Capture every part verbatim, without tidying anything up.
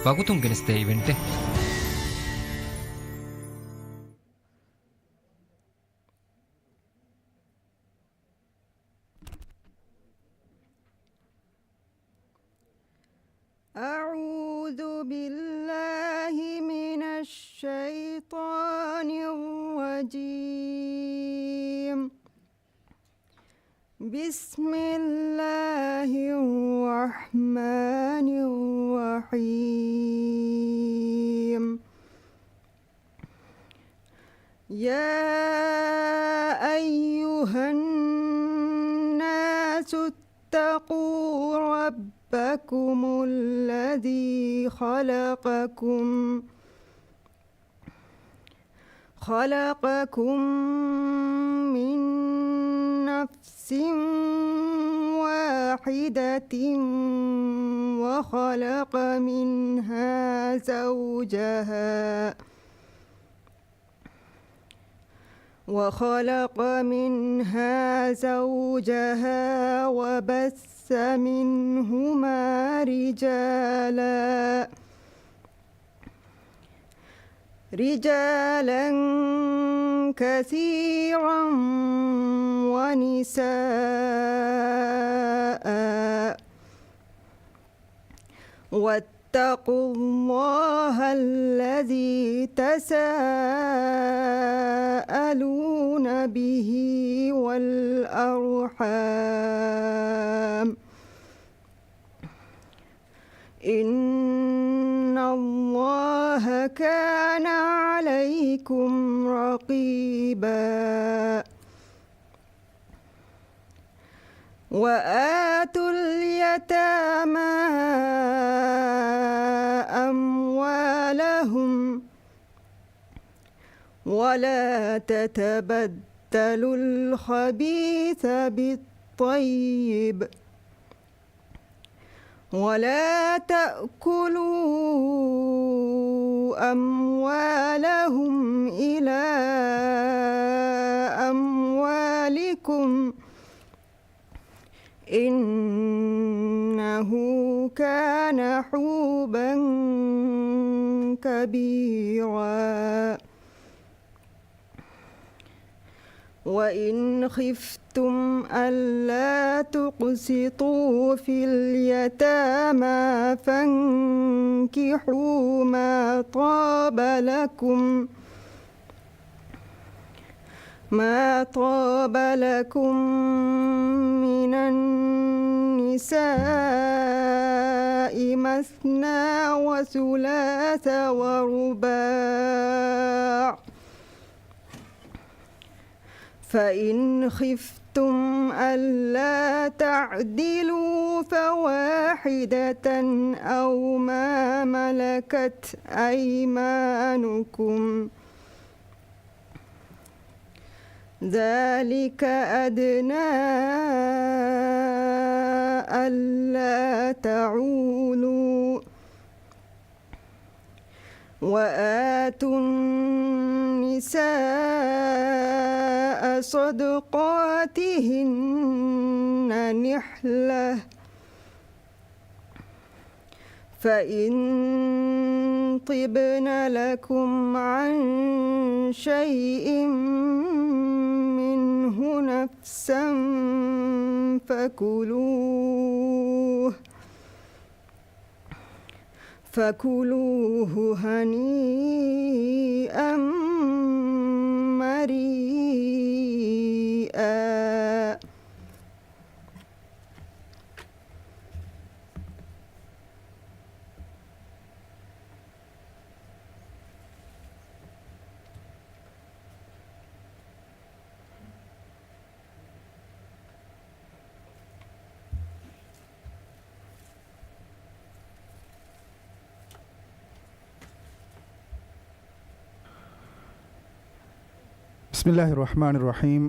ވަގުތުން ގެނެސްދޭ އިވެންޓެއް. أعوذ بالله من الشيطان الرجيم. بسم الله الرحمن الرحيم. يا أيها الناس اتقوا ربكم الذي خلقكم، خلقكم من نفس واحدة وخلق منها زوجها، وخلق منها زوجها وبث منهما رجالا، رجالا كثيرا ونساء، واتقوا الله الذي تساءلون به والأرحام، إن الله كان عليكم رقيبا. وآتوا اليتامى أموالهم ولا تتبدلوا الخبيث بالطيب ولا تأكلوا أموالهم إلى أموالكم إنه كان حوبا كبيرا. وإن خفتم ألا تقسطوا في اليتامى فانكحوا ما طاب لكم، ما طاب لكم من النساء مثنى وثلاث ورباع، فإن خفتم ألا تعدلوا فواحدة أو ما ملكت أيمانكم، ذلك أدنى ألا تعولوا، وآتوا النساء صدقاتهن نحلة، فإن طبن لكم عن شيء منه نفسا فكلوه، فكلوه هنيئا مريئا. بسم الله الرحمن الرحيم.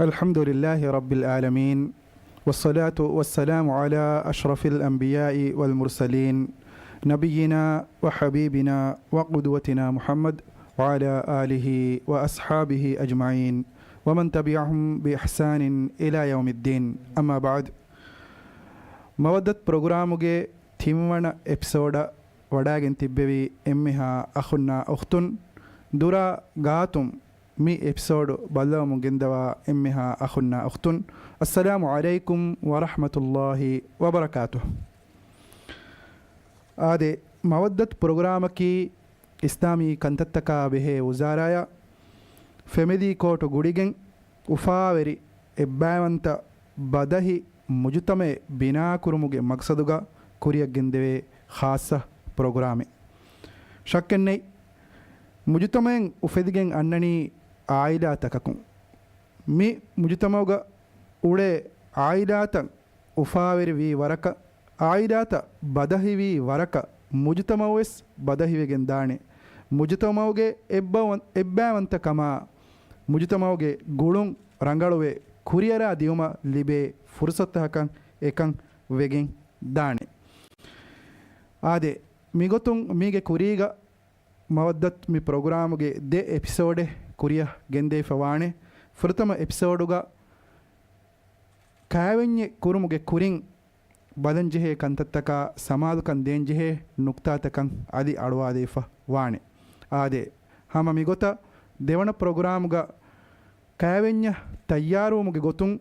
الحمد لله رب العالمين. والصلاة والسلام على أشرف الأنبياء والمرسلين نبينا وحبيبنا وقدوتنا محمد وعلى آله وأصحابه أجمعين ومن تبعهم بإحسان إلى يوم الدين. أما بعد. މަވައްދަތު ޕްރޮގްރާމުގެ ތިންވަނަ އެޕިސޯޑަށް ވަޑާގެން ތިއްބެވި އެންމެހާ އަޚުންނާ އުޚްތުން، ދުރާ ގާތުން މި އެޕިސޯޑު ބައްލަވަމުން ގެންދަވާ އެންމެހާ އަޚުންނާ އުޚްތުން، އައްސަލާމު ޢަލައިކުމް ވަރަޙްމަތުﷲި ވަބަރަކާތުހު. އާދެ، މަވައްދަތު ޕްރޮގްރާމަކީ އިސްލާމީ ކަންތައްތަކާ ބެހޭ ވުޒާރާޔަށް ފެމިލީ ކޯޓު ގުޅިގެން އުފާވެރި އެއްބައިވަންތަ ބަދަހި މުޖުތަމައެއް ބިނާކުރުމުގެ މަޤްޞަދުގަ ކުރިއަށް ގެންދެވޭ ޚާއްޞަ ޕްރޮގްރާމެއް. ޝައްކެއް ނެތް، މުޖުތަމައެއް އުފެދިގެން އަންނަނީ އާއިލާތަކަކުން. މި މުޖުތަމައުގަ އުޅޭ އާއިލާތައް އުފާވެރިވީ ވަރަކަށް، އާއިލާތައް ބަދަހިވީ ވަރަކަށް، މުޖުތަމައުވެސް ބަދަހިވެގެން ދާނެ. މުޖުތަމައުގެ އެއްބައި-، އެއްބައިވަންތަކަމާ، މުޖުތަމައުގެ ގުޅުން ރަނގަޅުވެ ކުރިއަރާ ދިއުމަށް ލިބޭ ފުރުސަތުތަކަކަށް އެކަން ވެގެން ދާނެ. އާދެ، މިގޮތުން މީގެ ކުރީގަ މަވައްދަތު މި ޕްރޮގްރާމުގެ ދެ އެޕިސޯޑެއް ކުރިއަށް ގެންދެވިފަ ވާނެ. ފުރަތަމަ އެޕިސޯޑުގަ ކައިވެންޏެއް ކުރުމުގެ ކުރިން ބަލަންޖެހޭ ކަންތައްތަކާ ސަމާލުކަން ދޭންޖެހޭ ނުކްތާތަކަށް އަލި އަޅުވާލައިފަ ވާނެ. އާދެ، ހަމަ މިގޮތަށް ދެވަނަ ޕްރޮގްރާމުގަ ކައިވެންޏަށް ތައްޔާރުވުމުގެ ގޮތުން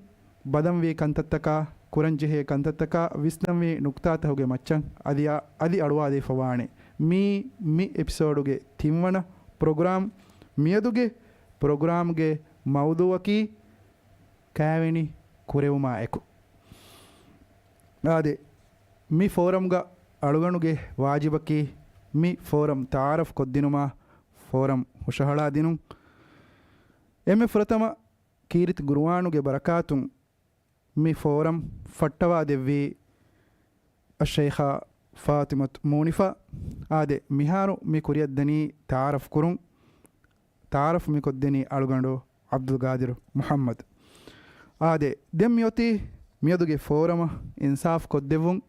ބަލަންވީ ކަންތައްތަކާ، ކުރަންޖެހޭ ކަންތައްތަކާ ވިސްނަންވީ ނުކްތާތަކުގެ މައްޗަށް އަލި-، އަލި އަޅުވާލައިފަ ވާނެ. މީ މި އެޕިސޯޑުގެ ތިންވަނަ ޕްރޮގްރާމް. މިއަދުގެ ޕްރޮގްރާމްގެ މައުޟޫއަކީ ކައިވެނި ކުރެވުމާ އެކު. އާދެ، މި ފޯރަމްގަ އަޅުގަނޑުގެ ވާޖިބަކީ މި ފޯރަމް ތަޢާރަފް ކޮށްދިނުމާ ފޯރަމް ހުށަހަޅާ ދިނުން. އެންމެ ފުރަތަމަ ކީރިތި ޤުރުއާނުގެ ބަރަކާތުން މި ފޯރަމް ފައްޓަވާ ދެއްވީ އައްޝައިޚާ ފާޠިމަތު މޫނިފާ. އާދެ، މިހާރު މި ކުރިއަށްދަނީ ތަޢާރަފް ކުރުން. ތަޢާރަފް މި ކޮށްދެނީ އަޅުގަނޑު ޢަބްދުލްޤާދިރު މުޙައްމަދު. އާދެ، ދެން މިއޮތީ މިއަދުގެ ފޯރަމަށް އިންސާފް ކޮށްދެއްވުން.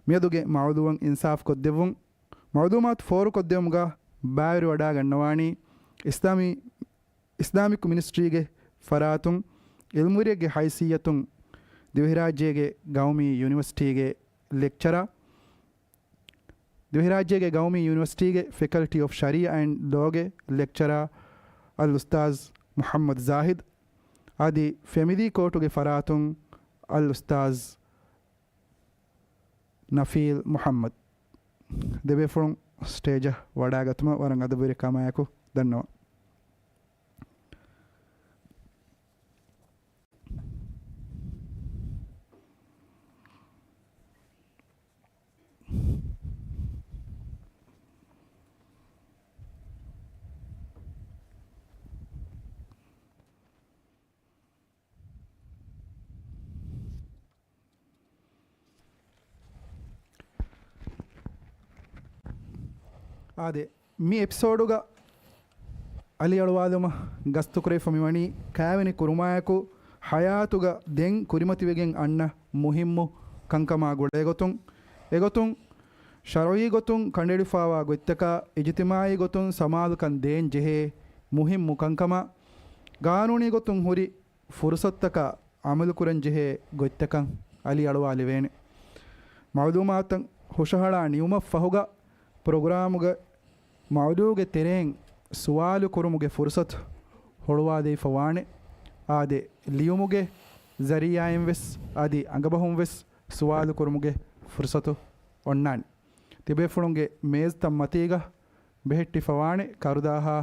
މިއަދުގެ މަޢުލޫމާތު އިންސާފް ކޮށްދެއްވުން. މަޢުލޫމާތު ފޯރުކޮށްދެވުމުގަ ބައިވެރިވަޑާގަންނަވާނީ އިސްލާމީ، އިސްލާމިކް މިނިސްޓްރީގެ ފަރާތުން ޢިލްމުވެރިއެއްގެ ހައިސިއްޔަތުން ދިވެހިރާއްޖޭގެ ގައުމީ ޔުނިވަރސިޓީގެ ލެކްޗަރާ، ދިވެހިރާއްޖޭގެ ގައުމީ ޔުނިވަރސިޓީގެ ފެކަލްޓީ އޮފް ޝަރީޢާ އެންޑް ލޯގެ ލެކްޗަރާ އަލްއުސްތާޛް މުޙައްމަދު ޒާހިދު، އަދި ފެމިލީ ކޯޓުގެ ފަރާތުން އަލްއުސްތާޛް ނަފީލް މުޙައްމަދު. ދެބޭފުޅުން ސްޓޭޖަށް ވަޑާގަތުމަށް ވަރަށް އަދަބުވެރިކަމާއެކު ދަންނަވަން. އާދެ، މި އެޕިސޯޑުގަ އަލި އަޅުވާލުމަށް ގަސްތުކުރެވިފަ މިވަނީ ކައިވެނި ކުރުމާއެކު ޙަޔާތުގަ ދެން ކުރިމަތިވެގެން އަންނަ މުހިއްމު ކަންކަމާ ގުޅޭގޮތުން. އެގޮތުން، ޝަރުޢީ ގޮތުން ކަނޑައެޅިފައިވާ ގޮތްތަކާ، އިޖުތިމާޢީ ގޮތުން ސަމާލުކަން ދޭން ޖެހޭ މުހިއްމު ކަންކަމާ، ގާނޫނީ ގޮތުން ހުރި ފުރުޞަތުތަކަށް ޢަމަލުކުރަންޖެހޭ ގޮތްތަކަށް އަލި އަޅުވާލެވޭނެ. މަޢުލޫމާތުތައް ހުށަހަޅާ ނިމުމަށްފަހުގަ، ޕްރޮގްރާމުގެ މައުޟޫޢުގެ ތެރެއިން ސުވާލު ކުރުމުގެ ފުރުޞަތު ހުޅުވާލައިފަ ވާނެ. އާދެ، ލިޔުމުގެ ޒަރީޢާއިން ވެސް އަދި އަނގަބަހުން ވެސް ސުވާލު ކުރުމުގެ ފުރުޞަތު އޮންނާނެ. ތިބޭފުޅުންގެ މޭޒުތައް މަތީގަ ބެހެއްޓިފަ ވާނެ ކަރުދާހާ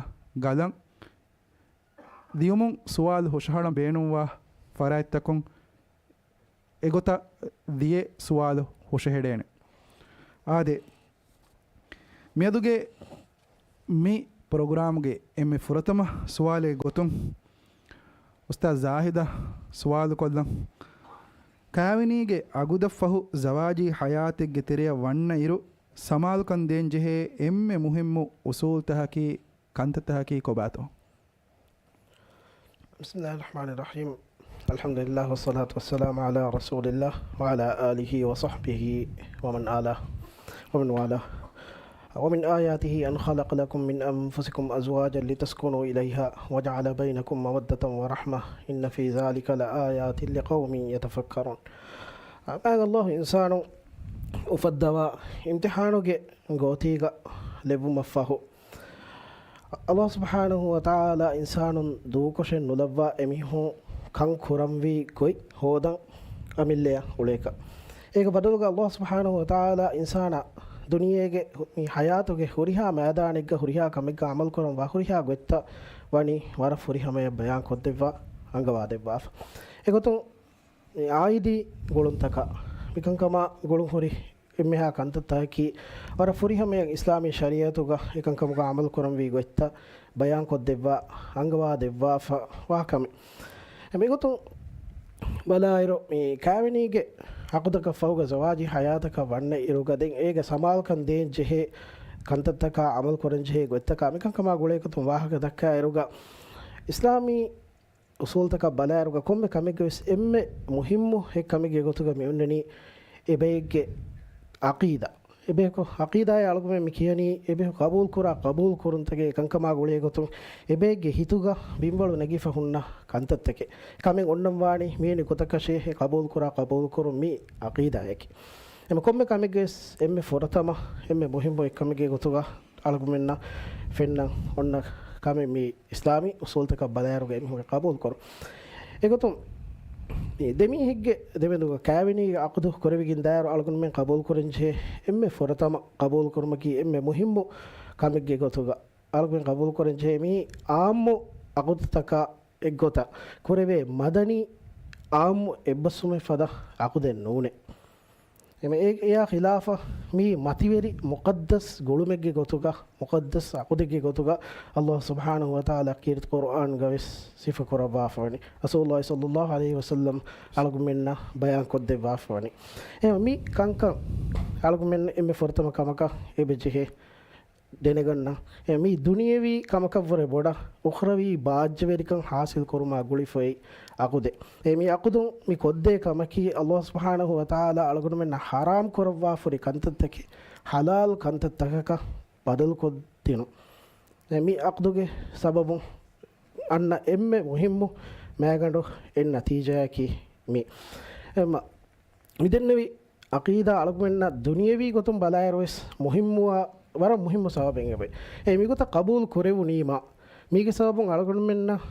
ގަލަން. ލިޔުމުން ސުވާލު ހުށަހަޅަން ބޭނުންވާ ފަރާތްތަކުން އެގޮތަށް ލިޔެ ސުވާލު ހުށަހެޅޭނެ. އާދެ، މިއަދުގެ މި ޕްރޮގްރާމްގެ އެންމެ ފުރަތަމަ ސުވާލެއް ގޮތުން އުސްތާޛް ޒާހިދަށް ސުވާލު ކޮށްލަން. ކާވެނީގެ އަގުދަށްފަހު ޒަވާޖީ ޙަޔާތެއްގެ ތެރެއަށް ވަންނަ އިރު، ސަމާލުކަން ދޭންޖެހޭ އެންމެ މުހިއްމު އުސޫލުތަކަކީ، ކަންތައްތަކަކީ ކޮބާތޯ؟ بسم الله الرحمن الرحيم. الحمد لله والصلاة والسلام على رسول الله وعلى آله وصحبه ومن آله ومن والاه. ومن آياته أن خلق لكم من أنفسكم أزواجا لتسكنوا إليها وجعل بينكم مودة ورحمة إن في ذلك لآيات لقوم يتفكرون. މާތް ﷲ އިންސާނުން އުފައްދަވާ އިމްތިޙާނުގެ ގޯތީގަ ލެއްވުމަށްފަހު، ﷲ ސުބްޙާނަހޫ ވަތަޢާލާ އިންސާނުން ދޫކޮށެއް ނުލައްވާ އެމީހުން ކަން ކުރަންވީ ގޮތް ހޯދަން އަމިއްލަޔަށް އުޅޭކަށް. އޭގެ ބަދަލުގަ ﷲ ސުބްޙާނަހޫ ވަތަޢާލާ އިންސާނާ ދުނިޔޭގެ މި ޙަޔާތުގެ ހުރިހާ މައިދާނެއްގަ ހުރިހާ ކަމެއްގަ ޢަމަލު ކުރަން ވާ ހުރިހާ ގޮތްތައް ވަނީ ވަރަށް ފުރިހަމަޔަށް ބަޔާން ކޮށްދެއްވާ އަންގަވާދެއްވާފަ. އެގޮތުން މި އާއިދީ ގުޅުންތަކާ މިކަންކަމާ ގުޅުން ހުރި އެންމެހާ ކަންތައްތަކަކީ ވަރަށް ފުރިހަމަޔަށް އިސްލާމީ ޝަރީޢަތުގަ އެކަންކަމުގަ ޢަމަލު ކުރަންވީ ގޮތްތައް ބަޔާން ކޮށްދެއްވާ އަންގަވާ ދެއްވާފަ ވާ ކަމެއް. އެ މިގޮތުން ބަލާއިރު، މި ކާވެނީގެ ޢަޤުދަކަށް ފަހުގަ ޒަވާޖީ ޙަޔާތަކަށް ވަންނަ އިރުގަ ދެން އޭގެ ސަމާލުކަން ދޭން ޖެހޭ ކަންތައްތަކާ ޢަމަލު ކުރަން ޖެހޭ ގޮތްތަކާ މިކަންކަމާ ގުޅޭގޮތުން ވާހަކަ ދައްކާ އިރުގަ، އިސްލާމީ އުސޫލުތަކަށް ބަލާއިރުގަ ކޮންމެ ކަމެއްގެ ވެސް އެންމެ މުހިއްމު އެއް ކަމެއްގެ ގޮތުގަ މި އޮންނަނީ އެބައެއްގެ ޢަޤީދާ. އެބަޔަކު ޢަޤީދާއޭ އަޅުގަނޑުމެން މި ކިޔަނީ އެބަޔަކު ޤަބޫލުކުރާ ޤަބޫލު ކުރުންތަކެއް އެކަންކަމާ ގުޅޭގޮތުން އެބައެއްގެ ހިތުގަ ބިންވަޅު ނެގިފަ ހުންނަ ކަންތައްތަކެއް. ކަމެއް އޮންނަން ވާނީ މިވެނި ގޮތަކަށޭ އެ ޤަބޫލުކުރާ ޤަބޫލުކުރުން މީ ޢަޤީދާއެކޭ. އެމަ ކޮންމެ ކަމެއްގެ ވެސް އެންމެ ފުރަތަމަ އެންމެ މުހިއްމު އެއް ކަމެއްގެ ގޮތުގަ އަޅުގަނޑުމެންނަށް ފެންނަން އޮންނަ ކަމެއް މި އިސްލާމީ އުސޫލުތަކަށް ބަލާއިރުގަ އެމީހުންގެ ޤަބޫލުކުރުން. އެގޮތުން މި ދެމީހެއްގެ ދެމެދުގަ ކާވެނީގެ ޢަޤުދު ކުރެވިގެން ދާއިރު އަޅުގަނޑުމެން ޤަބޫލުކުރަން ޖެހޭ އެންމެ ފުރަތަމަ ޤަބޫލުކުރުމަކީ އެންމެ މުހިއްމު ކަމެއްގެ ގޮތުގަ އަޅުގަނޑުމެން ޤަބޫލުކުރަން ޖެހޭ މި ޢާއްމު ޢަޤުދުތަކާ އެއްގޮތަށް ކުރެވޭ މަދަނީ ޢާއްމު އެއްބަސްވުމެއް ފަދަ ޢަޤުދެއް ނޫނޭ. އެމަ އެ-، އެޔާ ޚިލާފަށް މީ މަތިވެރި މުޤައްދަސް ގުޅުމެއްގެ ގޮތުގަ، މުޤައްދަސް ޢަޤުދެއްގެ ގޮތުގަ ﷲ ސުބްޙާނަހޫ ވަތަޢާލާ ކީރިތި ޤުރްއާންގަ ވެސް ސިފަކުރައްވާފަވަނީ. ރަސޫލުﷲ ޞައްލަﷲ ޢަލައިހި ވަސައްލަމް އަޅުގަނޑުމެންނަށް ބަޔާން ކޮށްދެއްވާފަވަނީ. އެމަ މި ކަންކަން އަޅުގަނޑުމެން އެންމެ ފުރަތަމަ ކަމަކަށް އެބަ ޖެހޭ ދެނެގަންނަ. އެ މީ ދުނިޔެވީ ކަމަކަށްވުރެ ބޮޑަށް އުޚްރަވީ ބާއްޖަވެރިކަން ޙާޞިލް ކުރުމާ ގުޅިފައި ޢަޤުދެއް. އެ މި ޢަޤުދުން މި ކޮށްދޭ ކަމަކީ ﷲ ސުބްޙާނަހޫ ވަތަޢާލާ އަޅުގަނޑުމެންނަށް ޙަރާމް ކުރައްވާފަ ހުރި ކަންތައްތަކެއް ޙަލާލް ކަންތައްތަކަކަށް ބަދަލުކޮށްދިނުން. އެ މި ޢަޤުދުގެ ސަބަބުން އަންނަ އެންމެ މުހިއްމު މައިގަނޑު އެއް ނަތީޖާއަކީ މި. އެ މަ-، މިދެންނެވި ޢަޤީދާ އަޅުގަނޑުމެންނަށް ދުނިޔެވީ ގޮތުން ބަލާއިރު ވެސް މުހިއްމުވާ، ވަރަށް މުހިއްމު ސަބަބެއް އެބަ. އެ މިގޮތަށް ޤަބޫލު ކުރެވުނީމާ، މީގެ ސަބަބުން އަޅުގަނޑުމެންނަށް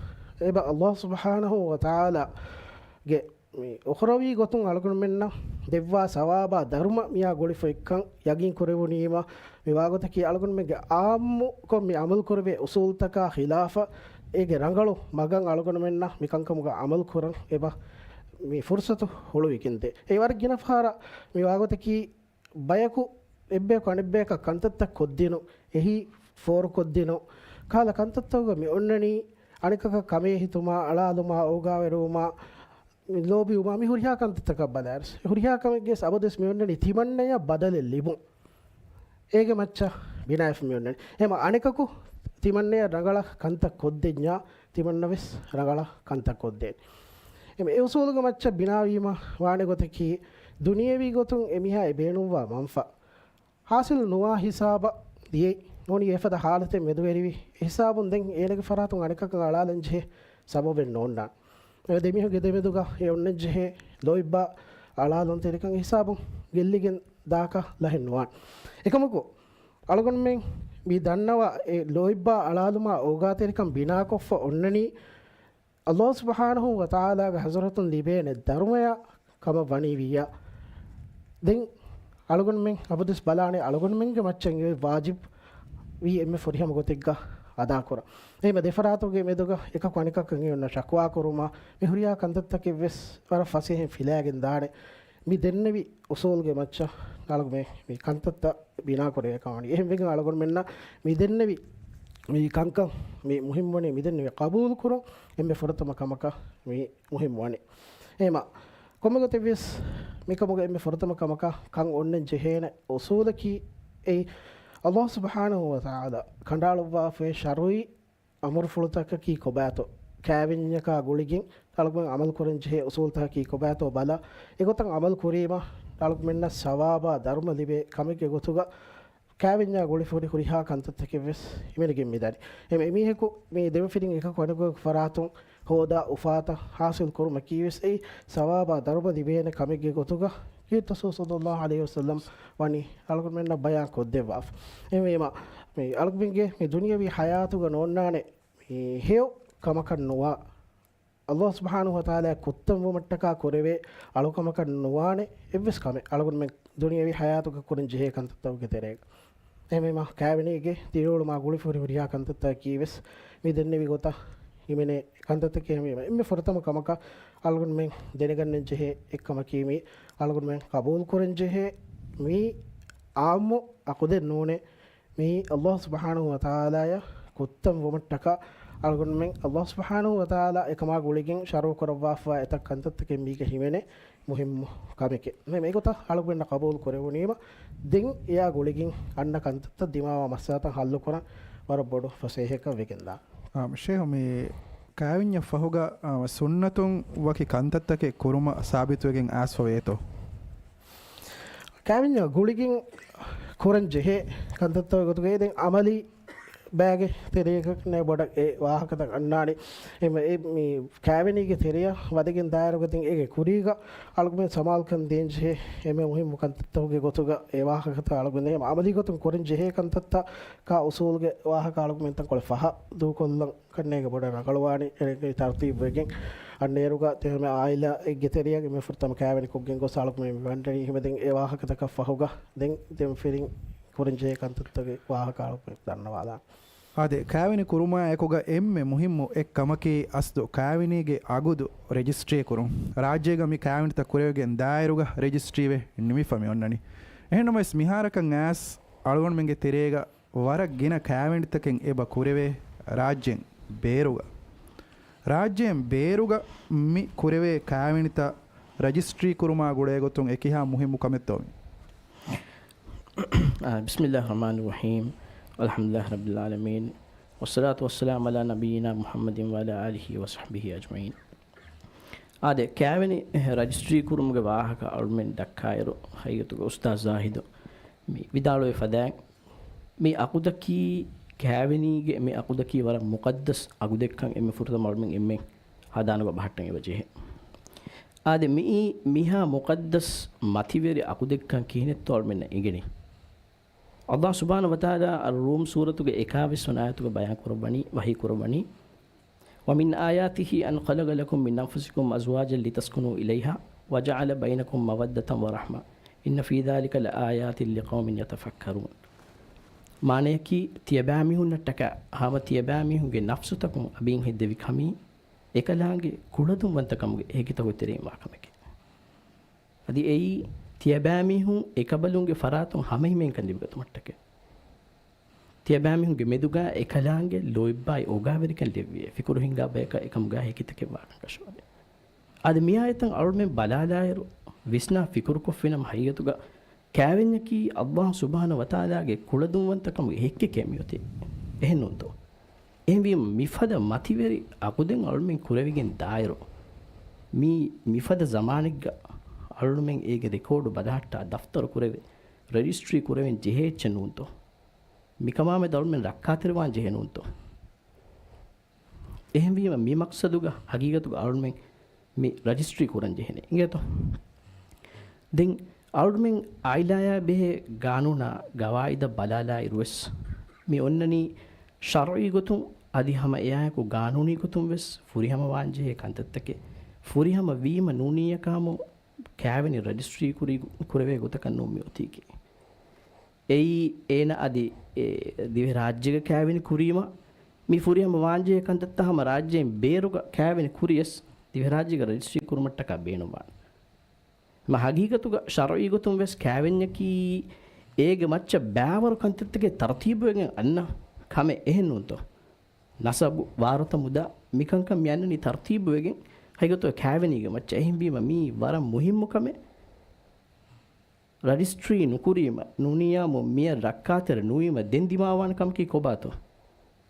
އެބަ ﷲ ސުބްޙާނަހޫ ވަތަޢާލާގެ މި އުޚްރަވީ ގޮތުން އަޅުގަނޑުމެންނަށް ދެއްވާ ސަވާބާ ދަރުމަ މިއާ ގުޅިފައިކަން ޔަގީން ކުރެވުނީމާ، މި ވާގޮތަކީ އަޅުގަނޑުމެންގެ ޢާއްމުކޮށް މި ޢަމަލު ކުރެވޭ އުޞޫލުތަކާ ޚިލާފަށް އޭގެ ރަނގަޅު މަގަށް އަޅުގަނޑުމެންނަށް މި ކަންކަމުގަ ޢަމަލު ކުރަން އެބަ މި ފުރުޞަތު ހުޅުވިގެންދޭ. އެ ވަރަށް ގިނަ ފަހަރަށް މި ވާގޮތަކީ ބަޔަކު އެއްބަޔަކު އަނެއްބަޔަކަށް ކަންތައްތައް ކޮށްދިނުން، އެހީ ފޯރުކޮށްދިނުން، ކަހަލަ ކަންތައްތަކުގަ މި އޮންނަނީ އަނެކަކަށް ކަމޭ ހިތުމާ، އަޅާލުމާ، އޯގާވެރިވުމާ، މި ލޯބިވުމާ، މި ހުރިހާ ކަންތައްތަކަށް ބަލާއިރު، ހުރިހާ ކަމެއްގެ އަބަދުވެސް މި އޮންނަނީ ތިމަންނަޔަށް ބަދަލެއް ލިބުން. އޭގެ މައްޗަށް ބިނާވެފަ މި އޮންނަނީ. އެހެމަ އަނެކަކު ތިމަންނަޔަށް ރަނގަޅަށް ކަންތައް ކޮށްދެންޏާ، ތިމަންނަ ވެސް ރަނގަޅަށް ކަންތައް ކޮށްދޭނެ. އެމަ އެ އުސޫލުގެ މައްޗަށް ބިނާވީމަ ވާނެ ގޮތަކީ، ދުނިޔެވީ ގޮތުން އެމީހާ އެ ބޭނުންވާ މަންފާ ހާސިލް ނުވާ ހިސާބަށް ދިޔައީ ނޫނީ އެފަދަ ހާލަތެއް މެދުވެރިވި ހިސާބުން ދެން އޭނަގެ ފަރާތުން އަނެކަކަށް އަޅާލަން ޖެހޭ ސަބަބެއް ނޯންނާނެ. އެ ދެމީހުންގެ ދެމެދުގަ އެ އޮންނަން ޖެހޭ ލޯތްބާ އަޅާލުންތެރިކަން ހިސާބުން ގެއްލިގެން ދާކަށް ލަހެއް ނުވާނެ. އެކަމަކު، އަޅުގަނޑުމެން މި ދަންނަވާ އެ ލޯތްބާ އަޅާލުމާ އޯގާތެރިކަން ބިނާކޮށްފަ އޮންނަނީ، ﷲ ސުބްޙާނަހޫ ވަތަޢާލާގެ ޙަޟްރަތުން ލިބޭނެ ދަރުމަޔާ ކަމަށް ވަނީ ވިއްޔާ، ދެން އަޅުގަނޑުމެން އަބަދުވެސް ބަލާނެ އަޅުގަނޑުމެންގެ މައްޗަށް އެ ވާޖިބު ވީ އެންމެ ފުރިހަމަ ގޮތެއްގަ އަދާކުރަން. އެހެމަ ދެފަރާތުގެ މެދުގަ އެކަކު އަނެކަކަށް އެ އޮންނަ ޝަކުވާ ކުރުމާ، މި ހުރިހާ ކަންތައްތަކެއް ވެސް ވަރަށް ފަސޭހައިން ފިލާގެން ދާނެ. މި ދެންނެވި އުސޫލުގެ މައްޗަށް އަޅުގަނޑުމެން މި ކަންތައްތައް ބިނާކުރެވޭ ކަމަށް ވަނީ. އެހެންވެގެން އަޅުގަނޑުމެންނަށް މި ދެންނެވި މި ކަންކަން މި މުހިއްމުވަނީ، މި ދެންނެވި ޤަބޫލު ކުރުން އެންމެ ފުރަތަމަ ކަމަކަށް މި މުހިއްމުވަނީ. އެހެމަ ކޮންމެ ގޮތެއްވިޔަސް މިކަމުގެ އެންމެ ފުރަތަމަ ކަމަކަށް ކަން އޮންނަން ޖެހޭނެ އުސޫލަކީ އެއީ، ﷲ ސުބްޙާނަހޫ ވަތަޢާލާ ކަނޑައަޅުއްވާފައި ޝަރުޢީ އަމުރުފުޅުތަކަކީ ކޮބާތޯ؟ ކާވެންޏަކާ ގުޅިގެން އަޅުގަނޑު ޢަމަލު ކުރަން ޖެހޭ އުސޫލުތަކަކީ ކޮބާތޯ ބަލާ، އެގޮތަށް ޢަމަލު ކުރީމަ އަޅުގަނޑުމެންނަށް ސަވާބާ ދަރުމަ ލިބޭ ކަމެއްގެ ގޮތުގަ ކާވެންޏާ ގުޅިފަ ހުރި ހުރިހާ ކަންތައްތަކެއް ވެސް ހިމެނިގެން މިދަނީ. އެހެމަ އެމީހަކު މި ދެމަފިރިން އެކަކު އަނެކަކު ފަރާތުން ހޯދާ އުފާތައް ހާސިލް ކުރުމަކީވެސް އެއީ ސަވާބާ ދަރުމަ ލިބޭނެ ކަމެއްގެ ގޮތުގަ ކީރިތި ރަސޫލު ޞައްލައްލާހު ޢަލައިހި ވަސައްލަމް ވަނީ އަޅުގަނޑުމެންނަށް ބަޔާން ކޮށްދެއްވާފަ. އެހެންވީމަ، މި އަޅުގަނޑުމެންގެ މި ދުނިޔަވީ ޙަޔާތުގަ ނޯންނާނެ މި ހެޔޮ ކަމަކަށް ނުވާ، އައްލާހު ސުބްޙާނަހު ވަތަޢާލާ ކުއްތަންވުމަށްޓަކާ ކުރެވޭ އަޅުކަމަކަށް ނުވާނެ އެއްވެސް ކަމެއް އަޅުގަނޑުމެން ދުނިޔަވީ ޙަޔާތުގަ ކުރަން ޖެހޭ ކަންތައްތަކުގެ ތެރޭގަ. އެހެންވީމަ، ކާވެނީގެ ދިރިއުޅުމާ ގުޅިފަ ހުރި ހުރިހާ ކަންތައްތަކަކީވެސް މި ދެންނެވި ގޮތަށް ހިމެނޭ ކަންތައްތަކެއް. އެހެންވީމަ، އެންމެ ފުރަތަމަ ކަމަކަށް އަޅުގަނޑުމެން ދެނެގަންނަން ޖެހޭ އެއްކަމަކީ، މި އަޅުގަނޑުމެން ޤަބޫލު ކުރަން ޖެހޭ މީ އާއްމު ޢަޤުދެއް ނޫނޭ. މީ އައްލާހު ސުބްޙާނަހު ވަތަޢާލާޔަށް ކުއްތަން ވުމަށްޓަކާ އަޅުގަނޑުމެން އައްލާހު ސުބްޙާނަހު ވަތަޢާލާ އެކަމާ ގުޅިގެން ޝަރުޢު ކުރައްވާފަވާ އެތައް ކަންތައްތަކެއް މީގަ ހިމެނޭ މުހިއްމު ކަމެކޭ. މި މިގޮތަށް އަޅުގަނޑަށް ޤަބޫލު ކުރެވުނީމަ، ދެން އެއާ ގުޅިގެން އަންނަ ކަންތައްތައް ދިމާވާ މައްސަލަތައް ޙައްލު ކުރަން ވަރަށް ބޮޑު ފަސޭހައަކަށް ވެގެންދާނެ. އާ، ޝޭޚް، މި ކާވެންޏަށް ފަހުގަ، އާ، ސުންނަތުން ވަކި ކަންތައްތަކެއް ކުރުމަށް ސާބިތުވެގެން އައިސްފަވޭތޯ؟ ކާވެންޏަށް ގުޅިގެން ކުރަން ޖެހޭ ކަންތައްތަކުގެ ގޮތުގައި ދެން ޢަމަލީ ބައިގެ ތެރޭގަ ނޭ ބޮޑަށް އެ ވާހަކަތައް އަންނާނެ. އެ، މި ކާވެނީގެ ތެރެއަށް ވަދެގެން ދާއިރުގަ ދެން އޭގެ ކުރީގަ އަޅުގަނޑުމެން ސަމާލުކަން ދޭން ޖެހޭ އެންމެ މުހިއްމު ކަންތައްތަކުގެ ގޮތުގަ އެ ވާހަކަތައް އަޅުގަނޑުމެން ޢަމަލީ ގޮތުން ކުރަން ޖެހޭ ކަންތައްތަކާ އުސޫލުގެ ވާހަކަ އަޅުގަނޑުމެން ތަންކޮޅެއް ފަހަށް ދޫކޮށްލަން ކަންނޭގެ ބޮޑަށް ރަނގަޅުވާނެ. އޭގެ ތަރުތީބުވެގެން އަންނައިރުގަ ތިމަ ޢާއިލާއެއްގެ ތެރެއަށް އެންމެ ފުރަތަމަ ކާވެނި ކޮށްގެން ގޮސް އަޅުގަނޑުމެން މި ވަންނަނީ. އެހެންވެ ދެން އެ ވާހަކަތަކަށް ފަހުގަ ދެން ދެން ފިރިން ކުރަން ޖެހޭ ކަންތައްތަކުގެ ވާހަކަ އަޅުގަނޑު ދަންނަވާލާނެ. އާދެ، ކާވެނި ކުރުމާ އެކުގަ އެންމެ މުހިއްމު އެއް ކަމަކީ އަސްލު ކާވެނީގެ އަގުދު ރެޖިސްޓްރީ ކުރުން. ރާއްޖޭގަ މި ކާވެނިތައް ކުރެވިގެން ދާއިރުގަ ރެޖިސްޓްރީވެ ނިމިފަ މި އޮންނަނީ. އެހެންނަމަވެސް މިހާރަކަށް އައިސް އަޅުގަނޑުމެންގެ ތެރޭގަ ވަރަށް ގިނަ ކާވެނިތަކެއް އެބަ ކުރެވޭ ރާއްޖޭން ބޭރުގަ. ރާއްޖޭން ބޭރުގަ މި ކުރެވޭ ކާވެނިތައް ރަޖިސްޓްރީ ކުރުމާ ގުޅޭ ގޮތުން އެކިހާ މުހިއްމު ކަމެއްތޯ މި؟ آه، بسم الله الرحمن الرحيم. الحمد لله رب العالمين. والصلاة والسلام على نبينا محمد وعلى آله وصحبه أجمعين. އާދެ، ކާވެނި ރަޖިސްޓްރީ ކުރުމުގެ ވާހަކަ އަޅުމެން ދައްކާއިރު، ހަގީގަތުގަ އުސްތާޛު ޒާހިދު މި ވިދާޅުވި ފަދައިން، މި އަގުދަކީ ކާވެނީގެ މި އަގުދަކީ ވަރަށް މުޤައްދަސް އަގުދެއްކަން އެންމެ ފުރަތަމަ އަޅުމެން އެންމެން ހަދާނުގަ ބަހައްޓަން އެބަ ޖެހޭ. އާދެ، މިއީ މިހާ މުޤައްދަސް މަތިވެރި އަގުދެއްކަން ކިހިނެއްތޯ އަޅުމެންނަށް އެނގެނީ؟ ﷲ ސުބްޙާނަހޫ ވަތަޢާލާ އައްރޫމް ސޫރަތުގެ އެކާވީސް ވަނަ އާޔަތުގަ ބަޔާން ކުރައްވަނީ، ވަޙީ ކުރައްވަނީ، ومن آياته أن خلق لكم من أنفسكم أزواجا لتسكنوا إليها وجعل بينكم مودة ورحمة إن في ذلك لآيات لقوم يتفكرون. މާނަޔަކީ، ތިޔަބައިމީހުންނަށްޓަކާ ހަމަ ތިޔަބައިމީހުންގެ ނަފްސުތަކުން އަބީން ހެއްދެވި ކަމީ، އެކަލާނގެ ކުޅަދުންވަންތަކަމުގެ އެހެކިތަކުގެ ތެރެއިން ވާ ކަމެކޭ. އަދި އެއީ، ތިޔަބައިމީހުން އެކަބަލުންގެ ފަރާތުން ހަމަހިމޭންކަން ލިބިގަތުމަށްޓަކައި. ތިޔަބައިމީހުންގެ މެދުގަ އެކަލާނގެ ލޯތްބާއި އޯގާވެރިކަން ލެއްވިއޭ، ފިކުރު ހިންގާ ބަޔަކަށް އެކަމުގަ ހެކިތަކެއް ވާކަން ކަށަވަރޭ. އަދި މި އާޔަތަށް އަޅުމެން ބަލާލާއިރު، ވިސްނާ ފިކުރުކޮށްފިނަމަ ހަގީގަތުގަ ކާވެންޏަކީ ﷲ ސުބްޙާނަހޫ ވަތަޢާލާގެ ކުޅަދުންވަންތަކަމުގެ ހެއްކެކޭ މިއޮތީ. އެހެންނޫންތޯ؟ އެހެންވީމަ މިފަދަ މަތިވެރި އަގުދެއް އަޅުމެން ކުރެވިގެން ދާއިރު، މީ މިފަދަ ޒަމާނެއްގަ އަޅުމެން އޭގެ ރެކޯޑު ބަލަހައްޓާ ދަފްތަރު ކުރެވެ، ރަޖިސްޓްރީ ކުރެވެން ޖެހޭ އެއްޗެއް ނޫންތޯ؟ މިކަމާމެދު އަޅުމެން ރައްކާތެރިވާން ޖެހޭ ނޫންތޯ؟ އެހެންވީމަ މި މަޤްޞަދުގަ ހަގީގަތުގަ އަޅުމެން މި ރަޖިސްޓްރީ ކުރަން ޖެހޭނެ. އިނގޭތޯ؟ ދެން އަޅުމެން އާއިލާޔާ ބެހޭ ގާނޫނާ ގަވާއިދަށް ބަލާލާއިރުވެސް، މި އޮންނަނީ ޝަރުޢީ ގޮތުން އަދި ހަމަ އެއާއެކު ގާނޫނީ ގޮތުން ވެސް ފުރިހަމަވާންޖެހޭ ކަންތައްތަކެއް. ފުރިހަމަ ވީމަ ނޫނިއްޔާ ކާމު ކާވެނި ރަޖިސްޓްރީ ކުރީ، ކުރެވޭ ގޮތަކަށް ނޫން މި އޮތީކީ. އެއީ އޭނަ އަދި އެ ދިވެހިރާއްޖޭގަ ކާވެނި ކުރީމަ، މި ފުރިހަމަ ވާންޖެހޭ ކަންތައްތައް ހަމަ ރާއްޖޭން ބޭރުގަ ކާވެނި ކުރިޔަސް، ދިވެހިރާއްޖޭގަ ރަޖިސްޓްރީ ކުރުމަށްޓަކާ ބޭނުންވާނެ. މަ ހަގީގަތުގަ ޝަރުޢީ ގޮތުން ވެސް ކާވެންޏަކީ އޭގެ މައްޗަށް ބައިވަރު ކަންތައްތަކެއް ތަރުތީބުވެގެން އަންނަ ކަމެއް، އެހެން ނޫންތޯ؟ ނަސަބު، ވާރުތަ، މުދާ، މިކަންކަން މި އަންނަނީ ތަރުތީބުވެގެން ހަގީގަތުގަ ކާވެނީގެ މައްޗަށް. އެހެންވީމަ މީ ވަރަށް މުހިއްމު ކަމެއް. ރަޖިސްޓްރީ ނުކުރީމަ، ނޫނިއްޔާމު މިއަށް ރައްކާތެރި ނުވީމަ ދެން ދިމާވާނެ ކަމަކީ ކޮބާތޯ؟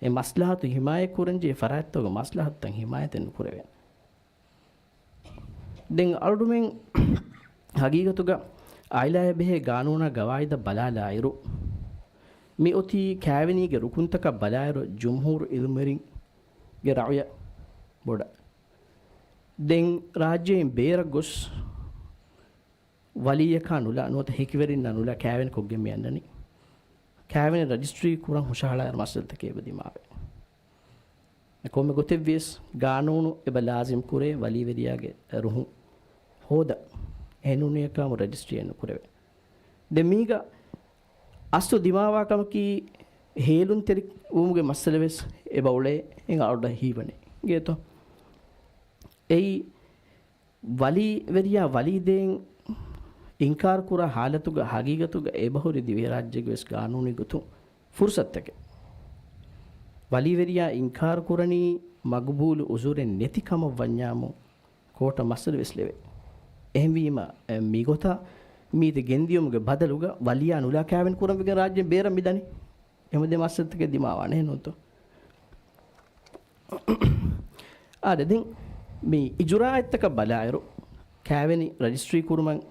އެ މަސްލަހަތު ހިމާޔަތް ކުރަންޖެހޭ ފަރާތްތަކުގެ މަސްލަހަތުތައް ހިމާޔަތެއް ނުކުރެވޭނެ. ދެން އަޅުމެން ހަގީގަތުގަ އާއިލާޔާ ބެހޭ ގާނޫނާ ގަވާއިދަށް ބަލާލާއިރު، މި އޮތީ ކާވެނީގެ ރުކުންތަކަށް ބަލާއިރު، ޖުމްހޫރު އިލްމުވެރިންގެ ރައުޔަށް ބޮޑަށް ދެން ރާއްޖެއިން ބޭރަށް ގޮސް ވަލީއަކާ ނުލާ، ނުވަތަ ހެކިވެރިންނާ ނުލާ ކާވެނި ކޮށްގެން މި އަންނަނީ. ކާވެނި ރަޖިސްޓްރީ ކުރަން ހުށަހަޅާއިރު މައްސަލަތަކެއް އެބަ ދިމާވޭ. ކޮންމެ ގޮތެއްވިޔަސް ގާނޫނު އެބަ ލާޒިމް ކުރޭ ވަލީވެރިޔާގެ ރުހުން ހޯދަން. އެހެންނޫން ނަމަ ރަޖިސްޓްރީއެއް ނުކުރެވޭ. ދެން މީގަ އަސްލު ދިމާވާ ކަމަކީ ހޭލުންތެރި ވުމުގެ މައްސަލަވެސް އެބަ އުޅޭ އެނގ އަޅުގަނޑަށް ހީވަނީ. ގޭތޯ؟ އެއީ ވަލީވެރިޔާ ވަލީ ދޭން އިންކާރު ކުރާ ހާލަތުގަ ހަގީގަތުގަ އެބަހުރި ދިވެހިރާއްޖޭގެ ވެސް ގާނޫނީ ގޮތުން ފުރުސަތުތަކެއް. ވަލީވެރިޔާ އިންކާރު ކުރަނީ މަގުބޫލު އުޒުރެއް ނެތި ކަމަށް ވަންޏާމު ކޯޓަށް މައްސަލަ ވެސް ލެވޭ. އެހެންވީމަ، އެ، މިގޮތަށް މީތި ގެންދިޔުމުގެ ބަދަލުގަ ވަލީއާ ނުލާ ކާވެނި ކުރަން ވެގެން ރާއްޖޭން ބޭރަށް މިދަނީ. އެމަ ދެ މައްސަލަތަކެއް ދިމާވާނެ ނޫންތޯ؟ އާދެ، ދެން މި އިޖުރާއަތްތަކަށް ބަލާއިރު، ކާވެނި ރަޖިސްޓްރީ ކުރުމަށް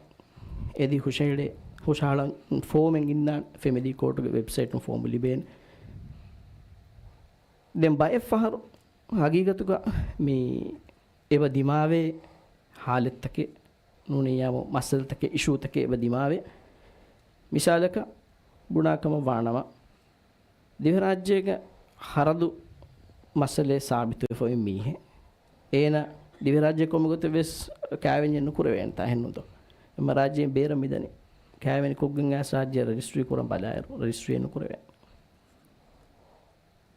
އެދި ހުށަހެޅޭ، ހުށަހަޅަން ފޯމެއް އިންނާން، ފެމިލީ ކޯޓުގެ ވެބްސައިޓުން ފޯމު ލިބޭނެ. ދެން ބައެއް ފަހަރު ހަގީގަތުގަ މި އެބަ ދިމާވޭ ހާލަތްތަކެއް ނޫނިއްޔާމު މައްސަލަތަކެއް، އިޝޫތަކެއް އެބަ ދިމާވޭ. މިސާލަކަށް ބުނާކަމަށް ވާނަމަ، ދިވެހިރާއްޖޭގަ ހަރަދު މައްސަލައެއް ސާބިތުވެފަ އޮތް މީހެއް، އޭނަ ދިވެހިރާއްޖޭ ކޮންމެ ގޮތެއް ވެސް ކާވެންޏެއް ނުކުރެވޭނެތާ އެހެންނުތޯ؟ އެމަ ރާއްޖޭން ބޭރަށް މިދަނީ. ކާވެނި ކޮށްގެން އައިސް ރާއްޖޭ ރަޖިސްޓްރީ ކުރަން ބަލާއިރު، ރަޖިސްޓްރީއެއް ނުކުރެވޭނެ.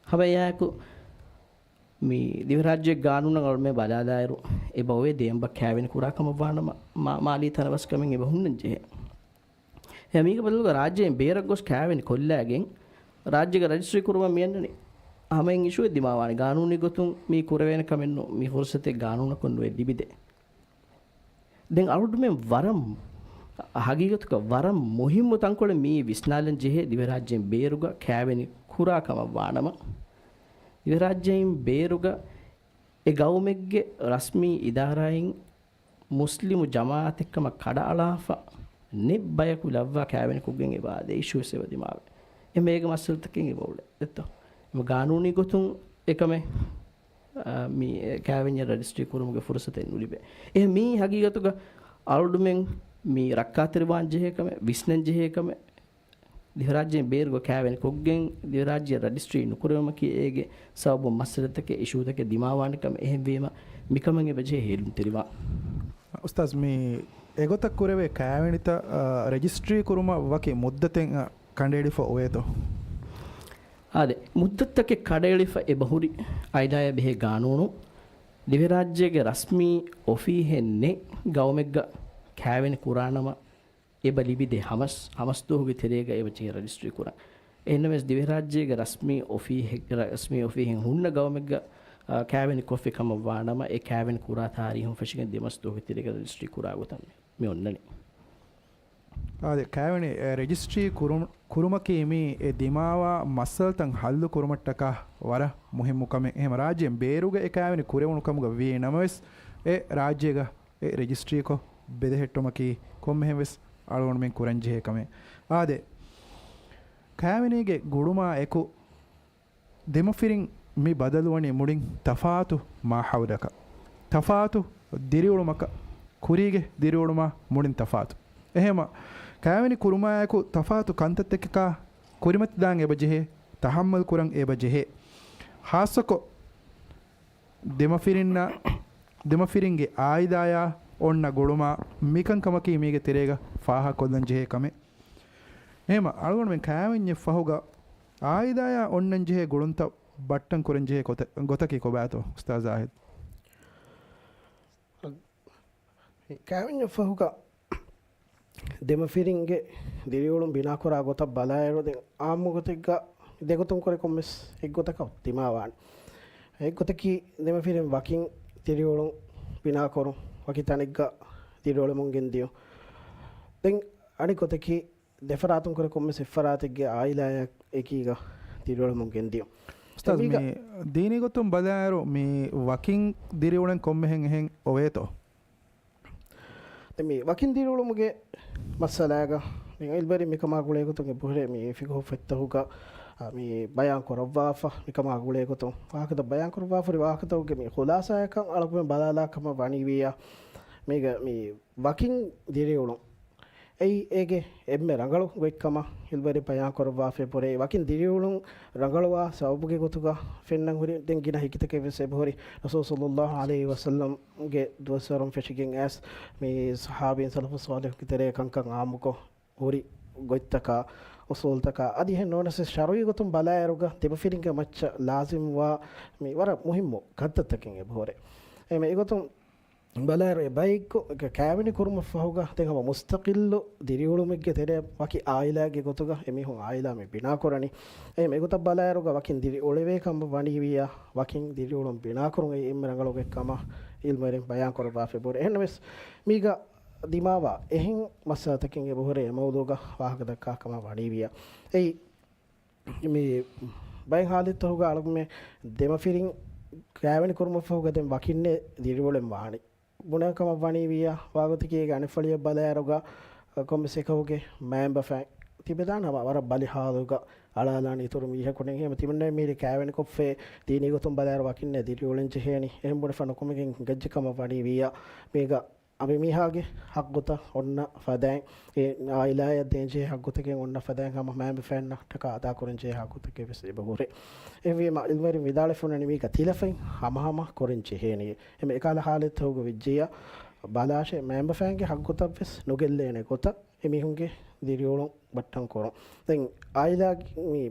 ހަމައެއާއެކު، މި ދިވެހިރާއްޖޭ ގާނޫނަށް އަޅުމެ ބަލާލާއިރު، އެބަ އޮވޭ ދެއަނބަ ކާވެނި ކުރާ ކަމަށް ވާނަމަ، މާ-، މާލީ ތަނަވަސްކަމެއް އެބަ ހުންނަން ޖެހޭ. އެ މީގެ ބަދަލުގަ ރާއްޖޭން ބޭރަށް ގޮސް ކާވެނި ކޮށްލާގެން، ރާއްޖޭގަ ރަޖިސްޓްރީ ކުރުމަށް މި އަންނަނީ. ހަމައިން އިޝޫއެއް ދިމާވާނެ. ގާނޫނީ ގޮތުން މީ ކުރެވޭނެ ކަމެއް ނޫން. މި ފުރުސަތެއް ގާނޫނަކުން ނުވެ ލިބިދޭ. ދެން އަޅުގަނޑުމެން ވަރަށް، ހަގީގަތުގަ ވަރަށް މުހިއްމު ތަންކޮޅެއް މިއީ ވިސްނާލަން ޖެހޭ، ދިވެހިރާއްޖޭން ބޭރުގަ ކާވެނި ކުރާ ކަމަށް ވާނަމަ، ދިވެހިރާއްޖެއިން ބޭރުގަ އެ ގައުމެއްގެ ރަސްމީ އިދާރާއިން މުސްލިމު ޖަމާއަތެއްކަމަށް ކަޑައަޅާފަ ނެތް ބަޔަކު ލައްވާ ކާވެނިކޮށްގެން އެބަ އާދޭ އިޝޫވެސް އެބަ ދިމާވޭ. އެ މޭގެ މައްސަލަތަކެއް އެބަ އުޅޭ ދެއްތޯ؟ އެމަ ގާނޫނީ ގޮތުން އެކަމެއް، އާ، މި ކާވެންޏެއް ރަޖިސްޓްރީ ކުރުމުގެ ފުރުސަތެއް ނުލިބޭ. އެހެން މީ ހަގީގަތުގަ އަޅުގަނޑުމެން މި ރައްކާތެރިވާން ޖެހޭ ކަމެއް، ވިސްނަން ޖެހޭ ކަމެއް، ދިވެހިރާއްޖޭން ބޭރުގަ ކާވެނި ކޮށްގެން ދިވެހިރާއްޖެ ރަޖިސްޓްރީ ނުކުރެވުމަކީ އޭގެ ސަބަބުން މައްސަލަތަކެއް، އިޝޫތަކެއް ދިމާވާނެ ކަމެއް. އެހެންވީމަ މިކަމަށް އެބަޖެހޭ ހޭލުންތެރިވާން. އުސްތާޒް، މި އެގޮތަށް ކުރެވޭ ކާވެނިތައް، އާ، ރަޖިސްޓްރީ ކުރުމަށް ވަކި މުއްދަތެއް، އާ، ކަނޑައެޅިފަ އޮވޭތޯ؟ އާދެ، މުއްދަތުތަކެއް ކަނޑައެޅިފަ އެބަހުރި އާއިލާއާ ބެހޭ ގާނޫނު، ދިވެހިރާއްޖޭގެ ރަސްމީ އޮފީހެއް ނެތް ގައުމެއްގަ ކާވެނި ކުރާނަމަ، އެބަ ލިބިދޭ ހަމަސް، ހަމަސް ދުވަހުގެ ތެރޭގަ އެބަ ޖެހޭ ރަޖިސްޓްރީ ކުރަން. އެހެންނަމަވެސް، ދިވެހިރާއްޖޭގެ ރަސްމީ އޮފީހެއް، ރަސްމީ އޮފީހެއް ހުންނަ ގައުމެއްގަ، އާ، ކާވެނި ކޮށްފި ކަމަށް ވާނަމަ، އެ ކާވެނި ކުރާ ތާރީހުން ފެށިގެން ދެ މަސް ދުވަހުގެ ތެރޭގަ ރަޖިސްޓްރީ ކުރާ ގޮތަށް މި އޮންނަނީ. އާދެ، ކާވެނި، އެ، ރަޖިސްޓްރީ ކުރު-، ކުރުމަކީ މީ އެ ދިމާވާ މައްސަލަތައް ހައްލު ކުރުމަށްޓަކާ ވަރަށް މުހިއްމު ކަމެއް. އެހެން ރާއްޖޭން ބޭރުގަ އެ ކާވެނި ކުރެވުނު ކަމުގަ ވީ ނަމަވެސް، އެ ރާއްޖޭގަ އެ ރަޖިސްޓްރީކޮށް ބެލެހެއްޓުމަކީ ކޮންމެހެން ވެސް އަޅުގަނޑުމެން ކުރަންޖެހޭ ކަމެއް. އާދެ، ކާވެނީގެ ގުޅުމާ އެކު ދެމަފިރިން މި ބަދަލުވަނީ މުޅިން ތަފާތު މާހައުލަކަށް، ތަފާތު ދިރިއުޅުމަކަށް، ކުރީގެ ދިރިއުޅުމާ މުޅިން ތަފާތު. އެހެމަ، ކާވެނި ކުރުމާއެކު ތަފާތު ކަންތައްތަކަކާ ކުރިމަތިދާން އެބަ ޖެހޭ، ތަހައްމަލް ކުރަން އެބަ ޖެހޭ. ހާއްސަކޮށް، ދެމަފިރިންނަށް، ދެމަފިރިންގެ އާއިލާޔާ އޮންނަ ގުޅުމާ މިކަންކަމަކީ މީގެ ތެރޭގަ ފާހަގަކޮށްލަން ޖެހޭ ކަމެއް. އެހެމަ އަޅުގަނޑުމެން ކާވެންޏެއް ފަހުގަ އާއިލާޔާ އޮންނަން ޖެހޭ ގުޅުންތައް ބައްޓަން ކުރަން ޖެހޭ ގޮތަ-، ގޮތަކީ ކޮބާތޯ، އުސްތާޒް ޒާހިދް؟ ކާވެންޏެއް ފަހުގަ ދެމަފިރިންގެ ދިރިއުޅުން ބިނާކުރާ ގޮތަށް ބަލާއިރު، ދެން އާއްމު ގޮތެއްގަ ދެގޮތުން ކުރެ ކޮންމެސް އެއްގޮތަކަށް ދިމާވާނެ. އެއްގޮތަކީ، ދެމަފިރިން ވަކިން ދިރިއުޅުން ބިނާކުރުން، ވަކި ތަނެއްގަ ދިރިއުޅެމުން ގެންދިޔުން. ދެން އަނެއް ގޮތަކީ، ދެފަރާތުން ކުރެ ކޮންމެސް އެއްފަރާތެއްގެ އާއިލާއާ އެކީގަ ދިރިއުޅެމުން ގެންދިޔުން. އުސްތާޒް، ދެން މީގަ މި ދީނީ ގޮތުން ބަލާއިރު، މި ވަކިން ދިރިއުޅެން ކޮންމެހެން އެހެން އޮވޭތޯ؟ ދެން މި ވަކިން ދިރިއުޅުމުގެ މައްސަލާގަ މި އިލްބަރީ މިކަމާ ގުޅޭގޮތުން އެބަހުރޭ މި ފިޤުހު ފޮތްތަކުގަ މި ބަޔާން ކުރައްވާފަ. މިކަމާ ގުޅޭ ގޮތުން ވާހަކަތައް ބަޔާން ކުރައްވާފަ ހުރި ވާހަކަތަކުގެ މި ޚުލާސާއަކަށް އަޅުގަނޑު ބަލާލާ ކަމަށް ވަނީވިއްޔާ، މީގަ މި ވަކިން ދިރިއުޅުން އެއީ އޭގެ އެންމެ ރަނގަޅު ގޮތްކަމަށް ޢިލްމުވެރިން ބަޔާން ކުރައްވާފައި ހުރޭ. ވަކިން ދިރިއުޅުން ރަނގަޅުވާ ސަބަބުގެ ގޮތުގަ ފެންނަން ހުރި ދެން ގިނަ ހިކިތަކެއް ވެސް އެބަހުރި. ރަސޫލު ޞައްލައްލާހު ޢަލައިހި ވަސައްލަމްގެ ދުވަސްވަރުން ފެށިގެން އައިސް މި ޞަޙާބީން ސަލަފު ޞާލިޙުގެ ތެރޭ ކަންކަން ޢާއްމުކޮށް ހުރި ގޮތްތަކާ، އުޞޫލުތަކާ، އަދި އެހެން ނޫނަސް ޝަރުޢީ ގޮތުން ބަލާއިރުގަ ދެމަފިރިންގެ މައްޗަށް ލާޒިމްވާ މި ވަރަށް މުހިއްމު ކަންތައްތަކެއް އެބަހުރޭ. އެމެ އެގޮތުން ބަލާއިރު އެ ބައެއްގޮ ކައިވެނި ކުރުމަށްފަހުގަ ދެން ހަމަ މުސްތަޤިއްލު ދިރިއުޅުމެއްގެ ތެރެއަށް ވަކި ޢާއިލާގެ ގޮތުގަ އެމީހުން ޢާއިލާ މި ބިނާކުރަނީ. އެމެ އެގޮތަށް ބަލާއިރުގަ ވަކިން ދިރިއުޅެވޭ ކަމަށް ވަނީވިއްޔާ، ވަކިން ދިރިއުޅުން ބިނާކުރުން އެއީ އެންމެ ރަނގަޅު ގޮތްކަމަށް ޢިލްމުވެރިން ބަޔާން ކުރައްވާފައި ހުރޭ. އެހެންނަމަވެސް މީގަ ދިމާވާ އެހެން މައްސަލަތަކެއް އެބަހުރޭ އެ މައުޟޫގަ ވާހަކަ ދައްކާ ކަމަށް ވަނީވިއްޔާ. އެއީ މި ބައެއް ޙާލަތްތަކުގަ އަޅުގަނޑުމެން ދެމަފިރިން ކައިވެނި ކުރުމަށްފަހުގަ ދެން ވަކިންނޭ ދިރިއުޅެން ވާނީ. ބުނާ ކަމަށް ވަނީވިއްޔާ، ވާގޮތަކީ އޭގެ އަނެއް ފަޅިއަށް ބަލާއިރުގަ ކޮންމެސް އެކަކުގެ މައިންބަފައިން ތިބެދާނެ ހަމަ ވަރަށް ބަލި ޙާލުގަ އަޅާލާނެ އިތުރު މީހަކު ނެތް. އެހެން ތިމަންނަ މީރި ކައިވެނިކޮށްފައި ދީނީ ގޮތުން ބަލާއިރު ވަކިންނޭ ދިރިއުޅެން ޖެހޭނީ. އެހެން ބުނެފަ ނުކުމެގެން ހިނގައްޖެ ކަމަށް ވަނީވިއްޔާ، މީގަ އަނބިމީހާގެ ޙައްޤުތައް އޮންނަ ފަދައިން، އެ ޢާއިލާއަށް ދޭންޖެހޭ ޙައްޤުތަކެއް އޮންނަ ފަދައިން ހަމަ މައިންބަފައިންނަށްޓަކާ އަދާކުރަންޖެހޭ ޙައްޤުތަކެއް ވެސް އެބަހުރޭ. އެހެންވީމަ، ޢިލްމުވެރިން ވިދާޅުވެފަ އޮންނަނީ މީގަ ތިލަފަތް ހަމަހަމަ ކުރަން ޖެހޭނީ. އެމެ އެކަހަލަ ޙާލަތްތަކުގަ ވެއްޖިއްޔާ، ބަލާށޭ، މައިންބަފައިންގެ ޙައްޤުތައް ވެސް ނުގެއްލޭނެ ގޮތަށް އެމީހުންގެ ދިރިއުޅުން ބައްޓަން ކުރުން. ދެން ޢާއިލާ މި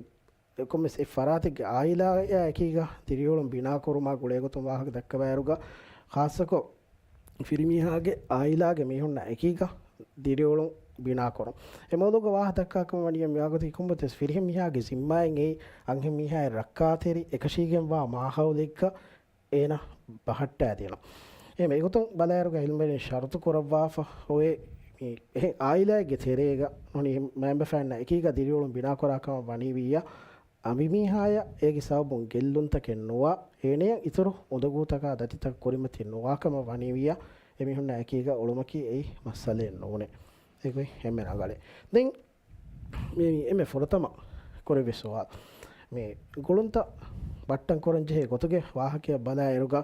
ކޮންމެސް އެއް ފަރާތެއްގެ ޢާއިލާއާ އެކީގަ ދިރިއުޅުން ބިނާކުރުމާ ގުޅޭގޮތުން ވާހަކަ ދައްކަވާއިރުގަ، ޚާއްޞަކޮށް ފިރިމީހާގެ ޢާއިލާގެ މީހުންނާ އެކީގަ ދިރިއުޅުން ބިނާކުރުން. އެ މައުޟޫގަ ވާހަކަ ދައްކާކަމަށް ވަނީ މިވާގޮތަކީ ކޮންމެސް ފިރިހެން މީހާގެ ޒިންމާއިން އެއީ އަންހެން މީހާއިން ރައްކާތެރި އެކަށީގެންވާ މާހައުލެއްގަ އޭނަ ބަހައްޓާދިނުން. އެހެން އެގޮތުން ބަލާއިރުގަ ޢިލްމުވެރިން ޝަރުޠު ކުރައްވާފަ އޮވޭ، މި އެހެން ޢާއިލާއެއްގެ ތެރޭގަ ނޫނީ މައިންބަފައިންނާ އެކީގަ ދިރިއުޅުން ބިނާކުރާ ކަމަށް ވަނީވިއްޔާ، އަނބިމީހާޔަށް އޭގެ ސަބަބުން ގެއްލުންތަކެއް ނުވާ، އޭނަޔަށް އިތުރު އުނދަގޫތަކާ ދަތިތައް ކުރިމަތި ނުވާ ކަމަށް ވަނީވިއްޔާ، އެމީހުންނާ އެކީގަ އުޅުމަކީ އެއީ މައްސަލައެއް ނޫނޭ. އެގޮތް އެންމެ ރަނގަޅޭ. ދެން މި އެންމެ ފުރަތަމަ ކުރެވޭ ސުވާލު، މި ގުޅުންތައް ބައްޓަން ކުރަން ޖެހޭ ގޮތުގެ ވާހަކައަށް ބަލާއިރުގަ،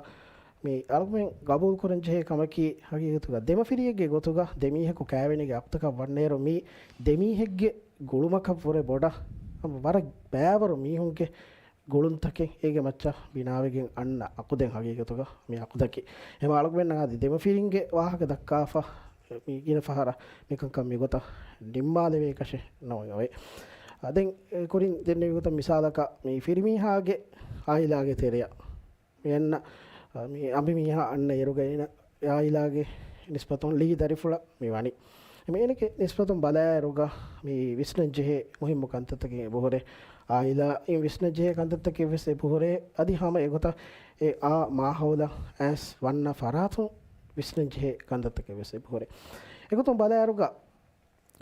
މި އަޅުގަނޑުމެން ގަބޫލު ކުރަން ޖެހޭ ކަމަކީ، ހަގީގަތުގަ ދެމަފިރިއެއްގެ ގޮތުގަ ދެމީހަކު ކައިވެނީގެ އަކުތަކަށް ވަންނައިރު، މީ ދެމީހެއްގެ ގުޅުމަކަށްވުރެ ބޮޑަށް ވަރަށް ބައިވަރު މީހުންގެ ގުޅުންތަކެއް އޭގެ މައްޗަށް ބިނާވެގެން އަންނަ އަޤުދެއް ހަގީގަތުގަ މި އަޤުދަކީ. އެމަ އަޅުގަނޑުމެންނަށް އަދި ދެމަފިރިންގެ ވާހަކަ ދައްކާފަ މި ގިނަ ފަހަރަށް މިކަންކަން މިގޮތަށް ނިންމާލެވޭކަށެއް ނޯވޭ. އަ، ދެން ކުރިން ދެންނެވި ގޮތަށް މިސާލަކަށް މި ފިރިމީހާގެ ޢާއިލާގެ ތެރެއަށް މި އަންނަ، މި އަނބިމީހާ އަންނަ އިރުގައި އޭނަ ޢާއިލާގެ ނިސްބަތުން ލީ ދަރިފުޅަށް މި ވަނީ. މި އޭނަގެ ނިސްބަތުން ބަލާއިރުގަ މި ވިސްނަންޖެހޭ މުހިއްމު ކަންތައްތަކެއް އެބަހުރޭ. ޢާއިލާއިން ވިސްނަންޖެހޭ ކަންތައްތަކެއް ވެސް އެބަހުރޭ. އަދި ހަމަ އެގޮތަށް އެ އާ މާހައުލަށް އައިސް ވަންނަ ފަރާތުން ވިސްނަންޖެހޭ ކަންތައްތަކެއް ވެސް އެބަހުރޭ. އެގޮތުން ބަލާއިރުގަ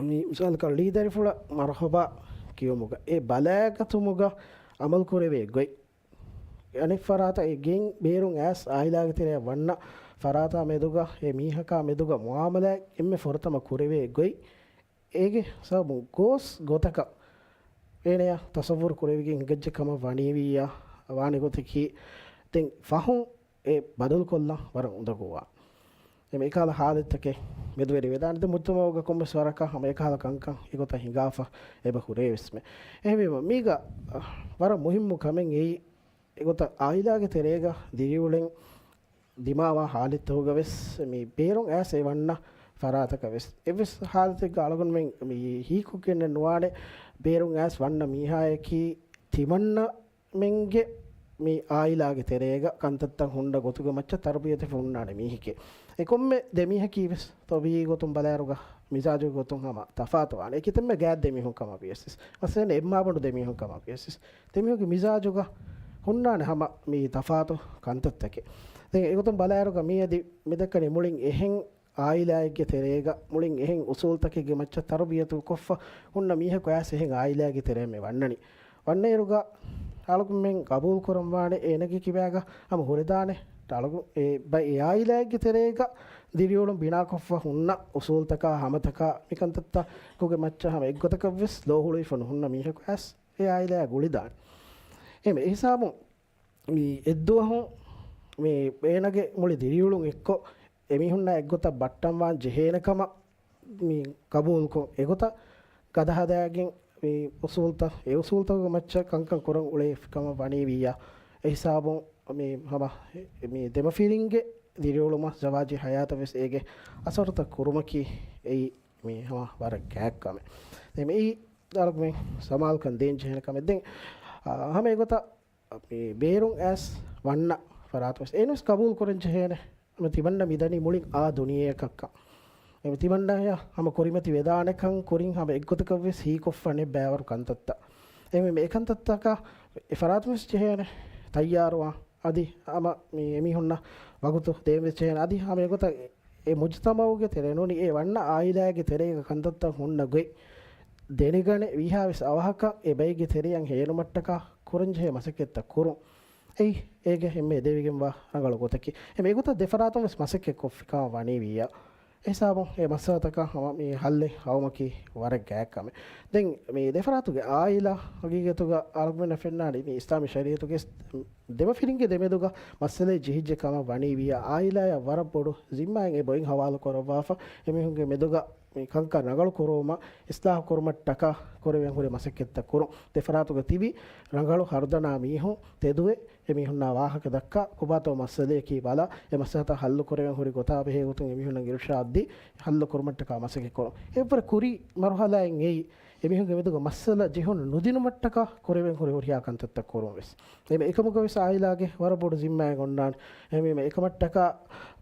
މި މިސާލަކަށް ޅީ ދަރިފުޅަށް މަރުޙަބާ ކިޔުމުގަ އެ ބަލާގަތުމުގަ ޢަމަލު ކުރެވޭ ގޮތް، އަނެއް ފަރާތަށް އެ ގެން ބޭރުން އައިސް ޢާއިލާގެ ތެރެއަށް ވަންނަ ފަރާތާ މެދުގަ އެ މީހަކާ މެދުގަ މުޢާމަލާތް އެންމެ ފުރަތަމަ ކުރެވޭ ގޮތް، އޭގެ ސަބަބުން ގޯސް ގޮތަކަށް އޭނަޔަށް ތަޞައްވުރު ކުރެވިގެން ހިނގައްޖެ ކަމަށް ވަނީވިއްޔާ، ވާނެ ގޮތަކީ ދެން ފަހުން އެ ބަދަލުކޮށްލަން ވަރަށް އުނދަގޫވާ. އެމެ އެކަހަލަ ޙާލަތްތަކެއް މެދުވެރިވެދާނެ. ދެން މުޖްތަމަޢުގަ ކޮންމެސް ވަރަކަށް ހަމަ އެކަހަލަ ކަންކަން އެގޮތަށް ހިނގާފަ އެބަ ހުރޭވެސްމެ. އެހެންވީމަ، މީގަ، އަ، ވަރަށް މުހިއްމު ކަމެއް އެއީ، އެގޮތަށް ޢާއިލާގެ ތެރޭގަ ދިރިއުޅެން ދިމާވާ ޙާލަތްތަކުގަ ވެސް މި ބޭރުން އައިސް އެ ވަންނަ ފަރާތަކަށް ވެސް އެއްވެސް ޙާލަތެއްގަ އަޅުގަނޑުމެން މި ހީކޮށްގެންނެއް ނުވާނެ، ބޭރުން އައިސް ވަންނަ މީހާޔަކީ ތިމަންނަ މެންގެ މި ޢާއިލާގެ ތެރޭގަ ކަންތައްތައް ހުންނަ ގޮތުގެ މައްޗަށް ތަރުބިޔަތެއް ހުންނާނެ މީހެކޭ. އެ ކޮންމެ ދެމީހަކީ ވެސް ޠަބީޢީ ގޮތުން ބަލާއިރުގަ މިޒާޖުގެ ގޮތުން ހަމަ ތަފާތުވާނެ. އެކި ތެންމެ ގާތް ދެމީހުން ކަމަށް ވިޔަސް، މަސަލަން އެއްމާބަނޑު ދެމީހުން ކަމަށް ވިޔަސް، ދެމީހުންގެ މިޒާޖުގަ ހުންނާނެ ހަމަ މި ތަފާތު ކަންތައްތަކެއް. ދެން އެގޮތުން ބަލާއިރުގަ މިއަދި މިދައްކަނީ މުޅިން އެހެން ޢާއިލާއެއްގެ ތެރޭގަ މުޅިން އެހެން އުޞޫލުތަކެއްގެ މައްޗަށް ތަރުބިޔަތު ކޮށްފަ ހުންނަ މީހަކު އައިސް އެހެން ޢާއިލާގެ ތެރެއަށް މި ވަންނަނީ. ވަންނައިރުގަ އަޅުގަނޑުމެން ގަބޫލު ކުރަންވާނެ އޭނަގެ ކިބާގަ ހަމަ ހުރެދާނެ އަޅުގަނޑު އެ ބައި އެ ޢާއިލާއެއްގެ ތެރޭގަ ދިރިއުޅުން ބިނާކޮށްފަ ހުންނަ އުޞޫލުތަކާ ހަމަތަކާ މިކަންތައްތަކުގެ މައްޗަށް ހަމަ އެއްގޮތަކަށްވެސް ލޯ ހުޅުވިފަ ނުހުންނަ މީހަކު އައިސް އެ އާއިލާއާ ގުޅިދާނެ. އެހެންވެ، އެހިސާބުން މި އެއްދުވަހު މި އޭނަގެ މުޅި ދިރިއުޅުން އެއްކޮށް، އެމީހުންނާ އެއްގޮތަށް ބައްޓަންވާން ޖެހޭނެ ކަމަށް މި ޤަބޫލުކޮށް، އެގޮތަށް ގަދަ ހަދާގެން މި އުސޫލްތައް، އެ އުސޫލްތަކުގެ މައްޗަށް ކަންކަން ކުރަން އުޅޭ ކަމަށް ވަނީ ވިއްޔާ. އެހިސާބުން މި ހަމަ މި ދެމަފިރިންގެ ދިރިއުޅުމަށް ޒަވާޖީ ހަޔާތަށް ވެސް އޭގެ އަސަރުތައް ކުރުމަކީ އެއީ މި ހަމަ ވަރަށް ގާތް ކަމެއް. ދެން މިއީ އަޅުގަނޑުމެން ސަމާލުކަން ދޭން ޖެހޭނެ ކަމެއް. ދެން، އާ، ހަމަ އެގޮތަށް މި ބޭރުން އައިސް ވަންނަ ފަރާތު ވެސް އޭނަ ވެސް ޤަބޫލު ކުރަން ޖެހޭނެ. މި ތިމަންނަ މި ދަނީ މުޅިން އާ ދުނިޔެއަކަށްކަން. މި ތިމަންނަޔަށް ހަމަ ކުރިމަތި ވެދާނެކަން ކުރިން ހަމަ އެއްގޮތަކަށް ވެސް ހީކޮށްފަ ނެތް ބައިވަރު ކަންތައްތައް. އެ މި، މި އެކަންތައްތަކަށް އެ ފަރާތުން ވެސް ޖެހޭނެ ތައްޔާރުވާން. އަދި ހަމަ މި އެމީހުންނަށް ވަގުތު ދޭން ވެސް ޖެހޭނެ. އަދި ހަމަ އެގޮތަށް އެ މުޖުތަމަޢުގެ ތެރޭ ނޫނީ އެ ވަންނަ އާއިލާގެ ތެރޭގަ ކަންތައްތައް ހުންނަ ގޮތް ދެނެގަނެ ވީހާވެސް އަވަހަކަށް އެ ބައެއްގެ ތެރެއަށް ހޭނުމަށްޓަކާ ކުރަންޖެހޭ މަސައްކަތްތައް ކުރުން. އެއީ އޭގެ އެންމެ އެދެވިގެންވާ ރަނގަޅު ގޮތަކީ. އެމެ އެގޮތަށް ދެފަރާތުން ވެސް މަސައްކަތް ކޮށްފިކަމަށް ވަނީ ވިއްޔާ. އެހިސާބުން އެ މައްސަލަތަކަށް ހަމަ މި ހައްލެއް ހައުމަކީ ވަރަށް ގާތް ކަމެއް. ދެން މި ދެފަރާތުގެ އާއިލާ ހަގީގަތުގަ އަޅުގަނޑަށް ފެންނާނީ މި އިސްލާމީ ޝަރީއަތުގެ ދެމަފިރިންގެ ދެމެދުގަ މައްސަލައެއް ޖެހިއްޖެ ކަމަށް ވަނީ ވިއްޔާ، އާއިލާޔަށް ވަރަށް ބޮޑު ޒިންމާއެއް އެ ބޮއިން ހަވާލު ކުރައްވާފަ، އެމީހުންގެ މެދުގަ މި ކަންކަން ރަނގަޅު ކުރުވުމަށް، އިސްލާހު ކުރުމަށްޓަކާ ކުރެވެން ހުރި މަސައްކަތްތައް ކުރުން. ދެފަރާތުގަ ތިބި ރަނގަޅު ހަރުދަނާ މީހުން ތެދުވެ، އެމީހުންނާ ވާހަކަ ދައްކާ، ކޮބާތޯ މައްސަލަޔަކީ ބަލާ، އެ މައްސަލަތައް ހައްލު ކުރެވެން ހުރި ގޮތާ ބެހޭ ގޮތުން އެމީހުންނަށް އިރުޝާދް ދީ، ހައްލު ކުރުމަށްޓަކާ މަސައްކަތް ކުރުން. އެއްވަރަށް ކުރީ މަރުހަލާއެއް އެއީ، އެމީހުންގެ މެދުގަ މައްސަލަ ޖެހުން ނުދިނުމަށްޓަކާ ކުރެވެން ހުރި ހުރިހާ ކަންތައްތައް ކުރުން ވެސް. އެމެ އެކަމުގަ ވެސް އާއިލާގެ ވަރަށް ބޮޑު ޒިންމާއެއް އޮންނާނެ. އެމީ އެކަމަށްޓަކާ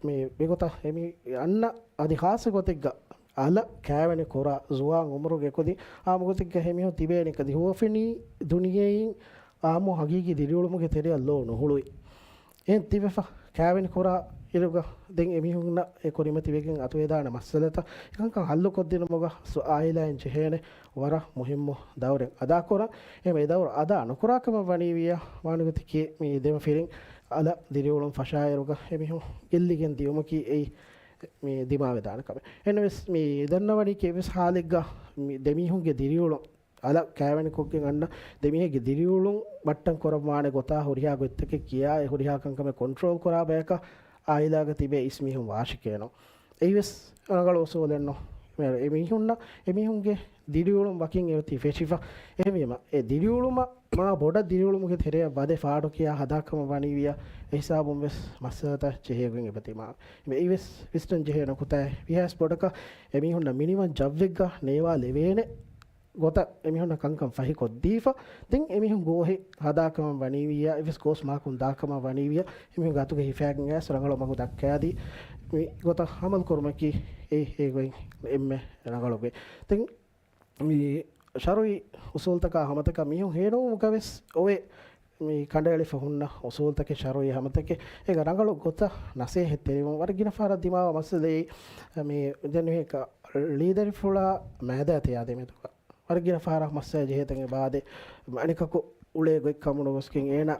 މި މިގޮތަށް އެމީ އަންނަ އަދި ޚާއްޞަ ގޮތެއްގަ އަލަށް ކާވެނި ކުރާ ޒުވާން އުމުރުގެ ކުދިން އާއްމު ގޮތެއްގަ އެމީހުން ތިބޭނީ ކަދި ހުވަފެނީ ދުނިޔެއިން އާއްމު ހަގީގީ ދިރިއުޅުމުގެ ތެރެއަށް ލޯ ނުހުޅުވި. އެހެން ތިބެފަ ކާވެނި ކުރާ އިރުގަ ދެން އެމީހުންނަށް އެ ކުރިމަތިވެގެން އަތުވެދާނެ މައްސަލަތައް އެކަންކަން ހައްލުކޮށްދިނުމުގަ ސު-، އާއިލާއިން ޖެހޭނެ ވަރަށް މުހިއްމު ދައުރެއް އަދާކުރަން. އެހެން އެ ދައުރު އަދާ ނުކުރާ ކަމަށް ވަނީ ވިއްޔާ، ވާނެ ގޮތަކީ މި ދެމަފިރިން އަލަށް ދިރިއުޅުން ފަށާއިރުގަ އެމީހުން ގެއްލިގެން ދިޔުމަކީ އެއީ މި ދިމާވެދާނެ ކަމެއް. އެހެންވެސް މި ދަންނަވަނީ ކީ އެއްވެސް ހާލެއްގަ މި ދެމީހުންގެ ދިރިއުޅުން އަލަށް ކާވެނިކޮށްގެން އަންނަ ދެމީހެއްގެ ދިރިއުޅުން ބައްޓަން ކުރައްވާނެ ގޮތާ ހުރިހާ ގޮތްތަކެއް ކިޔާ އެ ހުރިހާ ކަންކަމެއް ކޮންޓްރޯލް ކުރާ ބަޔަކަށް އާއިލާގަ ތިބޭ އިސް މީހުން ވާށިކޭނު. އެއީވެސް ރަނގަޅު އުސޫލެއްނު. އެ މީހުންނަށް އެމީހުންގެ ދިރިއުޅުން ވަކިން އެއޮތީ ފެށިފަ. އެހެންވީމަ، އެ ދިރިއުޅުމަށް މާ ބޮޑަށް ދިރިއުޅުމުގެ ތެރެއަށް ވަދެ ފާޑުކިޔާ ހަދާކަމަށް ވަނީވިޔާ، އެހިސާބުން ވެސް މައްސަލަތައް ޖެހޭގޮތް އެބަތިމާ. އެއީވެސް ވިސްނަން ޖެހޭ ނުކުތާއެއް. ވީހާވެސް ބޮޑަކަށް އެމީހުންނަށް މިނިވަން ޖައްވެއްގަ ނޭވާލެވޭނެ ގޮތަށް އެމީހުންނަށް ކަންކަން ފަހިކޮށްދީފަ، ދެން އެމީހުން ގޯހެއް ހަދާކަމަށް ވަނީވިއްޔާ، އެއްވެސް ގޯސް މާކުން ދާކަމަށް ވަނީވިއްޔާ، އެމީހުންގެ އަތުގަ ހިފާގެން އައިސް ރަނގަޅު މަގު ދައްކާދީ، މި ގޮތަށް ހަމަލު ކުރުމަކީ އެ، އެ ގޮތް އެންމެ ރަނގަޅު ގޮތް. ދެން މި ޝަރުއީ އުސޫލްތަކާ ހަމަތަކާ މީހުން ހޭނުވުމުގަ ވެސް އޮވޭ. މި ކަނޑައެޅިފަ ހުންނަ އުސޫލްތަކެއް، ޝަރުއީ ހަމަތަކެއް، އޭގަ ރަނގަޅު ގޮތަށް ނަސޭހަތްތެރިވުން. ވަރަށް ގިނަ ފަހަރަށް ދިމާވާ މައްސަލައެއް މި ދެން މި ކަ-، ޅީދަރިފުޅާ މައިދާ ތެޔާ ދެމެދުގަ ވަރަށް ގިނަ ފަހަރަށް މައްސަލަ ޖެހޭ ތަން އެބައާދޭ. އަނެކަކު އުޅޭ ގޮތް ކަމުނުގޮސްގެން އޭނަ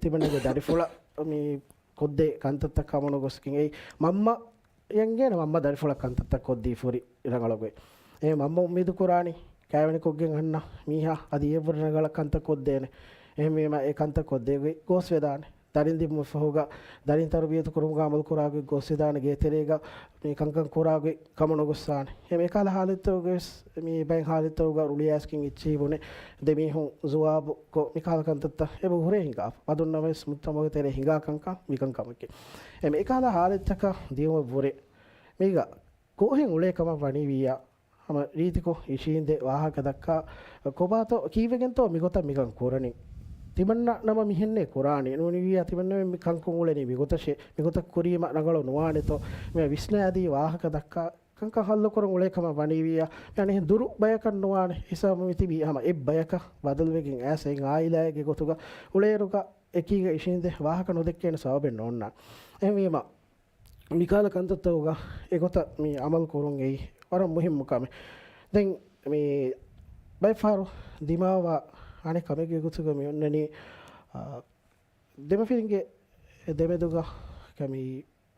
ތިމަންނަގެ ދަރިފުޅަށް މި ކޮށްދޭ ކަންތައްތައް ކަމުނުގޮސްގެން އެއީ މަންމަ އެނގޭނެ މަންމަ ދަރިފުޅަށް ކަންތައްތައް ކޮށްދީ ފުރި ރަނގަޅު ގޮތް. އެ މަންމަ އުއްމީދު ކުރާނީ ކައިވެނިކޮށްގެން އަންނަ މީހާ އަދި އެއްވުރެ ރަނގަޅަށް ކަންތައް ކޮށްދޭނެ. އެހެންވީމަ އެ ކަންތައް ކޮށްދޭ ގޮތް ގޯސްވެދާނެ. ދަރިން ދިއުމަށްފަހުގަ ދަރިން ތަރުބިޔަތު ކުރުމުގަ އަމަލު ކުރާ ގޮތް ގޯސްވެދާނެ. ގޭތެރޭގަ މި ކަންކަން ކުރާ ގޮތް ކަމުނުގޮސްސާނެ. އެ އެކަހަލަ ހާލަތްތަކުގަ ވެސް މި ބައެއް ހާލަތްތަކުގަ ރުޅިއައިސްގެން އެއްޗެހި ބުނެ ދެ މީހުން ޒުވާބު ކޮށް މިކަހަލަ ކަންތައްތައް އެބަ ހުރޭ ހިނގާފަ. ބަދުންނަމަވެސް މުޖްތަމަޢުގެ ތެރޭ ހިނގާ ކަންކަން މިކަންކަމަކީ. އެ އެކަހަލަ ހާލަތްތަކަށް ދިޔުމަށްވުރެ މީގަ ކޯހެއް އުޅޭ ކަމަށް ވަނީވިއްޔާ، ހަމަ ރީތިކޮށް އިށީނދެ ވާހަކަ ދައްކާ، ކޮބާތޯ ކީއްވެގެންތޯ މިގޮތަށް މިކަން ކުރަނީ؟ ތިމަންނަ ނަމަ މިހެންނޭ ކުރާނީ. ނޫނީވިއްޔާ ތިމަންނަމެން މި ކަންކޮށް އުޅެނީ މިގޮތަށޭ. މިގޮތަށް ކުރީމަ ރަނގަޅު ނުވާނެތޯ؟ މި ވިސްނާދީ ވާހަކަ ދައްކާ ކަންކަން ހައްލުކުރަން އުޅޭ ކަމަށް ވަނީވިއްޔާ، މި އަނެއް ދުރު ބަޔަކަށް ނުވާނެ. ހިސާބު މި ތިބީ ހަމަ އެއް ބަޔަކަށް ބަދަލުވެގެން އައިސް އެއް އާއިލާއެއްގެ ގޮތުގަ އުޅޭއިރުގަ އެކީގަ އިށީނދެ ވާހަކަ ނުދެއްކޭނެ ސަބަބެއް ނޯންނާނެ. އެހެންވީމަ، މިކަހަލަ ކަންތައްތަކުގަ އެގޮތަށް މި އަމަލު ކުރުން އެއީ ވަރަށް މުހިއްމު ކަމެއް. ދެން މި ބައެއްފަހަރު ދިމާވާ އަނެއް ކަމެއްގެ ގޮތުގަ މި އޮންނަނީ، އާ، ދެމަފިރިންގެ ދެމެދުގަ ކަމީ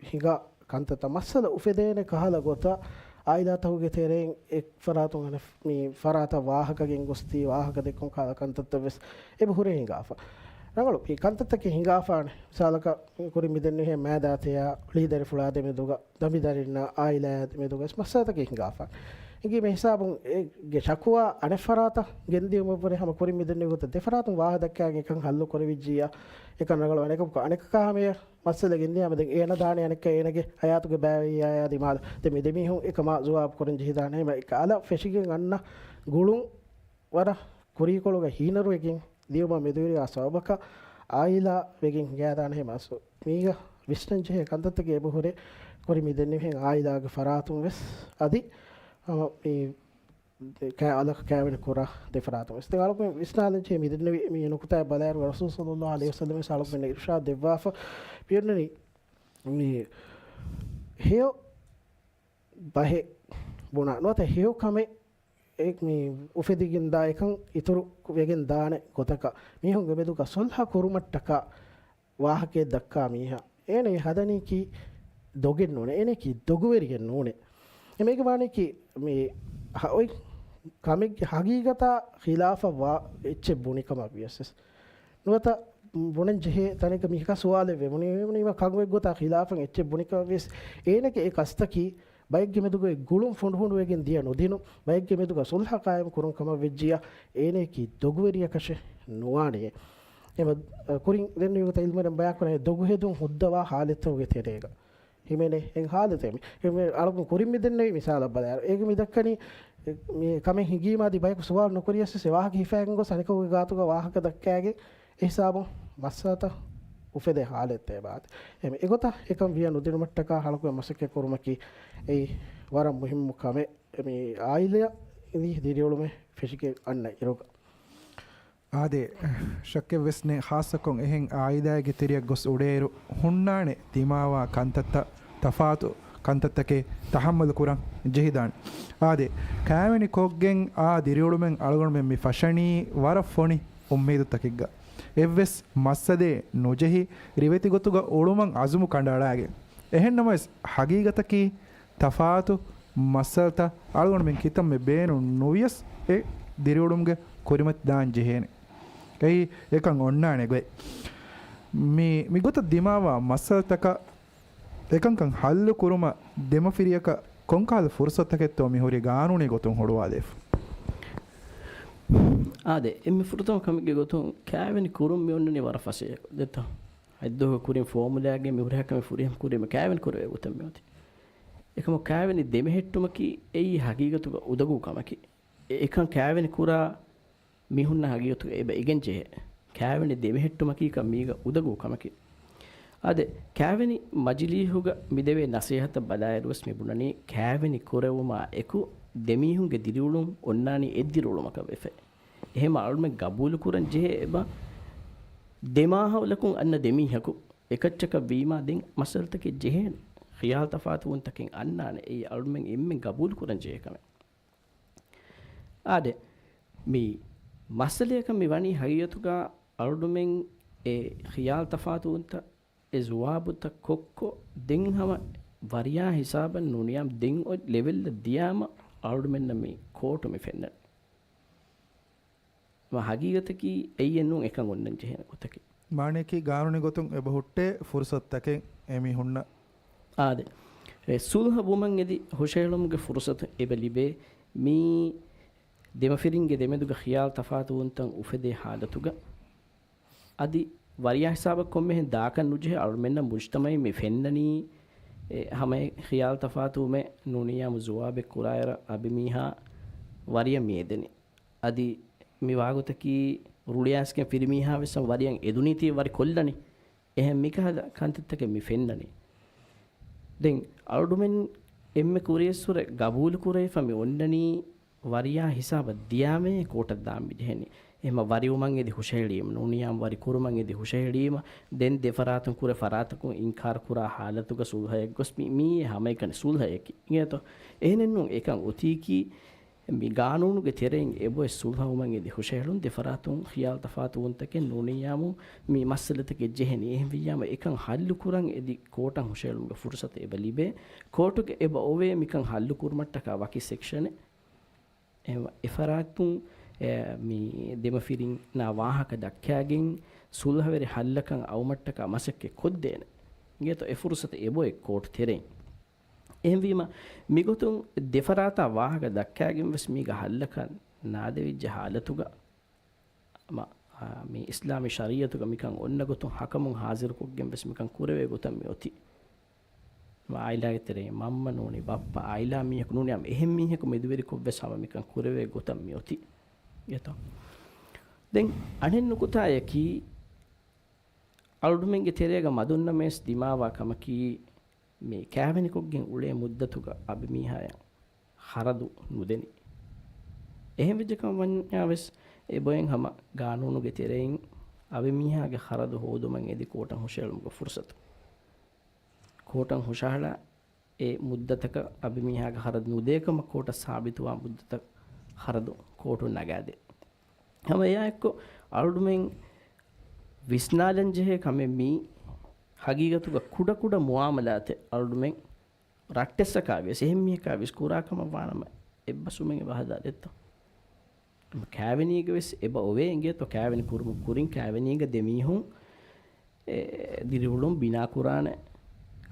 ހިނގާ ކަންތައްތައް މައްސަލަ އުފެދޭނެ ކަހަލަ ގޮތަށް އާއިލާތަކުގެ ތެރެއިން އެއް ފަރާތުން އަނެއް މި ފަރާތަށް ވާހަކަ ގެންގޮސްދީ، ވާހަކަ ދެއްކުން ކަ-، ކަންތައްތައް ވެސް އެބަ ހުރެ ހިނގާފަ. ރަނގަޅު މި ކަންތައްތަކެއް ހިނގާފާނެ. މިސާލަކަށް ކުރިން މިދެންނެވިހެން މާދާތެޔާ ޅީދަރިފުޅާ ދެމެދުގަ، ދަނބިދަރިންނާ އާއިލާ ދެމެދުގަ ވެސް މައްސަލަތަކެއް ހިނގާފާނެ. އެނގީ މި ހިސާބުން އޭގެ ޝަކުވާ އަނެއް ފަރާތަށް ގެންދިޔުމަށްވުރެ ހަމަ ކުރިން މިދެންނެވި ގޮތަށް ދެ ފަރާތުން ވާހަ ދައްކާގެން އެކަން ހައްލު ކުރެވިއްޖިއްޔާ، އެކަން ރަނގަޅު ވާނެ. އެކަމަކު އަނެކަކާ ހަމަޔަށް މައްސަލަ ގެންދިޔާމަ ދެން އޭނަ ދާނެ އަނެއްކާ އޭނަގެ ހަޔާތުގެ ބައިވެރިޔާޔާ ދިމާލަށް. ދެން މި ދެމީހުން އެކަމާ ޖުވާބު ކުރަން ޖެހިދާނެ. އެކަލަ ފެށިގެން އަންނަ ގުޅުން ވަރަށް ކުރީކޮޅުގަ ހީނަރުވެގެން ދިޔުމަށް މެދުވެރިވާ ސަބަބަކަށް އާއިލާ ވެގެން ހިނގާދާނެ މައްސަލަ. މީގަ ވިސްނަން ޖެހޭ ކަންތައްތަކެއް އެބަހުރޭ. ކުރިން މި ދެންނެވިހެން އާއިލާގެ ފަރާތުން ވެސް އަދި ހަމަ މި ކާ-، އަލަކަ ކާވެނި ކުރާ ދެ ފަރާތުން ވެސް. ދެން އަޅުގަނޑު ވިސްނާލަން ޖެހޭ މި ދެންނެވި މި ނުކުތާ ބަލާއިރު ރަސޫލު ޞައްލައްލާހު ޢަލައިހި ވަސައްލަމަ ވެސް އަޅުގަނޑު އިރުޝާދު ދެއްވާފަ މިއޮންނަނީ މި ހެޔޮ ބަހެއް ބުނާ ނުވަތަ ހެޔޮ ކަމެއް އެ މި އުފެދިގެން ދާ އެކަން އިތުރު ވެގެން ދާނެ ގޮތަކަށް މީހުންގެ މެދުގަ ޞުލްޙަ ކުރުމަށްޓަކާ ވާހަކައެއް ދައްކާ މީހާ އޭނަ ހަދަނީކީ ދޮގެއް ނޫނޭ، އޭނައަކީ ދޮގުވެރިއެއް ނޫނޭ. އެ މީގެ މާނައަކީ މި ހަ-، އޮތް ކަމެއްގެ ހަގީގަތާ ޚިލާފަށް ވާ އެއްޗެއް ބުނިކަމަށް ވިޔަސް ވެސް. ނުވަތަ ބުނަން ޖެހޭ ތަނެއްގަ މީހަކާ ސުވާލެއް ވޭ. ބުނީމަ ކަން އޮތް ގޮތާ ޚިލާފަށް އެއްޗެއް ބުނިކަމަށް ވިޔަސް އޭނަގެ އެ ޤަޞްދަކީ ބައެއްގެ މެދުގައި ގުޅުން ފުނޑުފުނޑުވެގެން ދިޔަ ނުދިނުން، ބައެއްގެ މެދުގަ ޞުލްޙަ ޤާއިމް ކުރުން ކަމަށް ވެއްޖިއްޔާ އޭނައަކީ ދޮގުވެރިޔަކަށެއް ނުވާނެޔޭ. އެމަ، އަ، ކުރިން ދެންނެވި ގޮތަށް ޢިލްމުވެރިން ބަޔާންކުރަނީ ދޮގުހެދުން ހުއްދަވާ ޙާލަތްތަކުގެ ތެރޭގަ. ހިމެނޭ އެއް ޙާލަތެއް މި. އެ މި އަޅުގަނޑު ކުރިން މި ދެންނެވި މިސާލަށް ބަލާއިރު. އޭގެ މި ދައްކަނީ އެ، މި ކަމެއް ހިނގީމާ އަދި ބަޔަކު ސުވާލު ނުކުރިޔަސް ވެސް އެ ވާހަކަ ހިފައިގެން ގޮސް އަނެކަކުގެ ގާތުގަ ވާހަކަ ދައްކައިގެން އެ ހިސާބުން މައްސަލަތައް އުފެދޭ ޙާލަތްތައް އެބައާދޭ. އެ މި އެގޮތަށް އެކަން ވިޔަ ނުދިނުމަށްޓަކާ ހަޅުކުރެ މަސައްކަތް ކުރުމަކީ އެއީ ވަރަށް މުހިއްމު ކަމެއް. އެ މި އާއިލާ އިނީ ދިރިއުޅުމެއް ފެށިގެން އަންނަ އިރުގަ. އާދެ، ޝައްކެއް ވެސް ނެތް، ޚާއްޞަކޮށް އެހެން އާއިލާގެ ތެރެއަށް ގޮސް އުޅޭއިރު ހުންނާނެ ދިމާވާ ކަންތައްތައް، ތަފާތު ކަންތައްތަކެއް ތަޙައްމަލު ކުރަން ޖެހިދާނެ. އާދެ، ކާވެނި ކޮށްގެން އާ ދިރިއުޅުމެއް އަޅުގަނޑުމެން މި ފަށަނީ ވަރަށް ފޮނި އުއްމީދުތަކެއްގަ. އެއްވެސް މައްސަލައެއް ނުޖެހި، ރިވެތި ގޮތުގަ އުޅުމަށް އަޒުމު ކަނޑައަޅާގެން. އެހެންނަމަވެސް، ޙަޤީޤަތަކީ ތަފާތު މައްސަލަތައް އަޅުގަނޑުމެން ކިތަންމެ ބޭނުން ނުވިޔަސް އެ ދިރިއުޅުމުގެ ކުރިމަތި ދާން ޖެހޭނެ. އެއީ އެކަން އޮންނާނެ ގޮތް. މި، މިގޮތަށް ދިމާވާ މައްސަލަތަކަށް އެކަންކަން ހައްލު ކުރުމަށް ދެމަފިރިޔަކަށް ކޮންކަހަލަ ފުރުޞަތުތަކެއްތޯ މިހުރީ ގާނޫނީ ގޮތުން ހުޅުވާލައިފަ؟ އާދެ، އެންމެ ފުރަތަމަ ކަމެއްގެ ގޮތުން ކާވެނި ކުރުން މި އޮންނަނީ ވަރަށް ފަސޭހަ ގޮތް. ދެއްތޯ؟ އައްދުވަހު ކުރިން ފޯމުލާގެ މި ހުރިހާ ކަމެއް ފުރިހަމަ ކުރީމަ ކާވެނި ކުރެވޭ ގޮތަށް މިއޮތީ. އެކަމަކު ކާވެނި ދެމެހެއްޓުމަކީ އެއީ ހަގީގަތުގަ އުދަގޫ ކަމަކީ. އެ، އެކަން ކާވެނި ކުރާ މީހުންނަށް ހަގީގަތުގަ އެބަ އިގެން ޖެހޭ. ކާވެނި ދެމެހެއްޓުމަކީ ކަން މީގަ އުދަގޫ ކަމަކީ. އާދެ، ކާވެނި މަޖިލީހުގަ މިދެވޭ ނަސޭހަތަށް ބަލާއިރުވެސް މި ބުނަނީ ކާވެނި ކުރެވުމާ އެކު ދެމީހުންގެ ދިރިއުޅުން އޮންނާނީ އެއްދިރިއުޅުމަކަށް ވެފަ. އެހެން އަޅުމެން ގަބޫލުކުރަން ޖެހޭ އެބަ ދެމާހައުލަކުން އަންނަ ދެމީހަކު އެކައްޗަކަށް ވީމާ ދެން މައްސަލަތަކެއް ޖެހޭނެ. ޚިޔާލު ތަފާތުވުންތަކެއް އަންނާނެ. އެއީ އަޅުމެން އެންމެން ގަބޫލުކުރަން ޖެހޭ ކަމެއް. އާދެ، މި މައްސަލަޔަކަށް މި ވަނީ ހަގީގަތުގަ އަޅުމެން އެ ޚިޔާލު ތަފާތުވުންތައް އެ ޒުވާބުތައް ކޮށްކޮށް، ދެން ހަމަ ވަރިޔާ ހިސާބަށް ނޫނިޔާމަ ދެން އޮތް ލެވެލްއަށް ދިޔާމަ އަޅުމެންނަށް މި ކޯޓު މި ފެންނަނީ. ހަގީގަތަކީ އެއްޔެއް ނޫން އެކަން އޮންނަން ޖެހޭނެ ގޮތަކީ. މާނަޔަކީ ގާނޫނީ ގޮތުން އެބަ ހުއްޓޭ ފުރުސަތުތަކެއް އެމީހުންނަށް. އާދެ. އެ ސުލްހަ ވުމަށް އެދި ހުށަހެޅުމުގެ ފުރުސަތު އެބަ ލިބޭ މީ ދެމަފިރިންގެ ދެމެދުގަ ޚިޔާލު ތަފާތުވުންތައް އުފެދޭ ހާލަތުގަ. އަދި ވަރިޔާ ހިސާބަށް ކޮންމެހެން ދާކަށް ނުޖެހޭ އަޅުމެންނަށް މުޖްތަމަޢީ މި ފެންނަނީ، އެ، ހަމައެއް ޚިޔާލު ތަފާތުވުމެއް ނޫނިޔާމު ޒުވާބެއް ކުރާއިރަށް އަނބިމީހާ ވަރިޔަށް މި އެދެނީ. އަދި މި ވާގޮތަކީ ރުޅިއައިސްގެން ފިރިމީހާ ވެސް ވަރިޔަށް އެދުނީތީ ވަރި ކޮށްލަނީ. އެހެން މިކަހަލަ ކަންތައްތަކެއް މި ފެންނަނީ. ދެން އަޅުމެން އެންމެ ކުރިޔަސްވުރެ ގަބޫލު ކުރެވިފަ މި އޮންނަނީ ވަރިޔާ ހިސާބަށް ދިޔާމޭ ކޯޓަށް ދާން މި ޖެހެނީ. އެހެމަ ވަރިވުމަށް އެދި ހުށަހެޅީމަ، ނޫނިޔާމަ ވަރި ކުރުމަށް އެދި ހުށަހެޅީމަ، ދެން ދެފަރާތުން ކުރެ ފަރާތަކުން އިންކާރު ކުރާ ހާލަތުގަ ސުލްހައެއް ގޮސް މި، މީ ހަމައެކަނި ސުލްހައެކި. އިނގޭތޯ؟ އެހެނެއްނޫން އެކަން އޮތީކީ މި ގާނޫނުގެ ތެރެއިން އެބޮތް ސުލްހަވުމަށް އެދި ހުށަހެޅުން ދެފަރާތުން ޚިޔާލު ތަފާތުވުންތަކެއް ނޫނިއްޔާމު މި މައްސަލަތަކެއް ޖެހެނީ. އެހެންވިއްޔާމަ އެކަން ހައްލުކުރަން އެދި ކޯޓަށް ހުށަހެޅުމުގެ ފުރުސަތު އެބަ ލިބޭ. ކޯޓުގެ އެބަ އޮވޭ މިކަން ހައްލުކުރުމަށްޓަކާ ވަކި ސެކްޝަނެއް. އެ، އެފަރާތުން، އެ، މި ދެމަފިރިންނާ ވާހަކަ ދައްކާގެން ސުލްހަވެރި ހައްލަކަށް އައުމަށްޓަކާ މަސައްކަތް ކޮށްދޭނެ. އިނގޭތޯ އެ ފުރުސަތު އެބޮތް ކޯޓު ތެރެއިން. އެހެންވީމަ، މިގޮތުން ދެފަރާތާ ވާހަކަ ދައްކާގެން ވެސް މީގަ ހައްލަކަށް ނާދެވިއްޖެ ހާލަތުގަ، މަ-، އާ، މި އިސްލާމީ ޝަރީއަތުގަ މިކަން އޮންނަ ގޮތުން ހަކަމުން ހާޒިރުކޮށްގެން ވެސް މިކަން ކުރެވޭ ގޮތަށް މި އޮތީ. މަ އާއިލާގެ ތެރެއިން މަންމަ ނޫނީ، ބައްޕަ، އާއިލާ މީހަކު ނޫނީ، ހަމަ އެހެން މީހަކު މެދުވެރިކޮށް ވެސް ހަމަ މިކަން ކުރެވޭ ގޮތަށް މި އޮތީ. އެތޯ. ދެން އަނެއް ނުކުތާޔަކީ، އަޅުގަނޑުމެންގެ ތެރޭގަ މަދުންނަމަވެސް ދިމާވާ ކަމަކީ، މި ކާވެނިކޮށްގެން އުޅޭ މުއްދަތުގަ އަނބިމީހާޔަށް ޚަރަދު ނުދެނީ. އެހެން ވެއްޖެ ކަމަށް ވަންޏާ ވެސް، އެބޮއެން ހަމަ ގާނޫނުގެ ތެރެއިން އަނބިމީހާގެ ޚަރަދު ހޯދުމަށް އެދި ކޯޓަށް ހުށަހެޅުމުގެ ފުރުސަތު. ކޯޓަށް ހުށަހަޅާ އެ މުއްދަތަކަށް އަނބިމީހާގެ ޚަރަދު ނުދޭ ކަމަށް ކޯޓަށް ސާބިތުވާ މުއްދަތަށް ޚަރަދު ކޯޓުން ނަގާދޭ. ހަމަ އެއާ އެއްކޮށް، އަޅުގަނޑުމެން ވިސްނާލަން ޖެހޭ ކަމެއް މީ، ހަގީގަތުގަ ކުޑަކުޑަ މުއާމަލާތެއް އަޅުގަނޑުމެން ރައްޓެއްސަކާ ވިޔަސް އެހެން މީހަކާ ވިޔަސް ކުރާ ކަމަށް ވާނަމަ، އެއްބަސްވުމެއް އެބަ ހަދާ ދެއްތޯ؟ ކާވެނީގަ ވެސް އެބަ އޮވޭ އިނގޭތޯ، ކާވެނި ކުރުމުގެ ކުރިން ކާވެނީގަ ދެމީހުން އެ، ދިރިއުޅުން ބިނާ ކުރާނެ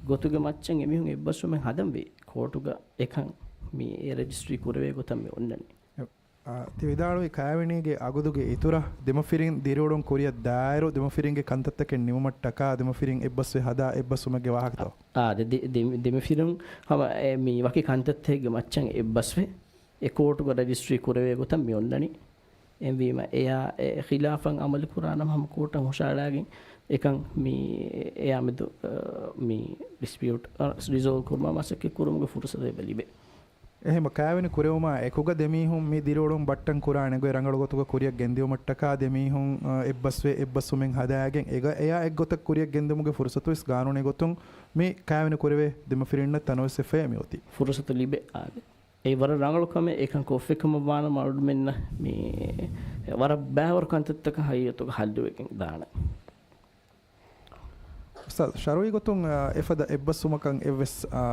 ގޮތުގެ މައްޗަށް އެމީހުން އެއްބަސްވުމެއް ހަދަން ވޭ. ކޯޓުގަ އެކަން މި އެ ރަޖިސްޓްރީ ކުރެވޭ ގޮތަށް މި އޮންނަނީ. އެ، އާ، ތި ވިދާޅުވި ކާވެނީގެ އަގުދުގެ އިތުރަށް ދެމަފިރިން ދިރިއުޅުން ކުރިއަށް ދާއިރު ދެމަފިރިންގެ ކަންތައްތަކެއް ނިމުމަށްޓަކާ ދެމަފިރިން އެއްބަސްވެ ހަދާ އެއްބަސްވުމެއްގެ ވާހަކަތޯ؟ އާ، ދެ-، ދެ-، ދެ-، ދެމަފިރިން ހަމަ އެ މި ވަކި ކަންތައްތަކެއްގެ މައްޗަށް އެއްބަސްވެ. އެ ކޯޓުގަ ރަޖިސްޓްރީ ކުރެވޭ ގޮތަށް މި އޮންނަނީ. އެހެންވީމަ، އެޔާ އެ ޚިލާފަށް އަމަލު ކުރާނަމަ ހަމަ ކޯޓަށް ހުށަހަޅާގެން އެކަން މި އެޔާ މެދު، އަ، މި ޑިސްޕިއުޓް، އަ، ރިޒޯލްވް ކުރުމަށް މަސައްކަތް ކުރުމުގެ ފުރުސަތު އެބަ ލިބޭ. އެހެން ކާވެނި ކުރެވުމާ އެކުގަ ދެމީހުން މި ދިރިއުޅުން ބައްޓަން ކުރާނެ ގޮތް ރަނގަޅު ގޮތުގަ ކުރިއަށް ގެންދިއުމަށްޓަކާ ދެމީހުން، އަ، އެއްބަސްވެ އެއްބަސްވުމެއް ހަދާގެން އެގަ-، އެޔާ އެއްގޮތަށް ކުރިއަށް ގެންދުމުގެ ފުރުސަތު ވެސް ގާނޫނީ ގޮތުން މި ކާވެނި ކުރެވޭ ދެމަފިރިންނަށް ތަނަވަސްވެފައޭ މި އޮތީ. ފުރުސަތު ލިބޭ. އާދެ. އެ ވަރަށް ރަނގަޅު ކަމެއް، އެކަން ކޮށްފި ކަމަށް ވާނަމަ އަޅުގަނޑުމެންނަށް މި ވަރަށް ބައިވަރު ކަންތައްތަކަށް ހަގީގަތުގަ ހައްލުވެގެން ދާނެ. އުސްތާޛް، ޝަރުއީ ގޮތުން، އަ، އެފަދަ އެއްބަސްވުމަކަށް އެއްވެސް، އަ،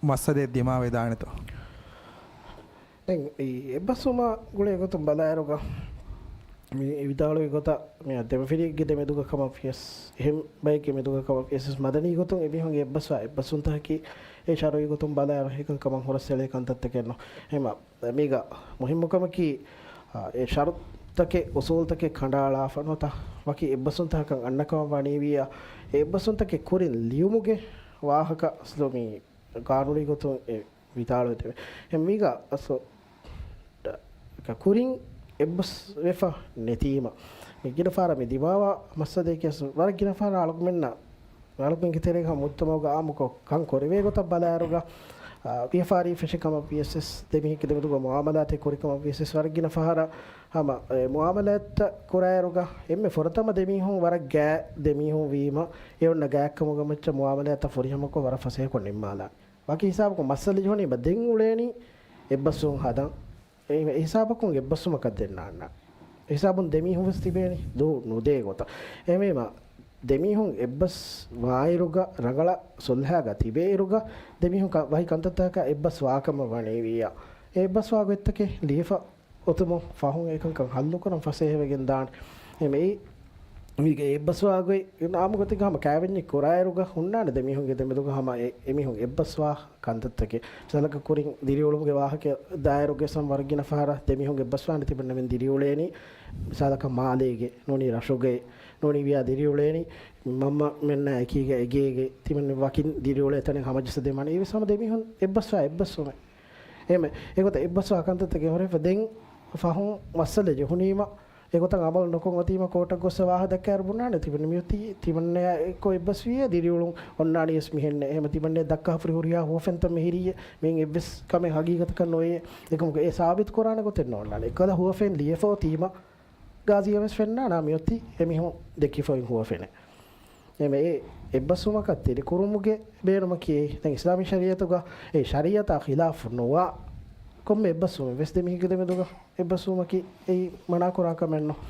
މައްސަލައެއް ދިމާވެދާނެތޯ؟ ދެން އެ އެއްބަސްވުމާ ގުޅޭ ގޮތުން ބަލާއިރުގަ، މި ވިދާޅުވި ގޮތަށް މި ދެމަފިރިއެއްގެ ދެމެދުގަ ކަމަށް ވިޔަސް، އެހެން ބައެއްގެ މެދުގަ ކަމަށް ވިޔަސް، މަދަނީ ގޮތުން އެމީހުންގެ އެއްބަސްވާ އެއްބަސްވުންތަކަކީ އެ ޝަރުއީ ގޮތުން ބަލާއިރު އެކަން ކަމަށް ހުރަސްއެޅޭ ކަންތައްތަކެއް ނޫން. އެހެންމަ މީގަ މުހިއްމު ކަމަކީ، އާ، އެ ޝަރުތުތަކެއް، އުސޫލުތަކެއް ކަނޑައަޅާފަ ނުވަތަ ވަކި އެއްބަސްވުންތަކަކަށް އަންނަ ކަމަށް ވަނީވިއްޔާ، އެ އެއްބަސްވުންތަކެއް ކުރިން ލިޔުމުގެ ވާހަކަ އަސްލު މި ގާނޫނީ ގޮތުން އެ ވިދާޅުވެތެވެ. އެ މީގަ އަސްލު ކުރިން އެއްބަސްވެފަ ނެތީމަ، މި ގިނަ ފަހަރަށް މި ދިމާވާ މައްސަލައެކޭ އަސްލު ވަރަށް ގިނަ ފަހަރަށް އަޅުގަނޑުމެންނަށް އަޅުގަނޑުގެ ތެރޭގަ މުޖްތަމަޢުގަ އާއްމުކޮށް ކަން ކުރެވޭ ގޮތަށް ބަލާއިރުގަ، އާ، ވިޔަފާރީ ފެށި ކަމަށް ވިޔަސް ދެމީހެއްގެ ދެމެދުގަ މުއާމަލާތެއް ކުރި ކަމަށް ވިޔަސް ވަރަށް ގިނަ ފަހަރަށް ހަމަ، އެ، މުއާމަލާތްތައް ކުރާއިރުގަ އެންމެ ފުރަތަމަ ދެމީހުން ވަރަށް ގާތް ދެމީހުން ވީމަ، އެ އޮންނަ ގާތްކަމުގަ މައްޗަށް މުއާމަލާތްތައް ފުރިހަމަކޮށް ވަރަށް ފަސޭހަކޮށް ނިންމާލާނެ. ވަކި ހިސާބަކުން މައްސަލަ ޖެހުނީމަ ދެން އުޅޭނީ އެއްބަސްވުން ހަދަން. އެ، އެ ހިސާބަކުން އެއްބަސްވުމަކަށް ދެން ނާންނާނެ. އެ ހިސާބުން ދެމީހުން ވެސް ތިބޭނީ ދޫ ނުދޭ ގޮތަށް. އެހެންވީމަ، ދެމީހުން އެއްބަސް ވާއިރުގަ، ރަނގަޅަށް ސުލްހައިގަ ތިބޭއިރުގަ، ދެމީހުން ކަ-، ވަކި ކަންތައްތަކަކަށް އެއްބަސް ވާކަމަށް ވަނީވިއްޔާ، އެ އެއްބަސް ވާ ގޮތްތަކެއް ލިޔެފަ އޮތުމުން ފަހުން އެކަންކަން ހައްލުކުރަން ފަސޭހަވެގެން ދާނެ. އެމެއި މީގެ އެއްބަސްވާ ގޮތް އާއްމު ގޮތެއްގަ ހަމަ ކާވެންޏެއް ކުރާއިރުގަ ހުންނާނެ ދެމީހުންގެ ދެމެދުގަ ހަމަ އެ-، އެމީހުން އެއްބަސްވާ ކަންތައްތަކެއް. މިސާލަކަށް ކުރިން ދިރިއުޅުމުގެ ވާހަކަ ދާއިރުގަ ވެސް ވަރަށް ގިނަ ފަހަރަށް ދެމީހުން އެއްބަސްވާނެ ތިމަންނަމެން ދިރިއުޅޭނީ މިސާލަކަށް މާލޭގެ ނޫނީ ރަށުގައި ނޫނީ ވިޔާ ދިރިއުޅޭނީ މަންމަމެންނާ އެކީގަ އެގޭގައި ތިމަން ވަކިން ދިރިއުޅޭ ތަނެއް ހަމަޖައްސަދޭ މާނަ އެވެސް ހަމަ ދެމީހުން އެއްބަސްވާ އެއްބަސްވުމެއް. އެހެން އެގޮތަށް އެއްބަސްވާ ކަންތައްތަކެއް ހުރެފަ ދެން ފަހުން މައްސަލަ ޖެހުނީމަ، އެގޮތަށް އަމަލު ނުކޮށް އޮތީމަ ކޯޓަށް ގޮއްސަ ވާހަ ދައްކާއިރު ބުނާނެ ތިބެން މިއޮތީ ތިމަންނަޔާ އެއްކޮށް އެއްބަސްވިއޭ ދިރިއުޅުން އޮންނާނީވެސް މިހެންނޭ. އެހެމަ ތިމަންނަޔަށް ދައްކާފަ ހުރި ހުރިހާ ހުވަފެންތައް މިހިރީއޭ. މިއިން އެއްވެސް ކަމެއް ހަގީގަތަކަށް ނުވޭ. އެކަމަކު އެ ސާބިތު ކުރާނެ ގޮތެއް ނޯންނާނެ. އެއްކަލަ ހުވަފެން ލިޔެފަ އޮތީމަ ގާޒީއަށް ވެސް ފެންނާނާ މިއޮތީ އެމީހުން ދެއްކިފައި ހުވަފެނެއް. އެމެ އެ އެއްބަސްވުމަކަށް ތެރިކުރުމުގެ ބޭނުމަކީ އެއީ. ދެން އިސްލާމީ ޝަރީއަތުގަ އެ ޝަރީއަތާ ޚިލާފު ނުވާ ކޮންމެ އެއްބަސްވުމެއް ވެސް ދެމީހެއްގެ ދެމެދުގަ އެއްބަސްވުމަކީ އެއީ މަނާކުރާ ކަމެއް ނޫން.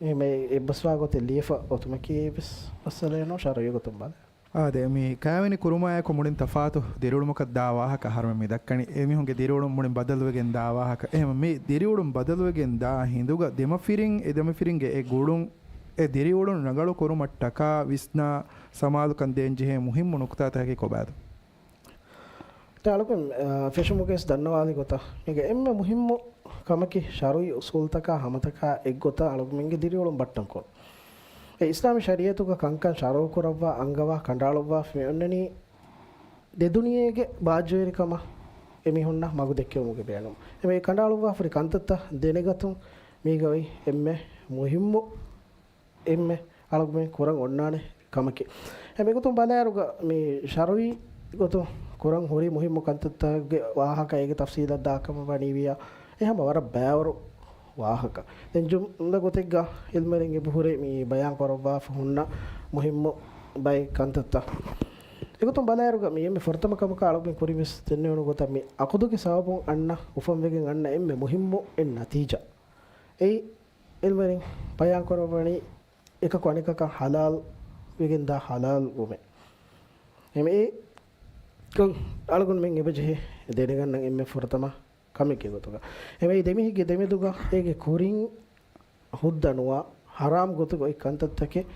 އެހެން އެއްބަސްވާ ގޮތެއް ލިޔެފަ އޮތުމަކީ އެއްވެސް މައްސަލައެއް ނޫން ޝަރުއީ ގޮތުން ބަލާ. އާދެ، މި ކައިވެނި ކުރުމާއެކު މުޅިން ތަފާތު ދިރިއުޅުމަކަށް ދާ ވާހަކަ އަހަރުމެން މި ދައްކަނީ. އެމީހުންގެ ދިރިއުޅުން މުޅިން ބަދަލުވެގެން ދާ ވާހަކަ. އެހެން މި ދިރިއުޅުން ބަދަލުވެގެން ދާ ހިނދުގަ ދެމަފިރިން، އެ ދެމަފިރިންގެ އެ ގުޅުން، އެ ދިރިއުޅުން ރަނގަޅު ކުރުމަށްޓަކާ ވިސްނާ ސަމާލުކަން ދޭންޖެހޭ މުހިއްމު ނުކުތާތަކަކީ ކޮބާތޯ؟ އެ އަޅުގަނޑު، އާ، ފެށުމުގައި ދަންނަވާލި ގޮތަށް، މީގެ އެންމެ މުހިއްމު ކަމަކީ ޝަރުއީ އުސޫލުތަކާ ހަމަތަކާ އެއްގޮތަށް އަޅުގަނޑުމެންގެ ދިރިއުޅުން ބައްޓަން ކުރުން. އެ އިސްލާމީ ޝަރީއަތުގަ ކަންކަން ޝަރުއުކުރައްވާ، އަންގަވާ، ކަނޑައަޅުއްވާފަ މި އޮންނަނީ ދެ ދުނިޔޭގެ ބާއްޖަވެރިކަމަށް އެމީހުންނަށް މަގު ދެއްކެވުމުގެ ބޭނުމަށް. އެ ކަނޑައަޅުއްވާފަ ހުރި ކަންތައްތައް ދެނެގަތުން މީގައި އެންމެ މުހިއްމު އެންމެ އަޅުގަނޑުމެން ކުރަން އޮންނާނެ ކަމަކީ. އެ މިގޮތުން ބަލާއިރުގަ މި ޝަރުއީ ގޮތުން ކުރަން ހުރި މުހިއްމު ކަންތައްތަކުގެ ވާހަކަ އޭގެ ތަފްސީލަށް ދާކަމަށް ވަނީވިޔާ، އެ ހަމަ ވަރަށް ބައިވަރު ވާހަކަ. ދެން ޖުމްލަ ގޮތެއްގަ އިލްމުވެރިން އެބަހުރި މި ބަޔާން ކުރައްވާފަ ހުންނަ މުހިއްމު ބައެއް ކަންތައްތައް. އެގޮތުން ބަލާއިރުގަ މި އެންމެ ފުރަތަމަ ކަމަކަށް އަޅުގަނޑު ކުރިން ވެސް ދެންނެވުނު ގޮތަށް މި އަޤުދުގެ ސަބަބުން އަންނަ އުފަންވެގެން އަންނަ އެންމެ މުހިއްމު އެއް ނަތީޖާ. އެއީ އިލްމުވެރިން ބަޔާން ކުރައްވަނީ އެކަކު އަނެކަކަށް ޙަލާލް ވެގެންދާ ޙަލާލް ވުމެއް. އެމެ އެ ކަން އަޅުގަނޑުމެން އެބަޖެހޭ ދެނެގަންނަން އެންމެ ފުރަތަމަ ކަމެއްގެ ގޮތުގަ. އެމެ އެ ދެމީހެއްގެ ދެމެދުގަ އޭގެ ކުރިން ހުއްދަ ނުވާ، ޙަރާމް ގޮތުގަ އޮތް ކަންތައްތަކެއް،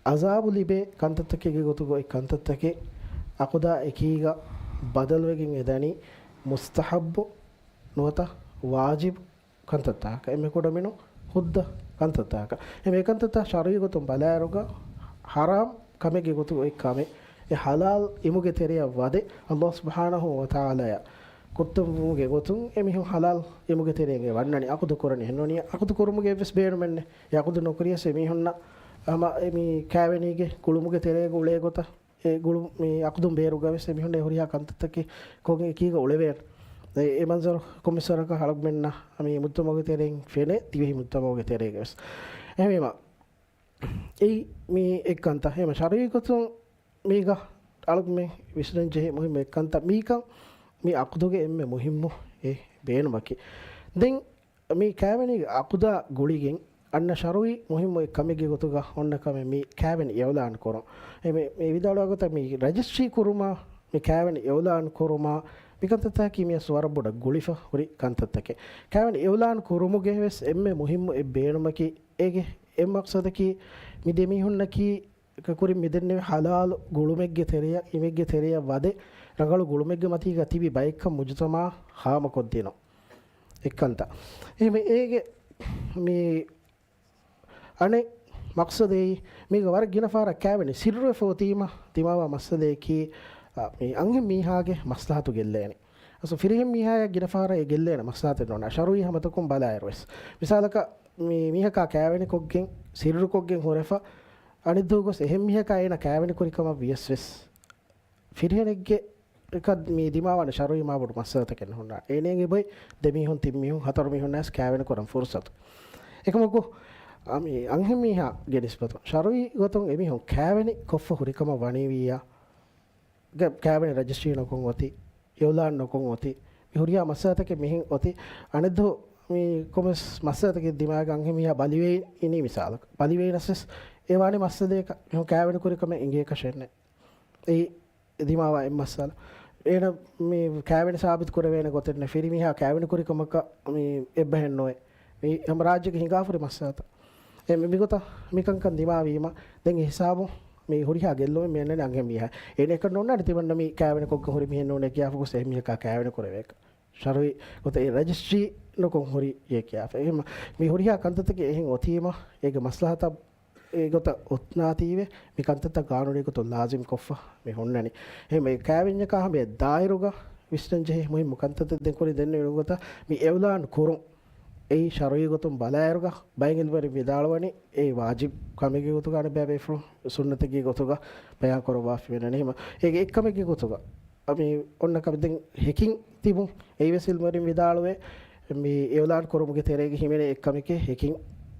ޢަޒާބު ލިބޭ ކަންތައްތަކެއްގެ ގޮތުގަ އޮތް ކަންތައްތަކެއް، ޢަޤުދާ އެކީގަ ބަދަލުވެގެން އެދަނީ މުސްތަޙައްބު ނުވަތަ ވާޖިބު ކަންތައްތަކަކަށް، އެންމެ ކުޑަމިނު ހުއްދަ ކަންތައްތަކަކަށް. އެންމެ ކަންތައްތައް ޝަރުޢީ ގޮތުން ބަލާއިރުގަ ޙަރާމް ކަމެއްގެ ގޮތުގަ އޮތް ކަމެއް، އެ ޙަލާލް އިމުގެ ތެރެއަށް ވަދެ، ﷲ ސުބްޙާނަހޫ ވަތަޢާލާޔާ ކުއްތަންވުމުގެ ގޮތުން އެމީހުން ޙަލާލް އިމުގެ ތެރެއިން އެ ވަންނަނީ. ޢަޤުދު ކުރަނީ އެހެންނޫނީ، ޢަޤުދު ކުރުމުގެ އެއްވެސް ބޭނުމެއް ނެތް. އެ ޢަޤުދު ނުކުރިޔަސް އެމީހުންނަށް ހަމަ އެ މި ކައިވެނީގެ ގުޅުމުގެ ތެރޭގަ އުޅޭ ގޮތަށް އެ ގުޅު-، މި ޢަޤުދުން ބޭރުގަ ވެސް އެމީހުންނަށް ހުރިހާ ކަންތައްތަކެއް ކޮށް އެކީގަ އުޅެވޭނެ. އެ، އެ މަންޒަރު ކޮންމެސް ވަރަކަށް އަޅުގަނޑުމެންނަށް މި މުޖްތަމަޢުގެ ތެރެއިން ފެނޭ، ދިވެހި މުޖްތަމަޢުގެ ތެރޭގަ ވެސް. އެހެންވީމަ، އެއީ މި އެއްކަންތައް. އެހެންވީމަ، ޝަރުޢީ ގޮތުން މީގަ އަޅުގަނޑުމެން ވިސްނަން ޖެހޭ މުހިއްމު އެއްކަންތައް. މީކަން މި ޢަޤުދުގެ އެންމެ މުހިއްމު އެއް ބޭނުމަކީ. ދެން މި ކައިވެނި ޢަޤުދާ ގުޅިގެން އަންނަ ޝަރުޢީ މުހިއްމު އެއް ކަމެއްގެ ގޮތުގަ އޮންނަ ކަމެއް މި ކައިވެނި އިޢުލާން ކުރުން. އެ މި، މި ވިދާޅުވާ ގޮތަށް މި ރަޖިސްޓްރީ ކުރުމާ، މި ކައިވެނި އިޢުލާން ކުރުމާ، މި ކަންތައްތަކީ މިއަސް ވަރަށް ބޮޑަށް ގުޅިފަ ހުރި ކަންތައްތަކެއް. ކައިވެނި އިޢުލާން ކުރުމުގެ ވެސް އެންމެ މުހިއްމު އެއް ބޭނުމަކީ، އޭގެ އެއް މަޤްޞަދަކީ، މި ދެމީހުންނަކީ ކުރިން މިދެންނެވި ޙަލާލު ގުޅުމެއްގެ ތެރެއަށް، އިމެއްގެ ތެރެއަށް ވަދެ، ރަނގަޅު ގުޅުމެއްގެ މަތީގަ ތިބި ބައެއްކަން މުޖުތަމަޢަށް ހާމަކޮށްދިނުން. އެއްކަންތައް. އެހެންވެ އޭގެ މި އަނެއް މަޤްޞަދެއް، މީގަ ވަރަށް ގިނަ ފަހަރަށް ކައިވެނި ސިއްރުވެފަ އޮތީމަ ދިމާވާ މައްސަލައަކީ، އަ، މި އަންހެން މީހާގެ މަސްލަހަތު ގެއްލޭނެ. އަސް ފިރިހެން މީހާޔަށް ގިނަ ފަހަރަށް އެ ގެއްލޭނެ މަސްލަހަތެއް ނޯންނާ. ޝަރުޢީ ހަމަތަކުން ބަލާއިރު ވެސް. މިސާލަކަށް، މި މީހަކާ ކައިވެނިކޮށްގެން، ސިއްރުކޮށްގެން ހުރެފަ، އަނެއްދުވަހު ގޮސް އެހެން މީހަކާ އޭނަ ކައިވެނި ކުރި ކަމަށް ވިޔަސް ވެސް، ފިރިހެނެއްގެ އެކަށް މި ދިމާވާނެ ޝަރުޢީ މާބޮޑު މައްސަލަތަކެއް ނުހުންނާނެ. އޭނައަށް އެބައޮތް ދެ މީހުން، ތިން މީހުން، ހަތަރު މީހުންނާސް ކައިވެނި ކުރަން ފުރުޞަތު. އެކަމަކު، އަ، މި އަންހެން މީހާގެ ނިސްބަތުން ޝަރުޢީ ގޮތުން އެމީހުން ކައިވެނި ކޮށްފަ ހުރިކަމަށް ވަނީވިއްޔާ، ގެ-، ކައިވެނި ރަޖިސްޓްރީ ނުކޮށް އޮތީ، އިޢުލާން ނުކޮށް އޮތީ، މި ހުރިހާ މައްސަލަތަކެއް މިހެން އޮތީ. އަނެއްދުވަހު މި ކޮންމެސް މައްސަލަތަކެއް ދިމާވި އަންހެން މީހާ ބަލިވެ އިނީ މިސާލަކަށް. ބަލިވެ އިނަސް ވެސް އެ ވާނީ މައްސަލައަކަށް، މިހެން ކައިވެނި ކުރި ކަމެއް އިނގޭކަށެއް ނެތް. އެއީ ދިމާވާ އެއް މައްސަލަ. އޭނަ މި ކައިވެނި ސާބިތު ކުރެވޭނެ ގޮތެއް ނެތް. ފިރިމީހާ ކައިވެނި ކުރި ކަމަކަށް މި އެއްބަހެއް ނުވޭ. މި ހަމަ ރާއްޖޭގެ ހިނގާފަ ހުރި މައްސަލަތައް. އެ މި، މިގޮތަށް މިކަންކަން ދިމާވީމަ، ދެން އެ ހިސާބުން މި ހުރިހާ ގެއްލުމެއް މި އަންނަނީ އަންހެން މީހާ. އޭނަ އެކަން ނޯންނާނެ ތިމަންނަ މި ކައިވެނި ކޮށްގެން ހުރި މިހެން ނޫނޭ ކިޔާފަ ގޮސް އެހެން މީހަކާ ކައިވެނި ކުރެވޭކަށް. ޝަރުޢީ ގޮތަށް އެ ރަޖިސްޓްރީ ނުކޮށް ހުރި އެ ކިޔާފަ. އެހެން މި ހުރިހާ ކަންތައްތަކެއް އެހެން އޮތީމަ، އޭގެ މަސްލަހަތަށް އެގޮތަށް އޮތްނާތީވެ، މި ކަންތައްތައް ގާނޫނީ ގޮތުން ލާޒިމް ކޮށްފަ މި ހުންނަނީ. އެހެން އެ ކައިވެންޏަކާ ހަމަ އެ ދާއިރުގަ ވިސްނަން ޖެހޭ މުހިއްމު ކަންތައްތައް ދެން ކުރިން ދެންނެވި ގޮތަށް މި އިޢުލާން ކުރުން. އެއީ ޝަރުޢީ ގޮތުން ބަލާއިރުގަ ބައެއް އިލްމުވެރިން ވިދާޅުވަނީ އެއީ ވާޖިބު ކަމެއްގެ ގޮތުގަ އަނެއްބައި ބޭފުޅުން ސުންނަތެއްގެ ގޮތުގަ ބަޔާން ކުރައްވާފަ މިނަނީ. ހަމަ އޭގެ އެއްކަމެއްގެ ގޮތުގަ މި އޮންނަ ކަމެއް ދެން ހެކިން ތިބުން. އެއީވެސް އިލްމުވެރިން ވިދާޅުވޭ، މި އިޢުލާން ކުރުމުގެ ތެރޭގަ ހިމެނޭ އެއްކަމެކޭ ހެކިން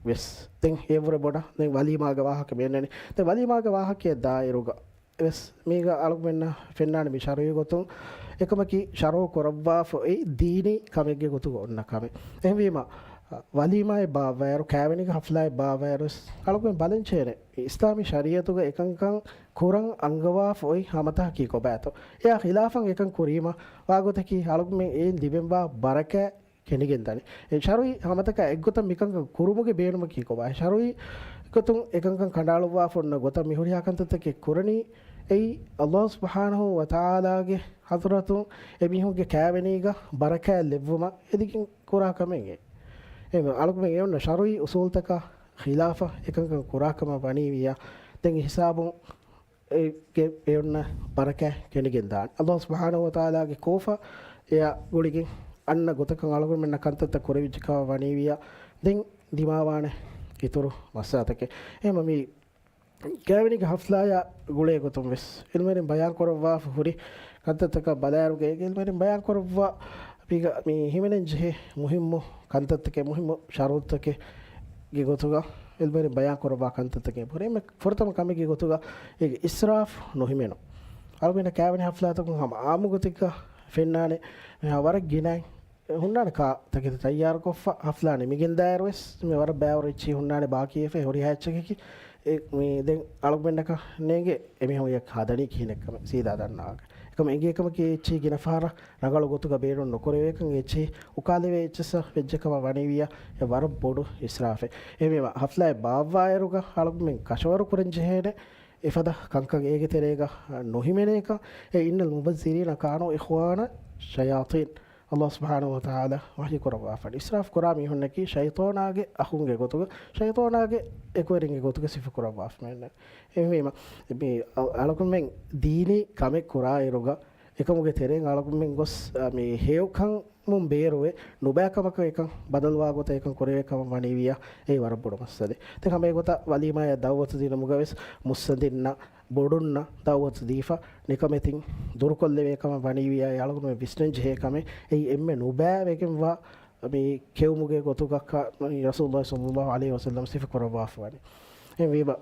ވެސް. ދެން އެއަށްވުރެ ބޮޑަށް ދެން ވަލީމާގެ ވާހަކަ މި އަންނަނީ. ދެން ވަލީމާގެ ވާހަކައަށް ދާއިރުގަ ވެސް މީގަ އަޅުގަނޑުމެންނަށް ފެންނާނެ މި ޝަރުޢީ ގޮތުން އެކަމަކީ ޝަރުޢު ކުރައްވާފަ އޮތް ދީނީ ކަމެއްގެ ގޮތުގަ އޮންނަ ކަމެއް. އެހެންވީމަ، ވަލީމާއެއް ބާއްވާއިރު، ކައިވެނީގެ ހަފްލާއެއް ބާއްވާއިރު ވެސް އަޅުގަނޑުމެން ބަލަން ޖެހޭނެ އިސްލާމީ ޝަރީޢަތުގަ އެކަންކަން ކުރަން އަންގަވާފަ އޮތް ހަމަތަކަކީ ކޮބާތޯ؟ އެއާ ޚިލާފަށް އެކަން ކުރީމަ، ވާގޮތަކީ އަޅުގަނޑުމެން އެއިން ލިބެންވާ ބަރަކާތް ކެނޑިގެން ދާނެ. އެ ޝަރުޢީ ހަމަތަކާ އެއްގޮތަށް މިކަންކަން ކުރުމުގެ ބޭނުމަކީ ކޮބާ؟ ޝަރުޢީ ގޮތުން އެކަންކަން ކަނޑައަޅުއްވާފަ އޮންނަ ގޮތަށް މި ހުރިހާ ކަންތައްތަކެއް ކުރަނީ، އެއީ ﷲ ސުބްޙާނަހޫ ވަތަޢާލާގެ ޙަޟްރަތުން އެމީހުންގެ ކައިވެނީގަ ބަރަކާތް ލެއްވުމަށް އެދިގެން ކުރާ ކަމެއް. އެ އަޅުގަނޑުމެން އެ އޮންނަ ޝަރުޢީ އުޞޫލުތަކާ ޚިލާފަށް އެކަންކަން ކުރާ ކަމަށް ވަނީވިއްޔާ، ދެން އެ ހިސާބުން އޭގެ އެ އޮންނަ ބަރަކާތް ކެނޑިގެން ދާނެ. ﷲ ސުބްޙާނަހޫ ވަތަޢާލާގެ ކޯފަ އެއާ ގުޅިގެން އަންނަ ގޮތަކަށް އަޅުގަނޑުމެންނަށް ކަންތައްތައް ކުރެވިއްޖެ ކަމަށް ވަނީވިއްޔާ، ދެން ދިމާވާނެ އިތުރު މައްސަލަތަކެއް. އެހެންވީމަ މި ކައިވެނީގެ ހަފްލާއާ ގުޅޭ ގޮތުން ވެސް އިލްމުވެރިން ބަޔާން ކުރައްވާފަ ހުރި ކަންތައްތަކަށް ބަލާއިރުގަ، އޭގެ އިލްމުވެރިން ބަޔާން ކުރައްވާ މީގަ މި ހިމެނެން ޖެހޭ މުހިއްމު ކަންތައްތަކެއް، މުހިއްމު ޝަރުޠުތަކެއްގެ ގޮތުގަ އިލްމުވެރިން ބަޔާން ކުރައްވާ ކަންތައްތަކެއް ހުރޭ. އެންމެ ފުރަތަމަ ކަމެއްގެ ގޮތުގަ އޭގެ އިސްރާފް ނުހިމެނުން. އަޅުގަނޑަށް ކައިވެނި ހަފްލާތަކުން ހަމަ އާއްމު ގޮތެއްގަ ފެންނާނެ މިހާ ވަރަށް ގިނައިން ހުންނާނެ ކާ ތަކެތި ތައްޔާރުކޮށްފަ ހަފްލާ ނިމިގެންދާއިރު ވެސް މި ވަރަށް ބައިވަރު އެއްޗިހި ހުންނާނެ ބާކީވެފަ ހުރިހާ އެއްޗަކަކީ. އެ، މި ދެން އަޅުގަނޑަކަށް ނޭނގެ އެމީހުން އެ ހަދަނީ ކިހިނެއްކަމެއް ސީދާ ދަންނަވާގެން. އެކަމަކު އެނގޭ ކަމަކީ އެއްޗިހި ގިނަ ފަހަރަށް ރަނގަޅު ގޮތުގަ ބޭނުން ނުކުރެވޭކަން، އެއްޗިހި އުކާލެވޭ އެއްޗިއްސަށް ވެއްޖެ ކަމަށް ވަނީވިއްޔާ، އެ ވަރަށް ބޮޑު އިސްރާފެއް. އެހެންވީމަ ހަފްލާއެއް ބާއްވާއިރުގަ އަޅުގަނޑުމެން ކަށަވަރު ކުރަން ޖެހޭނެ އެފަދަ ކަންކަން އޭގެ ތެރޭގަ ނުހިމެނޭކަން. އެ إن المبذرين كانوا إخوان الشياطين. ﷲ ސުބްޙާނަހޫ ވަތަޢާލާ ވަޙީ ކުރައްވާފަން. އިސްރާފް ކުރާ މީހުންނަކީ ޝައިޠާނާގެ އަޚުންގެ ގޮތުގަ، ޝައިޠާނާގެ އެކުވެރިންގެ ގޮތުގަ ސިފަ ކުރައްވާފަ މިއޮންނަނީ. އެހެންވީމަ، މި އަ-، އަޅުގަނޑުމެން ދީނީ ކަމެއް ކުރާއިރުގަ، އެކަމުގެ ތެރެއިން އަޅުގަނޑުމެން ގޮސް، އަ، މި ހެޔޮކަމުން ބޭރުވެ، ނުބައި ކަމަކަށް އެކަން ބަދަލުވާ ގޮތަށް އެކަން ކުރެވޭ ކަމަށް ވަނީވިއްޔާ، އެއީ ވަރަށް ބޮޑު މައްސަލައެއް. ދެން ހަމަ އެގޮތަށް ވަލީމާއަށް ދަޢުވަތު ދިނުމުގަ ވެސް މުއްސަނދިންނަށް ބޮޑުންނަށް ދަޢުވަތު ދީފަ، ނިކަމެތިން ދުރުކޮށްލެވޭ ކަމަށް ވަނީވިއްޔާ، އެ އަޅުގަނޑުމެން ވިސްނަން ޖެހޭ ކަމެއް. އެއީ އެންމެ ނުބައި ވެގެންވާ މި ކެއުމުގެ ގޮތުގަ ކަ-، މި ރަސޫލުﷲ ޞައްލަﷲ ޢަލައިހި ވަސައްލަމް ސިފަ ކުރައްވާފަ ވަނީ. އެހެންވީމަ،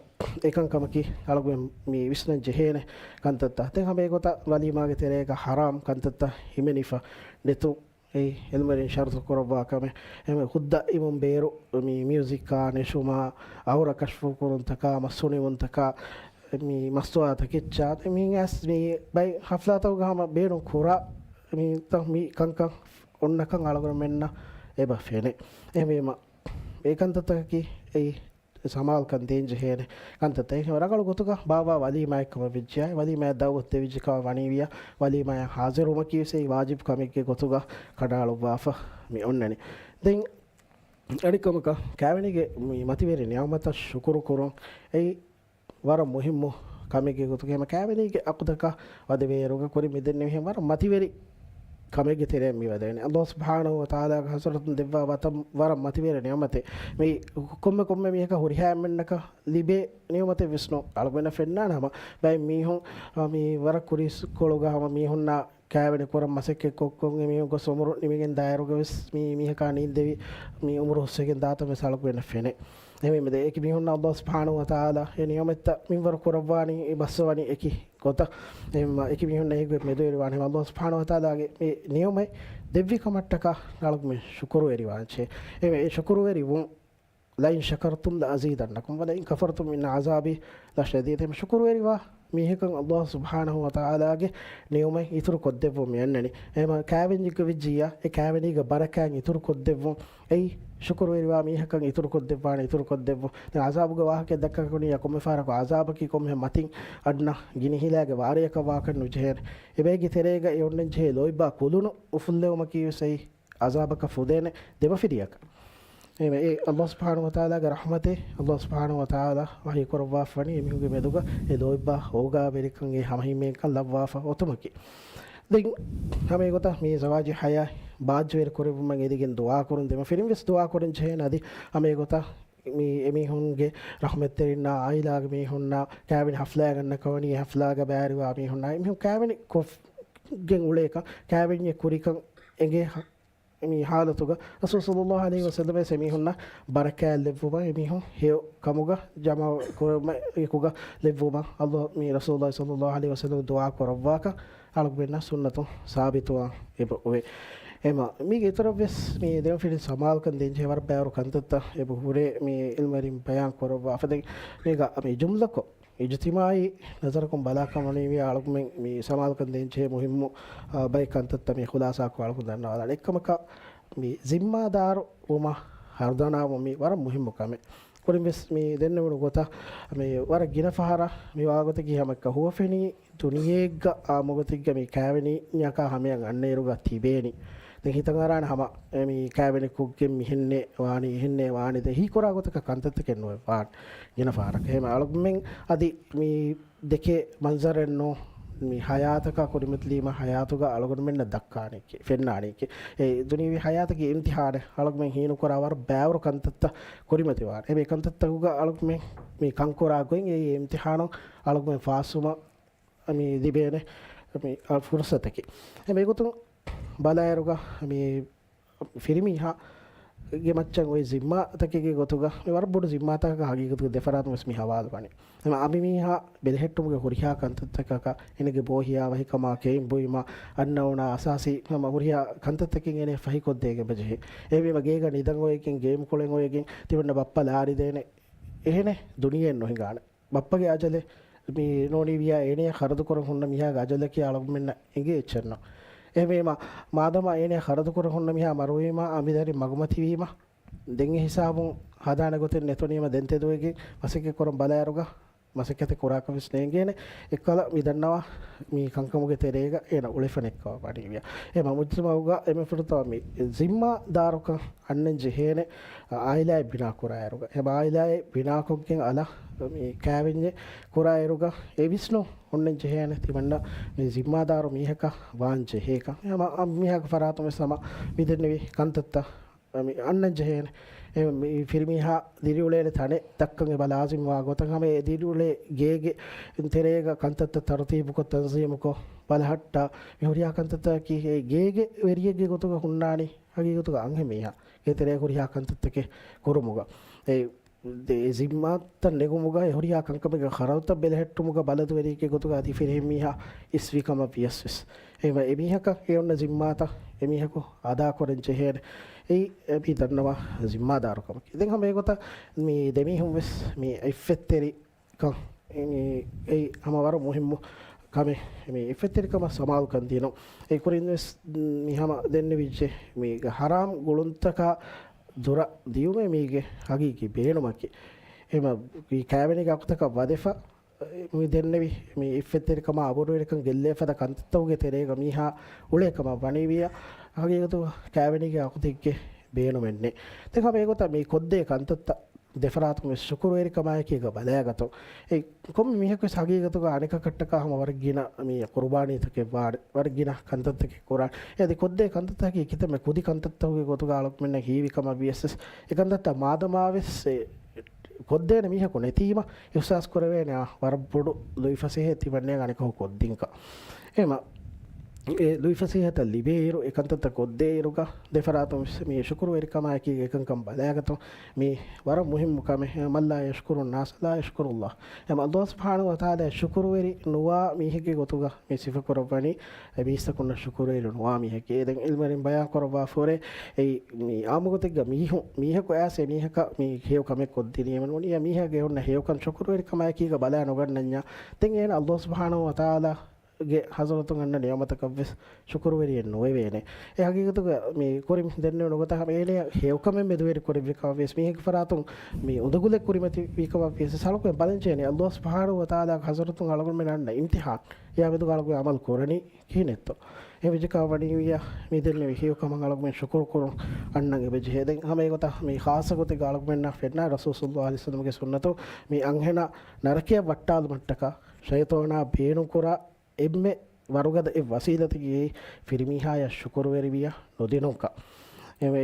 އެކަންކަމަކީ އަޅުގަނޑު މި ވިސްނަން ޖެހޭނެ ކަންތައްތައް. ދެން ހަމަ އެގޮތަށް ވަލީމާގެ ތެރޭގަ ޙަރާމް ކަންތައްތައް ހިމެނިފަ ނެތުން، އެއީ އިލްމުވެރިން ޝަރުޠު ކުރައްވާ ކަމެއް. އެހެންވެ، ހުއްދަ އިވުން ބޭރު މި މިއުޒިކާ، ނެށުމާ، އައުރަ ކަޝްފު ކުރުންތަކާ، މަސް ހުނިވުންތަކާ، މި މަސްތުވާ ތަކެއްޗާ، މި އަސް މި ބައި ހަފްލާތަކުގަ ހަމަ ބޭނުން ކުރާ މި ތަ-، މި ކަންކަން އޮންނަކަން އަޅުގަނޑުމެންނަށް އެބަ ފެނޭ. އެހެންވީމަ، އެ ކަންތައްތަކަކީ އެއީ ސަމާލުކަން ދޭން ޖެހޭނެ ކަންތައްތައް. އެހެން ރަނގަޅު ގޮތުގަ ބާއްވާ ވަލީމާއެއްކަމަށް ވެއްޖެއްޔާ، ވަލީމާއަށް ދަޢުވަތު ދެވިއްޖެ ކަމަށް ވަނީވިއްޔާ، ވަލީމާއަށް ޙާޟިރުވުމަކީ ވެސް އެއީ ވާޖިބު ކަމެއްގެ ގޮތުގަ ކަނޑައަޅުއްވާފަ މި އޮންނަނީ. ދެން އަނެއްކަމަކަށް، ކައިވެނީގެ މި މަތިވެރި ނިޢުމަތަށް ޝުކުރު ކުރުން އެއީ ވަރަށް މުހިއްމު ކަމެއްގެ ގޮތުގަ، ހަމަ ކައިވެނީގެ ޢަޤްދަކަށް ވަދެވޭއިރުގަ ކުރިން މިދެންނެވިހެން ވަރަށް މަތިވެރި ކަމެއްގެ ތެރެއަށް މި ވަދެވެނީ. ﷲ ސުބްޙާނަހޫ ވަތަޢާލާގެ ޙަޟްރަތުން ދެއްވާ ވަތަ-، ވަރަށް މަތިވެރި ނިޢުމަތެއް. މި ކޮންމެ ކޮންމެ މީހަކަށް ހުރިހާ އެންމެންނަކަށް ލިބޭ ނިޢުމަތެއް ވެސް ނޫން. އަޅުގަނޑަށް ފެންނާނެ ހަމަ ބައެއް މީހުން، އަ، މި ވަރަށް ކުރީސްކޮޅުގަ ހަމަ މީހުންނާ ކައިވެނި ކުރަން މަސައްކަތް ކޮށްކޮށް އެމީހުން ގޮސް އުމުރު ނިމިގެން ދާއިރުގަ ވެސް މި މީހަކާ ނީނދެވި މި އުމުރު ހުސްވެގެން ދާތަން ވެސް އަޅުގަނޑަށް ފެނޭ. އެހެންވީމަ ދެން އެކި މީހުންނަށް ﷲ ސުބްޙާނަހޫ ވަތަޢާލާ އެ ނިޢުމަތްތައް މިންވަރު ކުރައްވާނީ އެ ބައްސަވަނީ އެކި ގޮތަށް. އެހެންވީމަ އެކި މީހުންނަށް އެކި މެދުވެރިވާނެ. ހަމަ ﷲ ސުބްޙާނަހޫ ވަތަޢާލާގެ މި ނިޢުމަތް ދެއްވި ކަމަށްޓަކާ އަޅުގަނޑުމެން ޝުކުރުވެރިވާން ޖެހޭ. އެ ޝުކުރުވެރިވުން، لئن شكرتم لأزيدنكم ولئن كفرتم إن عذابي لشديد. އެހެން ޝުކުރުވެރިވާ މީހަކަށް ﷲ ސުބްޙާނަހޫ ވަތަޢާލާގެ ނިޢުމަތް އިތުރު ކޮށްދެއްވުން މި އަންނަނީ. އެހެންވީމަ ކައިވެންޏެއްގަ ވެއްޖިއްޔާ، އެ ކައިވެނީގެ ބަރަކާތް އިތުރު ކޮށްދެއްވުން. އެއީ ޝުކުރުވެރިވާ މީހަކަށް އިތުރު ކޮށްދެއްވާނެ، އިތުރު ކޮށްދެއްވުން. ދެން ޢަޒާބުގެ ވާހަކައެއް ދައްކާކަށް ކުރިޔާ ކޮންމެ ފަހަރަކު ޢަޒާބަކީ ކޮންމެހެން މަތިން އަންނަ ގިނިހިލާގެ ވާރެއަކަށް ވާކަށް ނުޖެހޭނެ. އެބައެއްގެ ތެރޭގަ އެ އޮންނަން ޖެހޭ ލޯތްބާ ކުލުނު އުފުއްލެވުމަކީ ވެސް އެއީ ޢަޒާބަކަށް ފުދޭނެ ދެމަފިރިޔަކަށް. އެ، އެ ﷲ ސުބްޙާނަހޫ ވަތަޢާލާގެ ރަޙްމަތެއް، ﷲ ސުބްޙާނަހޫ ވަތަޢާލާ ވަޙީ ކުރައްވާފަވަނީ އެމީހުންގެ މެދުގަ އެ ލޯތްބާ ހޯގާވެރިކަން އެ ހަމަހިމޭންކަން ލައްވާފަ އޮތުމަކީ. ދެން ހަމައެގޮތަށް މި ޒަވާޖީ ޙަޔާތް ބާއްޖަވެރި ކުރެއްވުމަށް އެދިގެން ދުޢާކުރުން ދެމަފިރިން ވެސް ދުޢާކުރަން ޖެހޭނެ. އަދި ހަމައެގޮތަށް މި އެމީހުންގެ ރަޙްމަތްތެރިންނާ، ޢާއިލާގެ މީހުންނާ، ކައިވެނި ޙަފްލާއެއް ގަންނަ ކަމަނީ، އެ ޙަފްލާގަ ބައިވެރިވާ މީހުންނާ، އެމީހުން ކައިވެނި ކޮށްގެން އުޅޭކަން، ކައިވެންޏެއް ކުރިކަން އެނގޭ ހަ-، މި ޙާލަތުގަ ރަސޫލު ޞައްލައްލާހު ޢަލައިހި ވަސައްލަމަ އެމީހުންނަށް ބަރަކާތް ލެއްވުމަށް، އެމީހުން ހެޔޮ ކަމުގަ ޖަމާ ކުރުމަށް އެކުގަ ލެއްވުމަށް ﷲ މި ރަސޫލު ޞައްލައްލާހު ޢަލައިހި ވަސައްލަމަ ދުޢާ ކުރައްވާކަށް އަޅުގަނޑުމެންނަށް ސުންނަތުން ސާބިތުވާން އެބަ އޮވޭ. އެމަ، މީގެ އިތުރަށްވެސް މި ދެން ފިރި ސަމާލުކަން ދޭންޖެހޭ ވަރަށް ބައިވަރު ކަންތައްތައް އެބަ ހުރޭ، މި ޢިލްމުވެރިން ބަޔާން ކުރައްވާފަ. ދެން މީގަ މި ޖުމްލަކޮށް، އިޖުތިމާޢީ ނަޒަރަކުން ބަލާކަމަނީވިޔާ އަޅުގަނޑުމެން މި ސަމާލުކަން ދޭންޖެހޭ މުހިއްމު، އާ، ބައެއް ކަންތައްތައް މި ޚުލާޞާކޮށް އަޅުގަނޑު ދަންނަވާލާނެ. އެއްކަމަކަށް މި ޒިންމާދާރު ވުމަށް ހަރުދަނާވުން މި ވަރަށް މުހިއްމު ކަމެއް. ކުރިންވެސް މި ދެންނެވުނު ގޮތަށް މި ވަރަށް ގިނަ ފަހަރަށް މި ވާގޮތަކީ ހަމައެއްކަ ހުވަފެނީ ދުނިޔެއެއްގަ އާ މަގުތަކެއްގަ މި ކާވެނިއްޔާކާ ހަމަޔަށް އަންނައިރުގަ ތިބޭނީ. ދެން ހިތަށް އަރާނެ ހަމަ އެ މި ކާވެނި ކޮށްގެން މިހެންނޭ ވާނީ، އެހެންނޭ ވާނީ. ދެން ހީކުރާ ގޮތަކަށް ކަންތައްތަކެއް ނުވެ ވާނެ ގިނަ ފަހަރަކަށް. އެހެން އަޅުގަނޑުމެން އަދި މި ދެކޭ މަންޒަރެއް ނޫން. މި ހަޔާތަކާ ކުރިމަތިލީމަ ހަޔާތުގަ އަޅުގަނޑުމެންނަށް ދައްކާނެކޭ، ފެންނާނެކޭ. އެ ދުނިޔެވީ ހަޔާތަކީ އިމްތިޙާނެއް. އަޅުގަނޑުމެން ހީނުކުރާ ވަރަށް ބައިވަރު ކަންތައްތައް ކުރިމަތިވާނެ. އެ ކަންތައްތަކުގަ އަޅުގަނޑުމެން މި ކަންކުރާ ގޮތް އެ އިމްތިޙާނުން އަޅުގަނޑުމެން ފާސްވުމަށް މި ލިބޭނެ މި ފުރުސަތަކީ. އެ މިގޮތުން ބަލާއިރުގަ މި ފިރިމީހާގެ މައްޗަށް އޮތް ޒިންމާތަކެއްގެ ގޮތުގަ މި ވަރަށް ބޮޑު ޒިންމާތަކަކަށް ހަގީގަތުގަ ދެފަރާތުން ވެސް މި ހަވާލުވަނީ. އެމަ އަނބިމީހާ ބެލެހެއްޓުމުގެ ހުރިހާ ކަންތައްތަކަކަށް އޭނަގެ ބޯހިޔާވަހިކަމާ ކެއިން ބުއިމާ އަންނައުނާ އަސާސީ ހަމަ ހުރިހާ ކަންތައްތަކެއް އޭނަ ފަހިކޮށްދޭގެން ބަޖެހޭ. އެހެންވީމަ ގޭގަ ނިދަން އޮވެގެން ގޭމް ކުޅެން އޮވެގެން ތިމަންނަ ބައްޕަ ލާރިދޭނެ އެހެނެއް ދުނިޔެއެއް ނުހިނގާނެ. ބައްޕަގެ އަޖަލެއް މި ނޫނީވިޔާ އޭނަޔަށް ޚަރަދު ކުރަން ހުންނަ މީހާގެ އަޖަލަކީ އަޅުގަނޑުމެންނަށް އެނގޭ އެއްޗެއްނު. އެހެންވީމަ، މާދަމާ އޭނަޔަށް ޚަރަދު ކުރަން ހުންނަ މީހާ މަރުވީމަ، އަނބިދަރިން މަގުމަތިވީމަ، ދެން އެ ހިސާބުން ހަދާނެ ގޮތެއް ނެތުނީމަ، ދެން ތެދުވެގެން މަސައްކަތް ކުރަން ބަލާއިރުގަ، މަސައްކަތެއް ކުރާކަށް ވެސް ނޭނގޭނެ. އެއްކަލަ މި ދަންނަވާ މި ކަންކަމުގެ ތެރޭގަ އޭނަ އުޅެފަ ނެއްކަވަ ވަނީވިޔާ. އެ މަ މުޖްތަމަޢުގަ އެ މި ފުރަތަމަ މި ޒިންމާދާރުކަން އަންނަން ޖެހޭނެ އާއިލާއެއް ބިނާ ކުރާއިރުގަ، އެ އާއިލާއެއް ބިނާކޮށްގެން އަލަށް މި ކާވެންޏެއް ކުރާއިރުގަ، އެ ވިސްނުން އޮންނަން ޖެހޭނެ ތިމަންނަ މި ޒިންމާދާރު މީހަކަށް ވާން ޖެހޭކަން. އެ ހަމަ އަ، މީހާގެ ފަރާތުން ވެސް ހަމަ މި ދެންނެވި ކަންތައްތައް މި އަންނަން ޖެހޭނެ. އެ މި ފިރިމީހާ ދިރިއުޅޭނެ ތަނެއް ދައްކަން އެބަ ލާޒިމްވާ ގޮތަށް ހަމަ އެ ދިރިއުޅޭ ގޭގެ ތެރޭގަ ކަންތައްތައް ތަރުތީބުކޮށް، ތަންޒީމުކޮށް، ބަލަހައްޓާ، މި ހުރިހާ ކަންތައްތަކަކީ އެ ގޭގެ ވެރިއެއްގެ ގޮތުގަ ހުންނާނީ. ހަގީގަތުގަ އަންހެން މީހާ ގޭތެރޭ ހުރިހާ ކަންތައްތަކެއް ކުރުމުގަ، އެ ދެ-، ޒިންމާތައް ނެގުމުގަ، އެ ހުރިހާ ކަންކަމެއްގެ ޚަރަދުތައް ބެލެހެއްޓުމުގަ ބަލަދުވެރިއެއްގެ ގޮތުގަ އަދި ފިރިހެން މީހާ އިސްވި ކަމަށް ވިޔަސް ވެސް. އެ މަ-، އެމީހަކަށް އެ އޮންނަ ޒިންމާތައް އެމީހަކު އަދާކުރަން ޖެހޭނެ. އެއީ އެ މި ދަންނަވާ ޒިންމާދާރުކަމަކީ. ދެން ހަމަ އެގޮތަށް މި ދެމީހުން ވެސް މި އިއްފަތްތެރި ކަން، މި އެއީ ހަމަ ވަރަށް މުހިއްމު ކަމެއް. މި އިއްފަތްތެރިކަމަށް ސަމާލުކަން ދިނުން. އެ ކުރިން ވެސް މި ހަމަ ދެންނެވިއްޖެ މީގެ ހަރާމް ގުޅުންތަކާ ދުރަށް ދިޔުމޭ މީގެ ހަގީގީ ބޭނުމަކީ. އެމަ މި ކާވެނީގެ އަގުތަކަށް ވަދެފަ، މި ދެންނެވި މި އިއްފަތްތެރިކަމާ އަބުރުވެރިކަން ގެއްލޭ ފަދަ ކަންތައްތަކުގެ ތެރޭގަ މީހާ އުޅޭ ކަމަށް ވަނީވިޔާ، ހަގީގަތުގަ ކާވެނީގެ އަގުތެއްގެ ބޭނުމެއްނެއް. ދެން ހަމަ އެގޮތަށް މި ކޮށްދޭ ކަންތައްތައް ދެފަރާތުން ވެސް ޝުކުރުވެރިކަމާއެކީގަ ބަލާގަތުން. އެ ކޮންމެ މީހަކު ވެސް ހަގީގަތުގަ އަނެކަކަށްޓަކާ ހަމަ ވަރަށް ގިނަ މި ޤުރުބާނީތަކެއް ވާނެ، ވަރަށް ގިނަ ކަންތައްތަކެއް ކުރާނެ. އެ އަދި ކޮށްދޭ ކަންތައްތަކަކީ ކިތަންމެ ކުދި ކަންތައްތަކުގެ ގޮތުގަ އަޅުގަނޑުމެންނަށް ހީވި ކަމަށް ވިޔަސް ވެސް، އެ ކަންތައްތައް މާދަމާ ވެސް އެ ކޮށްދޭނެ މީހަކު ނެތީމަ، އިޙްސާސް ކުރެވޭނެ އާ ވަރަށް ބޮޑު ލުއިފަސޭހައެއް ތިމަންނަޔަށް އަނެކަކު ކޮށްދިންކަން. އެމަ އެ ލުއިފަސޭހަތައް ލިބޭއިރު، އެ ކަންތައްތައް ކޮށްދޭއިރުގަ، ދެފަރާތުން ވެސް މި ޝުކުރުވެރިކަމާއެކީގަ އެކަންކަން ބަލާގަތުން މި ވަރަށް މުހިއްމު ކަމެއް. من لا يشكر الناس لا يشكر الله. އެމަ ﷲ ސުބްޙާނަހޫ ވަތަޢާލާ ޝުކުރުވެރި ނުވާ މީހެއްގެ ގޮތުގަ މި ސިފަކުރައްވަނީ، އެ މީސްތަކުންނަށް ޝުކުރުވެރި ނުވާ މީހެކޭ. ދެން ޢިލްމުވެރިން ބަޔާން ކުރައްވާފައިވޭ، އެއީ މި އާއްމުގޮތެއްގަ މީހުން، މީހަކު އައިސް އެ މީހަކަށް މި ހެޔޮ ކަމެއް ކޮށްދިނީމަ ނޫނީ، އެ މީހާގެ އޮންނަ ހެޔޮކަން ޝުކުރުވެރިކަމާއެކީގަ ބަލާ ނުގަންނަންޏާ، ދެން އޭނަ ﷲ ސުބްޙާނަހޫ ވަތަޢާލާގެ ޙަޟްރަތުން އަންނަ ނިޢުމަތަކަށްވެސް ޝުކުރުވެރިއެއް ނުވެވޭނެ. އެ ހަގީގަތުގަ މި ކުރިން ދެންނެވުނު ގޮތަށް ހަމަ އޭނަޔަށް ހެޔޮކަމެއް މެދުވެރި ކުރެއްވި ކަމަށް ވިޔަސް މީހެއްގެ ފަރާތުން މި އުނދަގުލެއް ކުރިމަތިވީ ކަމަށް ވިޔަސް ސަޅުކުވެ ބަލަންޖެހޭނެ ﷲ ސުބްޙާނަހޫ ވަތަޢާލާގެ ޙަޟްރަތުން އަޅުގަނޑުމެން އަންނަ އިމްތިޙާން. އެއާ މެދުގަ އަޅުގަނޑު ޢަމަލު ކުރަނީ ކިހިނެއްތޯ؟ އެ ވެއްޖެކަމަށް ވަނީވިޔާ މި ދެންނެވި ހެޔޮކަމަށް އަޅުގަނޑުމެން ޝުކުރު ކުރުން އަންނަން އެބަޖެހޭ. ދެން ހަމަ އެގޮތަށް މި ޚާއްޞަ ގޮތެއްގަ އަޅުގަނޑުމެންނަށް ފެންނަ ރަސޫލު ޞައްލައްލާހު ޢަލައިހި ވަސައްލަމްގެ ސުންނަތު މި އަންހެނާ ނަރަކަޔަށް ވައްޓާލުމަށްޓަކާ ޝައިޠާނާ ބޭނުންކުރާ އެންމެ ވަރުގަދަ އެއް ވަސީލަތަކީ އެއީ ފިރިމީހާޔަށް ޝުކުރުވެރިވިޔަ ނުދިނުންކަން. އެ، އެ،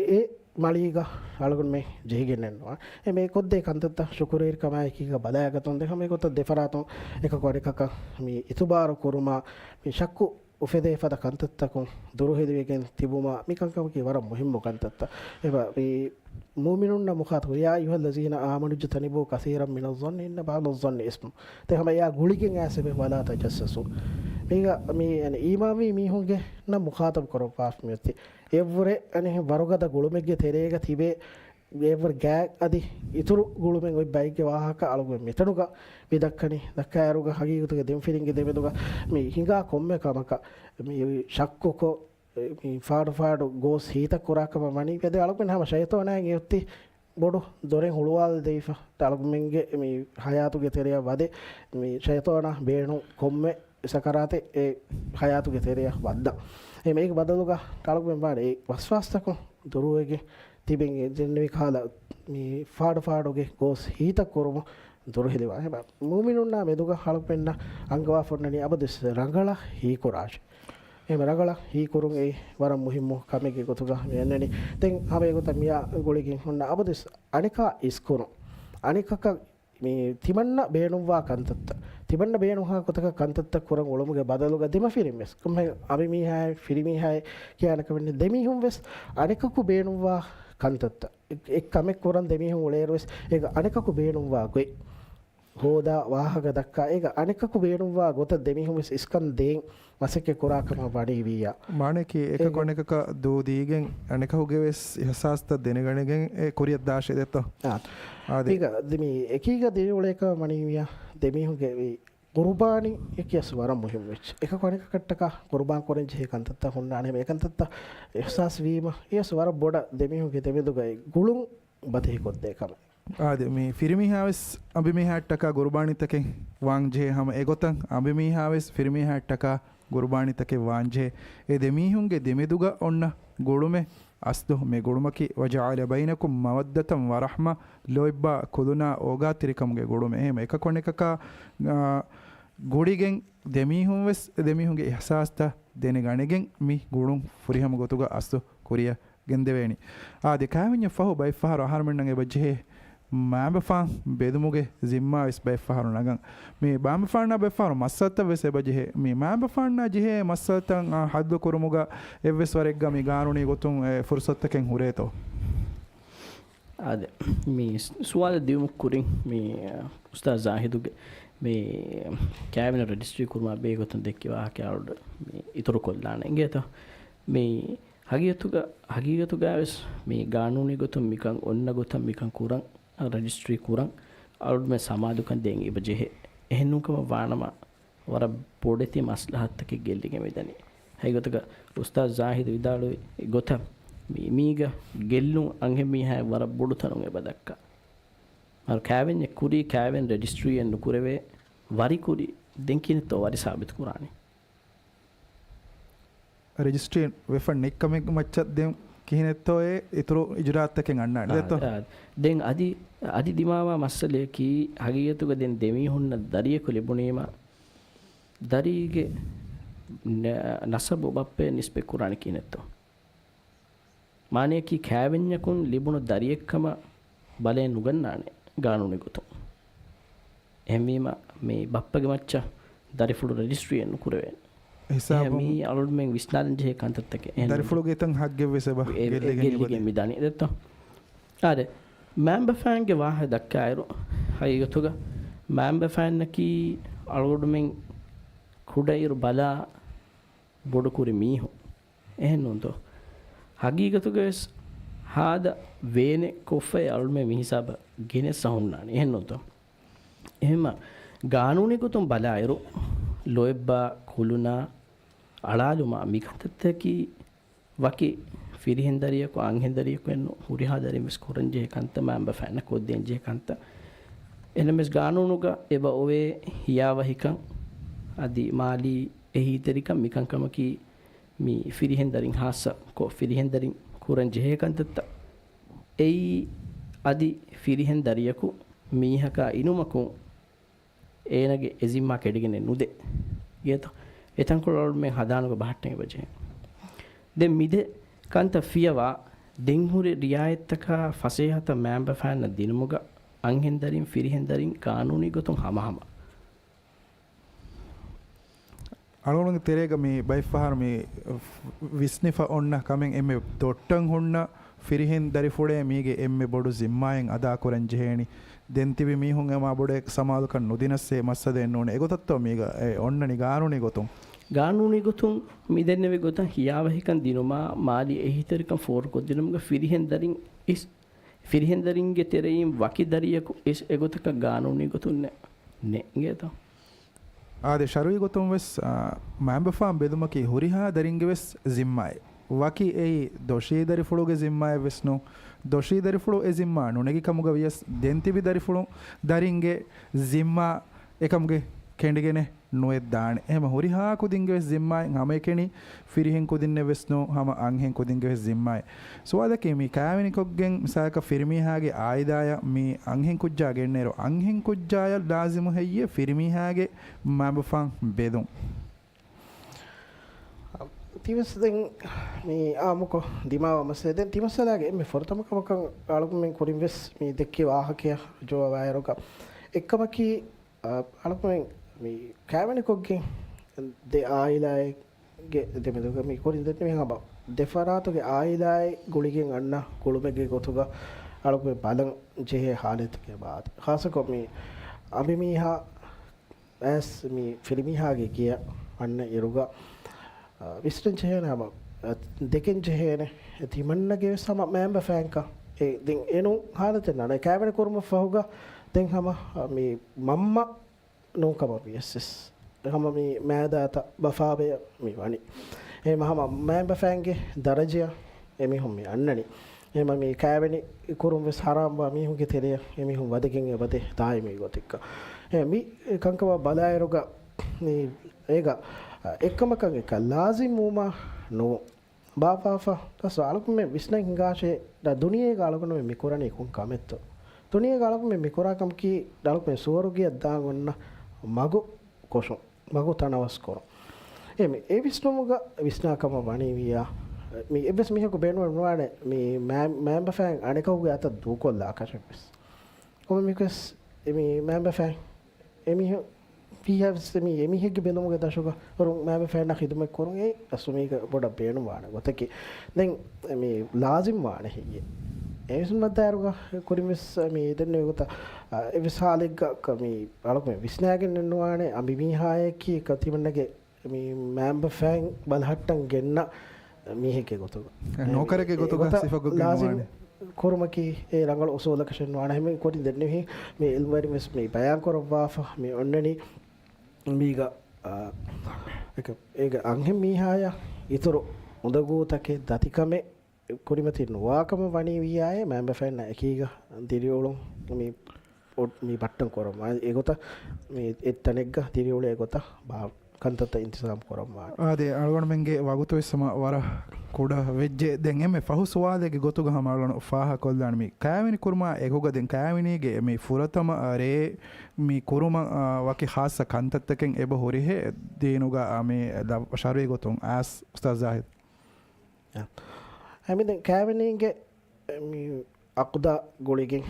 އެ މަޅީގަ އަޅުގަނޑުމެން ޖެހިގެންނެއްނުވާ. އެ މި ކޮށްދޭ ކަންތައްތައް ޝުކުރުވެރިކަމާއެކީގަ ބަލާގަތުން ދެ ހަމަ އެގޮތަށް ދެފަރާތުން އެކަކު އަނެކަކަށް މި އިތުބާރު ކުރުމާ، މި ޝައްކު އުފެދޭ ފަދަ ކަންތައްތަކުން ދުރުހެލިވެގެން ތިބުމާ މި ކަންކަމަކީ ވަރަށް މުހިއްމު ކަންތައްތައް. އެބަ މި މުއުމިނުންނަށް މުޚާޠަބު، يا أيها الذين آمنوا اجتنبوا كثيرا من الظن إن بعض الظن إثم. ތެ ހަމަ އެއާ ގުޅިގެން އައިސް އެބަ ولا تجسسوا. މީގަ މި އަނެ އީމާންވީ މީހުންގެ ނަށް މުޚާޠަބު ކުރައްވާފަ މިއޮތީ. އެއަށްވުރެ އަނެ ވަރުގަދަ ގުޅުމެއްގެ ތެރޭގަ ތިބޭ އެއަށްވުރެ ގާތް އަދި އިތުރު ގުޅުމެއް އޮތް ބައެއްގެ ވާހަކަ އަޅުގަނޑު މިތަނުގަ މި ދައްކަނީ. ދައްކާއިރުގަ ހަގީގަތުގެ ދެމިފިރިންގެ ދެމެދުގަ މި ހިނގާ ކޮންމެ ކަމަކަށް މި ޝައްކުކޮށް، މި ފާޑު ފާޑު ގޯސް ހީތައް ކުރާ ކަމަށް ވަނީ. އަދި އަޅުގަނޑު ހަމަ ޝައިޠާނާއަށް އެ އޮތީ ބޮޑު ދޮރެއް ހުޅުވާލަދީފަ. އަޅުގަނޑުމެންގެ މި ހަޔާތުގެ ތެރެއަށް ވަދެ، މި ޝައިޠާނާ ބޭނުން ކޮންމެ ސަކަރާތެއް އެ ހަޔާތުގެ ތެރެއަށް ވައްދާ. އެ މީގެ ބަދަލުގަ އަޅުގަނޑުމެން ވާނެ އެ ވަސްވާސްތަކުން ދުރުވެގެން ތިބެން އެ ޖެންނެވި ކަހަލަ މި ފާޑު ފާޑުގެ ގޯސް ހީތައް ކުރުމުން ދުރުހެލިވާ. އެބަ މުއުމިނުންނާ މެދުގަ އަޅުގަނޑުމެންނަށް އަންގަވާފަ އޮންނަނީ އަބަދުވެސް ރަނގަޅަށް ހީކުރާށޭ. އެ ރަނގަޅަށް ހީކުރުން އެއީ ވަރަށް މުހިއްމު ކަމެއްގެ ގޮތުގަ މި އަންނަނީ. ދެން ހަމަ އެގޮތަށް މިއާ ގުޅިގެން ހުންނަ އަބަދުވެސް އަނެކާ އިސްކުރުން. އަނެކަކަށް މި ތިމަންނަ ބޭނުންވާ ކަންތައްތައް، ތިމަންނަ ބޭނުންހާ ގޮތަކަށް ކަންތައްތައް ކުރަން އުޅުމުގެ ބަދަލުގަ ދެމަފިރިން ވެސް، ކޮންމެ އަނބިމީހާއެއް ފިރިމީހާއެއް ކިޔާނެ ކަމެއް ނެތް. ދެމީހުން ވެސް އަނެކަކު ބޭނުންވާ ކަންތައްތައް، އެ-، އެއް ކަމެއް ކުރަން ދެމީހުން އުޅޭއިރު ވެސް އޭގަ އަނެކަކު ބޭނުންވާ ގޮތް ހޯދާ ވާހަކަ ދައްކާ، އޭގަ އަނެކަކު ބޭނުންވާ ގޮތަށް ދެމީހުން ވެސް އިސްކަން ދޭން މަސައްކަތް ކުރާ ކަމަށް ވަނީ ވިއްޔާ. މާނައަކީ އެކަކު އޭގެ އަނެކަކަށް ދޫދީގެން އަނެކަކުގެ ވެސް އިހްސާސްތައް ދެނެގަނެގެން އެ ކުރިއަށް ދާށޭ ދެއްތޯ؟ އާ. އާދެ. އޭގަ ދެ-، މި އެކީގަ ދިރިއުޅޭކަށް ވަނީ ވިއްޔާ ދެމީހުންގެ މި ޤުރުބާނީ އެކިޔަސް ވަރަށް މުހިންމު ވެއްޖެ. އެކަކު އަނެކަކަށްޓަކާ ޤުރުބާން ކުރަން ޖެހޭ ކަންތައްތައް ހުންނާނެ. އެކަންތައްތައް އިހްސާސް ވީމަ އެޔަސް ވަރަށް ބޮޑަށް ދެމީހުންގެ ދެމެދުގައި ގުޅުން ބަދަހިކޮށްދޭ ކަމެއް. އާދެ، މި ފިރިމީހާވެސް އަނބިމީހާއަށްޓަކާ ޤުރުބާނީތަކެއް ވާން ޖެހޭ ހަމަ އެގޮތަށް، އަނބިމީހާވެސް ފިރިމީހާއަށްޓަކާ ޤުރުބާނީތަކެއް ވާން ޖެހޭ. އެ ދެމީހުންގެ ދެމެދުގަ އޮންނަ ގުޅުމެއް އަސްލު މި ގުޅުމަކީ، وجعل بينكم مودة ورحمة، ލޯތްބާ ކުލުނާ އޯގާތެރިކަމުގެ ގުޅުމެއް. އެހެން އެކަކު އަނެކަކާ، އާ، ގުޅިގެން ދެމީހުން ވެސް ދެމީހުންގެ އިހްސާސްތައް ދެނެގަނެގެން މި ގުޅުން ފުރިހަމަ ގޮތުގަ އަސްލު ކުރިއަށް ގެންދެވޭނީ. އާދެ، ކާވެންޏަށް ފަހު ބައެއްފަހަރު އަހަރުމެންނަށް އެބަ ޖެހޭ މައިންބަފާން ބެލުމުގެ ޒިންމާ ވެސް ބައެއްފަހަރު ނަގަން. މި މައިންބަފާންނާ ބައެއްފަހަރު މައްސަލަތައް ވެސް އެބަ ޖެހޭ. މި މައިންބަފާންނާ ޖެހޭ މައްސަލަތައް، އާ، ހައްލު ކުރުމުގަ އެއްވެސް ވަރެއްގަ މި ގާނޫނީ ގޮތުން އެ ފުރުސަތުތަކެއް ހުރޭތޯ؟ އާދެ، މި ސުވާލަށް ދިއުމަށް ކުރިން މި، އަ، އުސްތާޛު ޒާހިދުގެ މި ކާވެން ރަޖިސްޓްރީ ކުރުމާ ބެހޭ ގޮތުން ދެއްކި ވާހަކަ އަޅުގަނޑު މި އިތުރު ކޮށްލާނެ އިނގޭތޯ. މި ހަގީގަތުގަ، ހަގީގަތުގަ ވެސް މި ގާނޫނީ ގޮތުން މިކަން އޮންނަ ގޮތަށް މިކަން ކުރަން، ރަޖިސްޓްރީ ކުރަން އަޅުގަނޑުމެން ސަމާލުކަން ދޭން އެބަ ޖެހޭ. އެހެންނޫންކަމަށް ވާނަމަ، ވަރަށް ބޮޑެތި މަސްލަހަތަކެއް ގެއްލިގެން މިދަނީ. ހަގީގަތުގަ އުސްތާޛު ޒާހިދު ވިދާޅުވި ގޮތަށް، މި، މީގަ ގެއްލުން އަންހެންމީހާއަށް ވަރަށް ބޮޑު ތަނުން އެބަ ދައްކާ. މަރު ކާވެންޏެއް ކުރީ ކާވެން ރަޖިސްޓްރީއެއް ނުކުރެވޭ، ވަރި ކުރީ، ދެން ކިހިނެއްތޯ ވަރި ސާބިތު ކުރާނީ؟ ރަޖިސްޓްރީ ވެފަ ނެތްކަމެއް މައްޗަށް ދެން ކިހިނެއްތޯއޭ އިތުރު އިޖުރާއަތްތަކެއް އަންނާނެ ދެއްތޯ؟ އާ، ދެން އަދި، އަދި ދިމާވާ މައްސަލަޔަކީ، ހަގީގަތުގަ ދެން ދެމީހުންނަށް ދަރިޔަކު ލިބުނީމަ، ދަރީގެ ނަ-، ނަސަބު ބައްޕަޔަށް ނިސްބަތް ކުރާނީ ކިހިނެއްތޯ؟ މާނަޔަކީ ކާވެންޏަކުން ލިބުނު ދަރިއެއްކަމަށް ބަލައެއް ނުގަންނާނެ ގާނޫނީ ގޮތުން. އެހެންވީމަ، މި ބައްޕަގެ މައްޗަށް ދަރިފުޅު ރަޖިސްޓްރީއެއް ނުކުރެވޭނެ. ހިސާބުން އެހެން މީ އަޅުގަނޑުމެން ވިސްނާލަން ޖެހޭ ކަންތައްތަކެއް. އެހެން ދަރިފުޅުގެ އެތަން ހައްގެއް ވެސް އެބަ އެ-، ގެއްލިގެން ގެއްލިގެން މިދަނީ. މިދަނީ ދެއްތޯ؟ އާދެ، މައިންބަފައިންގެ ވާހަކަ ދައްކާއިރު، ހަގީގަތުގަ މައިންބަފައިންނަކީ އަޅުގަނޑުމެން ކުޑައިރު ބަލާ ބޮޑުކުރި މީހުން. އެހެން ނޫންތޯ؟ ހަގީގަތުގަވެސް ހާދަ ވޭނެއް ކޮށްފައި އަޅުމެން މިހިސާބަށް ގެނެސް އަހުންނާނެ. އެހެން ނޫންތޯ؟ އެހެންމަ ގާނޫނީ ގޮތުން ބަލާއިރު، ލޯތްބާ ކުލުނާ އަޅާލުމާ މިކަންތައްތަކީ ވަކި ފިރިހެން ދަރިޔަކު، އަންހެން ދަރިޔަކު އެއްނު، ހުރިހާ ދަރިން ވެސް ކުރަންޖެހޭ ކަންތައް، މައިންބަފައިންނަށް ކޮށްދޭންޖެހޭ ކަންތައް. އެހެންނަމަވެސް ގާނޫނުގަ އެބަ އޮވޭ ހިޔާވަހިކަން އަދި މާލީ އެހީތެރިކަން މިކަންކަމަކީ މި ފިރިހެން ދަރިން ހާއްސަ ކޮށް ފިރިހެން ދަރިން ކުރަން ޖެހޭ ކަންތައްތައް. އެއީ އަދި ފިރިހެން ދަރިޔަކު މީހަކާ އިނުމަކުން އޭނަގެ އެ ޒިންމާ ކެޑިގެނެއް ނުދޭ. ގޭތޯ؟ އެތަންކޮޅު އަޅުމެން ހަދާނުގަ ބަހައްޓަން އެބަޖެހޭ. ދެން މިދެ ކަންތައް ފިޔަވާ، ދެންހުރި ރިއާޔަތްތަކާ ފަސޭހަތައް މައިންބަފައިންނަށް ދިނުމުގަ އަންހެން ދަރިން ފިރިހެން ދަރިން ގާނޫނީ ގޮތުން ހަމަހަމަ. އަޅުގަނޑުގެ ތެރޭގަ މި ބައެއްފަހަރު މި ވިސްނިފަ އޮންނަ ކަމެއް އެންމެ ދޮށްޓަށް ހުންނަ ފިރިހެން ދަރިފުޅޭ މީގެ އެންމެ ބޮޑު ޒިންމާއެއް އަދާކުރަން ޖެހޭނީ. ދެން ތިބި މީހުން އެ މާ ބޮޑެއް ސަމާލުކަން ނުދިނަސް އެ މައްސަލައެއް ނޫނޭ. އެގޮތަށްތޯ މީގަ އެ އޮންނަނީ ގާނޫނީ ގޮތުން؟ ގާނޫނީ ގޮތުން މި ދެންނެވި ގޮތަށް ހިޔާވަހިކަން ދިނުމާ، މާލީ އެހީތެރިކަން ފޯރުކޮށްދިނުމުގެ ފިރިހެން ދަރިން އިސް، ފިރިހެން ދަރިންގެ ތެރެއިން ވަކި ދަރިޔަކު އިސް އެގޮތަކަށް ގާނޫނީ ގޮތުން ނެ، ނޭނގޭތޯ؟ އާދެ، ޝަރުއީ ގޮތުން ވެސް، އާ، މައިންބަފާން ބެލުމަކީ ހުރިހާ ދަރިންގެ ވެސް ޒިންމާއެއް. ވަކި އެއީ ދޮށީ ދަރިފުޅުގެ ޒިންމާއެއް ވެސް ނޫން. ދޮށީ ދަރިފުޅު އެ ޒިންމާ ނުނެގި ކަމުގަ ވިޔަސް، ދެން ތިބި ދަރިފުޅު ދަރިންގެ ޒިންމާ އެކަމުގެ ކެނޑިގެނެއް ނުވެއްދާނެ. އެހެމަ ހުރިހާ ކުދިންގެ ވެސް ޒިންމާއެއް ހަމައެކަނި ފިރިހެން ކުދިންނެއް ވެސް ނޫން، ހަމަ އަންހެން ކުދިންގެ ވެސް ޒިންމާއެއް. ސުވާލަކީ މި ކާވެނިކޮށްގެން މިސާލަކަށް ފިރިމީހާގެ އާއިލާޔަށް މި އަންހެން ކުއްޖާ ގެންނޭރު، އަންހެން ކުއްޖާޔަށް ލާޒިމު ހެއްޔޭ ފިރިމީހާގެ މައިންބަފާން ބެލުން؟ ތިވެސް ދެން މި އާއްމުކޮށް ދިމާވާ މައްސަލަ. ދެން ތިމައްސަލާގެ އެންމެ ފުރަތަމަ ކަމަކަށް އަޅުގަނޑުމެން ކުރިން ވެސް މި ދެއްކި ވާހަކަޔަށް ޖުވާބާއިރުގަ އެއްކަމަކީ، އަ، އަޅުގަނޑުމެން މި ކާވެނިކޮށްގެން ދެ އާއިލާއެއްގެ ދެމެދުގަ މި ކުރިން ދެންނެވި ހަމަ ދެ ފަރާތުގެ އާއިލާއެއް ގުޅިގެން އަންނަ ގުޅުމެއްގެ ގޮތުގަ އަޅުގަނޑުމެން ބަލަން ޖެހޭ ހާލަތެކޭ މާދެ. ޚާއްޞަކޮށް މި އަނބިމީހާ އައިސް މި ފިރިމީހާގެ ގެޔަށް އަންނަ އިރުގަ، އަ، ވިސްނަން ޖެހޭނެ ހަމަ، އަ، ދެކެން ޖެހޭނެ ތިމަންނަގެ ވެސް ހަމަ މައިންބަފައިންކަން. އެ، ދެން އެނޫން ހާލަތެއް ނާނެ. ކާވެނި ކުރުމަށް ފަހުގަ ދެން ހަމަ، އަ، މި މަންމަ ނޫންކަމަށް ވިޔަސް ވެސް ހަމަ މި މާދާތައް ބަފާބެޔަށް މި ވަނީ. އެހެމަ ހަމަ މައިންބަފައިންގެ ދަރަޖަޔަށް އެމީހުން މި އަންނަނީ. އެހެމަ މި ކާވެނި ކުރުން ވެސް ހަރާމްވާ މީހުންގެ ތެރެޔަށް އެމީހުން ވަދެގެން އެބަދޭ ދާއިމީ ގޮތެއްގަ. އެ މި ކަންކަމަށް ބަލާއިރުގަ މި އޭގަ އެއްކަމަކަށް އެކަށް ލާޒިމް ވުމާ ނޫން. ބާފާފަ ދަސް އަޅުގަނޑުމެން ވިސްނަން ހިނގާށޭ، ދަ ދުނިޔޭގަ އަޅުގަނޑުމެން މި ކުރަނީ ކޮން ކަމެއްތޯ؟ ދުނިޔޭގަ އަޅުގަނޑުމެން މި ކުރާ ކަމަކީ، އަޅުގަނޑުމެން ސުވަރުގެއަށް ދާން އޮންނަ މަގު ކޮށުން، މަގު ތަނަވަސް ކުރުން. އެ މި އެ ވިސްނުމުގަ ވިސްނާ ކަމަށް ވަނީ ވިއްޔާ، މި އެއްވެސް މީހަކު ބޭނުމެއް ނުވާނެ، މި މައި-، މައިންބަފައިން އަނެކަކުގެ އަތަށް ދޫކޮށްލާކަށެއް ވެސް. ކޮންމެ މީހަކުވެސް އެ މި މައިންބަފައިން އެމީހުން ފިހާވެސް މި އެމީހެއްގެ ބެލުމުގެ ދަށުގަ ހުރުން މައިންބަފައިންނަށް ޚިދުމަތް ކުރުން އެއީ އަސްލު މީގަ ބޮޑަށް ބޭނުންވާނެ ގޮތަކީ. ދެން މި ލާޒިމް ވާނެ ހެއްޔޭ؟ އެވެސް މައްދާއިރުގަ ކުރިން ވެސް މި ދެންނެވި ގޮތަށް، އަ، އެއްވެސް ހާލެއްގަ ކަ-، މި އަޅުގަނޑު މި ވިސްނާގެން ނުވާނެ، އަނބިމީހާޔަކީ ކަ-، ތިމަންނަގެ މި މައިންބަފައިން ބަލަހައްޓަން ގެންނަ މީހެއްގެ ގޮތުގަ. ނޯކަރެއްގެ ގޮތުގަ ސިފަކޮށްގެން ލާޒިމް ނުވާނެ. ކުރުމަކީ އެ ރަނގަޅު އުސޫލަކަށެއް ނުވާނެ. ހަމަ ކުރިން ދެންނެވި މި އިލްމުވެރިން ވެސް މި ބަޔާން ކުރައްވާފަ މި އޮންނަނީ މީގަ، އާ، އެކަ-، އޭގަ އަންހެން މީހާޔަށް އިތުރު އުނދަގޫތަކެއް ދަތިކަމެއް ކުރިމަތި ނުވާކަމަށް ވަނީ ވިއްޔާއޭ، މައިންބަފައިންނާ އެކީގަ ދިރިއުޅުން މި އޮ-، މި ބައްޓަން ކުރަން ވާނެ. އެގޮތަށް މި އެއްތަނެއްގަ ދިރިއުޅޭ ގޮތަށް ބާ-، ކަންތައްތައް އިންތިޒާމް ކުރަން ވާނެ. އާދެ، އަޅުގަނޑުމެންގެ ވަގުތު ވެސް ހަމަ ވަރަށް ކުޑަ ވެއްޖެ. ދެން އެންމެ ފަހު ސުވާލެއްގެ ގޮތުގަ ހަމަ އަޅުގަނޑު ފާހަގަކޮށްލާން މި ކާވެނި ކުރުމާ އެކުގަ ދެން ކާވެނީގެ މި ފުރަތަމަ ރޭ މި ކުރުމަށް، އާ، ވަކި ޚާއްޞަ ކަންތައްތަކެއް އެބަ ހުރިހޭ ދީނުގަ، އާ، މި ލަ-، ޝަރުއީ ގޮތުން އާސް އުސްތާޛް ޒާހިދު. އާ. އެ މި ދެން ކާވެނީގެ މި އަޤުދާ ގުޅިގެން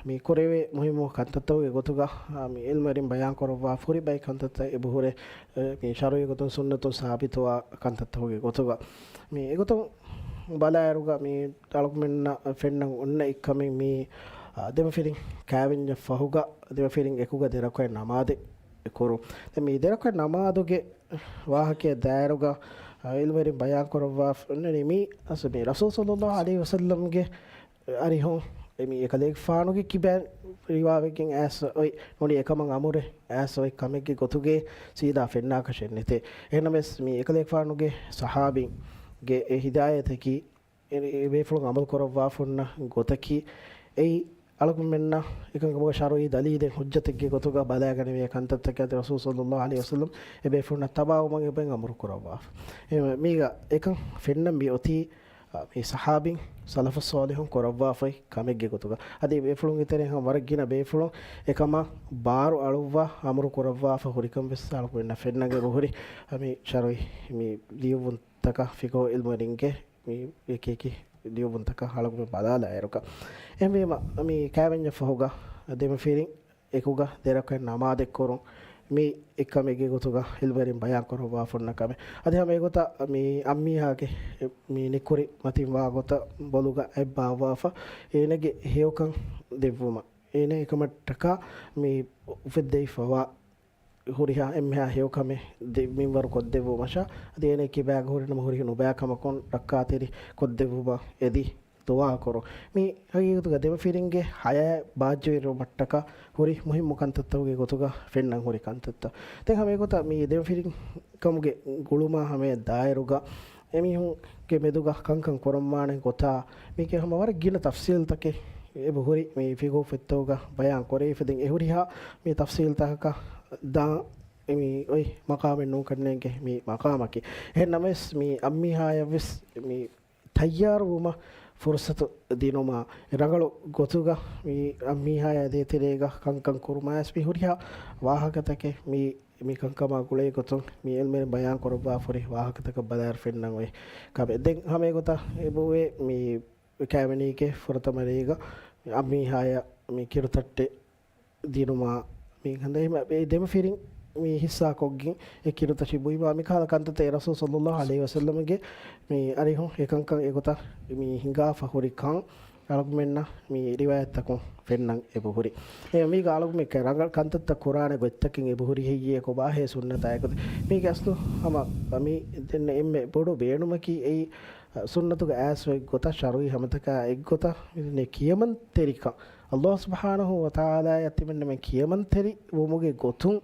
މި ކުރެވޭ މުހިއްމު ކަންތައްތަކުގެ ގޮތުގަ، އާ، މި އިލްމުވެރިން ބަޔާން ކުރައްވާ ފުރި ބައި ކަންތައްތައް އެބަހުރޭ، އެ، މި ޝަރުއީ ގޮތުން ސުންނަތުން ސާބިތުވާ ކަންތައްތަކުގެ ގޮތުގަ. މި އެގޮތުން ބަލާއިރުގަ މި އަޅުގަނޑުމެންނަށް ފެންނަން އޮންނަ އެއްކަމެއް މި، އާ، ދެމަފިރިން ކާވެންޏަށް ފަހުގަ ދެމަފިރިން އެކުގަ ދެރަކުޢަތް ނަމާދެއް ކުރުން. ދެން މި ދެރަކުޢަތް ނަމާދުގެ ވާހަކައަށް ދާއިރުގަ، އާ، އިލްމުވެރިން ބަޔާން ކުރައްވާފަ އޮންނަނީ މި އަސް މި ރަސޫލު ޞައްލައްލާހު ޢަލައިހި ވަސައްލަމްގެ އަރިހުން އެ މި އެކަލޭގެފާނުގެ ކިބައިން ރިވާވެގެން އައިސް އޮތް ނޫނީ އެކަމަށް އަމުރެއް އައިސް އޮތް ކަމެއްގެ ގޮތުގައި ސީދާ ފެންނާކަށެއް ނެތޭ. އެހެންނަމަވެސް މި އެކަލޭގެފާނުގެ ޞަޙާބީންގެ އެ ހިދާޔަތަކީ އެ، އެ ބޭފުޅުން އަމަލު ކުރައްވާފަ އޮންނަ ގޮތަކީ އެއީ އަޅުގަނޑުމެންނަށް އެކަންކަމުގެ ޝަރުޢީ ދަލީލެއް ޙުއްޖަތެއްގެ ގޮތުގަ ބަލާގަނެވޭ ކަންތައްތަކެއް އަދި ރަސޫލު ޞައްލައްލާހު ޢަލައިހި ވަސައްލަމް އެ ބޭފުޅުންނަށް ތަބާވުމަށް އެބައިން އަމުރު ކުރައްވާފަ. އެ، މީގަ އެކަން ފެންނަން މި އޮތީ، އަ، މި ޞަޙާބީން ސަލަފުއް ޞާލިޙުން ކުރައްވާފައި ކަމެއްގެ ގޮތުގަ. އަދި ބޭފުޅުންގެ ތެރެއިން ވަރަށް ގިނަ ބޭފުޅުން އެކަމަށް ބާރު އަޅުއްވާ އަމުރު ކުރައްވާފަ ހުރިކަން ވެސް އަޅުގަނޑުމެންނަށް ފެންނަން އެބަހުރި. އަ، މި ޝަރުޢީ މި ލިޔުއްވުންތަކަށް ފިޤުހު ޢިލްމުވެރިންގެ މި އެކި އެކި ލިޔުއްވުންތަކަށް އަޅުގަނޑު ބަލާލާއިރުގަ. އެހެންވީމަ، މި ކާވެންޏަށް ފަހުގަ ދެމަފިރިން އެކުގަ ދެރަކުޢަތް ނަމާދެއް ކުރުން. މި އެއްކަމެއްގެ ގޮތުގަ އިލްމުވެރިން ބަޔާން ކުރައްވާފަ އޮންނަ ކަމެއް. އަދި ހަމަ އެގޮތަށް މި އަންމީހާގެ މި ނިކުރި މަތިން ވާ ގޮތަށް ބޮލުގަ އެއްބާއްވާފަ، އޭނަގެ ހެޔޮކަން ދެއްވުމަށް. އޭނަ އެކަމަށްޓަކާ މި އުފެއްދެވިފަވާ ހުރިހާ އެންމެހާ ހެޔޮކަމެއް ދެ-، މިންވަރު ކޮށްދެއްވުމަށާ، އަދި އޭނަ ކިބާގަ ހުރިނަމަ ހުރިހާ ނުބައިކަމަކުން ރައްކާތެރި ކޮށްދެއްވުމަށް އެދި ދުޢާކުރުން. މި ހަގީގަތުގަ ދެމަފިރިންގެ ޙަޔާތް ބާއްޖަވެރިވުމަށްޓަކާ ހުރި މުހިއްމު ކަންތައްތަކުގެ ގޮތުގަ ފެންނަން ހުރި ކަންތައްތައް. ދެން ހަމަ އެގޮތަށް މި ދެމަފިރިން ކަމުގެ ގުޅުމާ ހަމަ ދާއިރުގަ އެމީހުންގެ މެދުގަ ކަންކަން ކުރަންވާނެ ގޮތާ މީގެ ހަމަ ވަރަށް ގިނަ ތަފްސީލްތަކެއް އެބަހުރި މި ފިޤުހު ފޮތްތަކުގަ ބަޔާން ކުރެވިފަ. ދެން އެހުރިހާ މި ތަފްސީލްތަކަކަށް ދާ މި އޮތް މަޤާމެއް ނޫންކަންނޭނގެ މި މަޤާމަކީ. އެހެން ނަމަވެސް މި އަންމީހާޔަށް ވެސް މި ތައްޔާރުވުމަށް ފުރުޞަތު ދިނުމާ، ރަނގަޅު ގޮތުގަ މި އަންމީހާޔާ ދޭތެރޭގަ ކަންކަން ކުރުމާ ވެސް މި ހުރިހާ ވާހަކަތަކެއް މި، މި ކަންކަމާ ގުޅޭ ގޮތުން މި އިލްމުވެރިން ބަޔާން ކުރައްވާފަ ހުރި ވާހަކަތަކަށް ބަލާއިރު ފެންނަން އޮތް ކަމެއް. ދެން ހަމަ އެގޮތަށް އެބައޮވޭ މި ކާވެނީގެ ފުރަތަމަ ރޭގަ އަންމީހާޔަށް މި ކިރުތައްޓެއް ދިނުމާ، މި ކަންތައް އެހެން އެ ދެމަފިރިން މި ހިއްސާކޮށްގެން އެ ކިރުތަށި ބުއިމާ، މިކަހަލަ ކަންތައްތައް އެ ރަސޫލު ޞައްލައްލާހު ޢަލައިހި ވަސައްލަމްގެ މި އަރިހުން އެކަންކަން އެގޮތަށް މި ހިނގާފަ ހުރި ކަން އަޅުގަނޑުމެންނަށް މި ރިވާޔަތްތަކުން ފެންނަން އެބަހުރި. އެ މީގަ އަޅުގަނޑުމެން ރަނގަޅު ކަންތައްތައް ކުރާނެ ގޮތްތަކެއް އެބަހުރި ހެއްޔޭ ކޮބާހޭ ސުންނަތާ އެގޮތަށް. މީގެ އަސްލު ހަމަ މި ދެން އެންމެ ބޮޑު ބޭނުމަކީ އެއީ ސުންނަތުގެ އައިސް އޮތް ގޮތަށް ޝަރުޢީ ހަމަތަކާ އެއްގޮތަށް މި ކިޔަމަންތެރިކަން. އައްލާހު ސުބްޙާނަހު ވަތަޢާލާއަށް ތިމަންނަމެން ކިޔަމަންތެރި ވުމުގެ ގޮތުން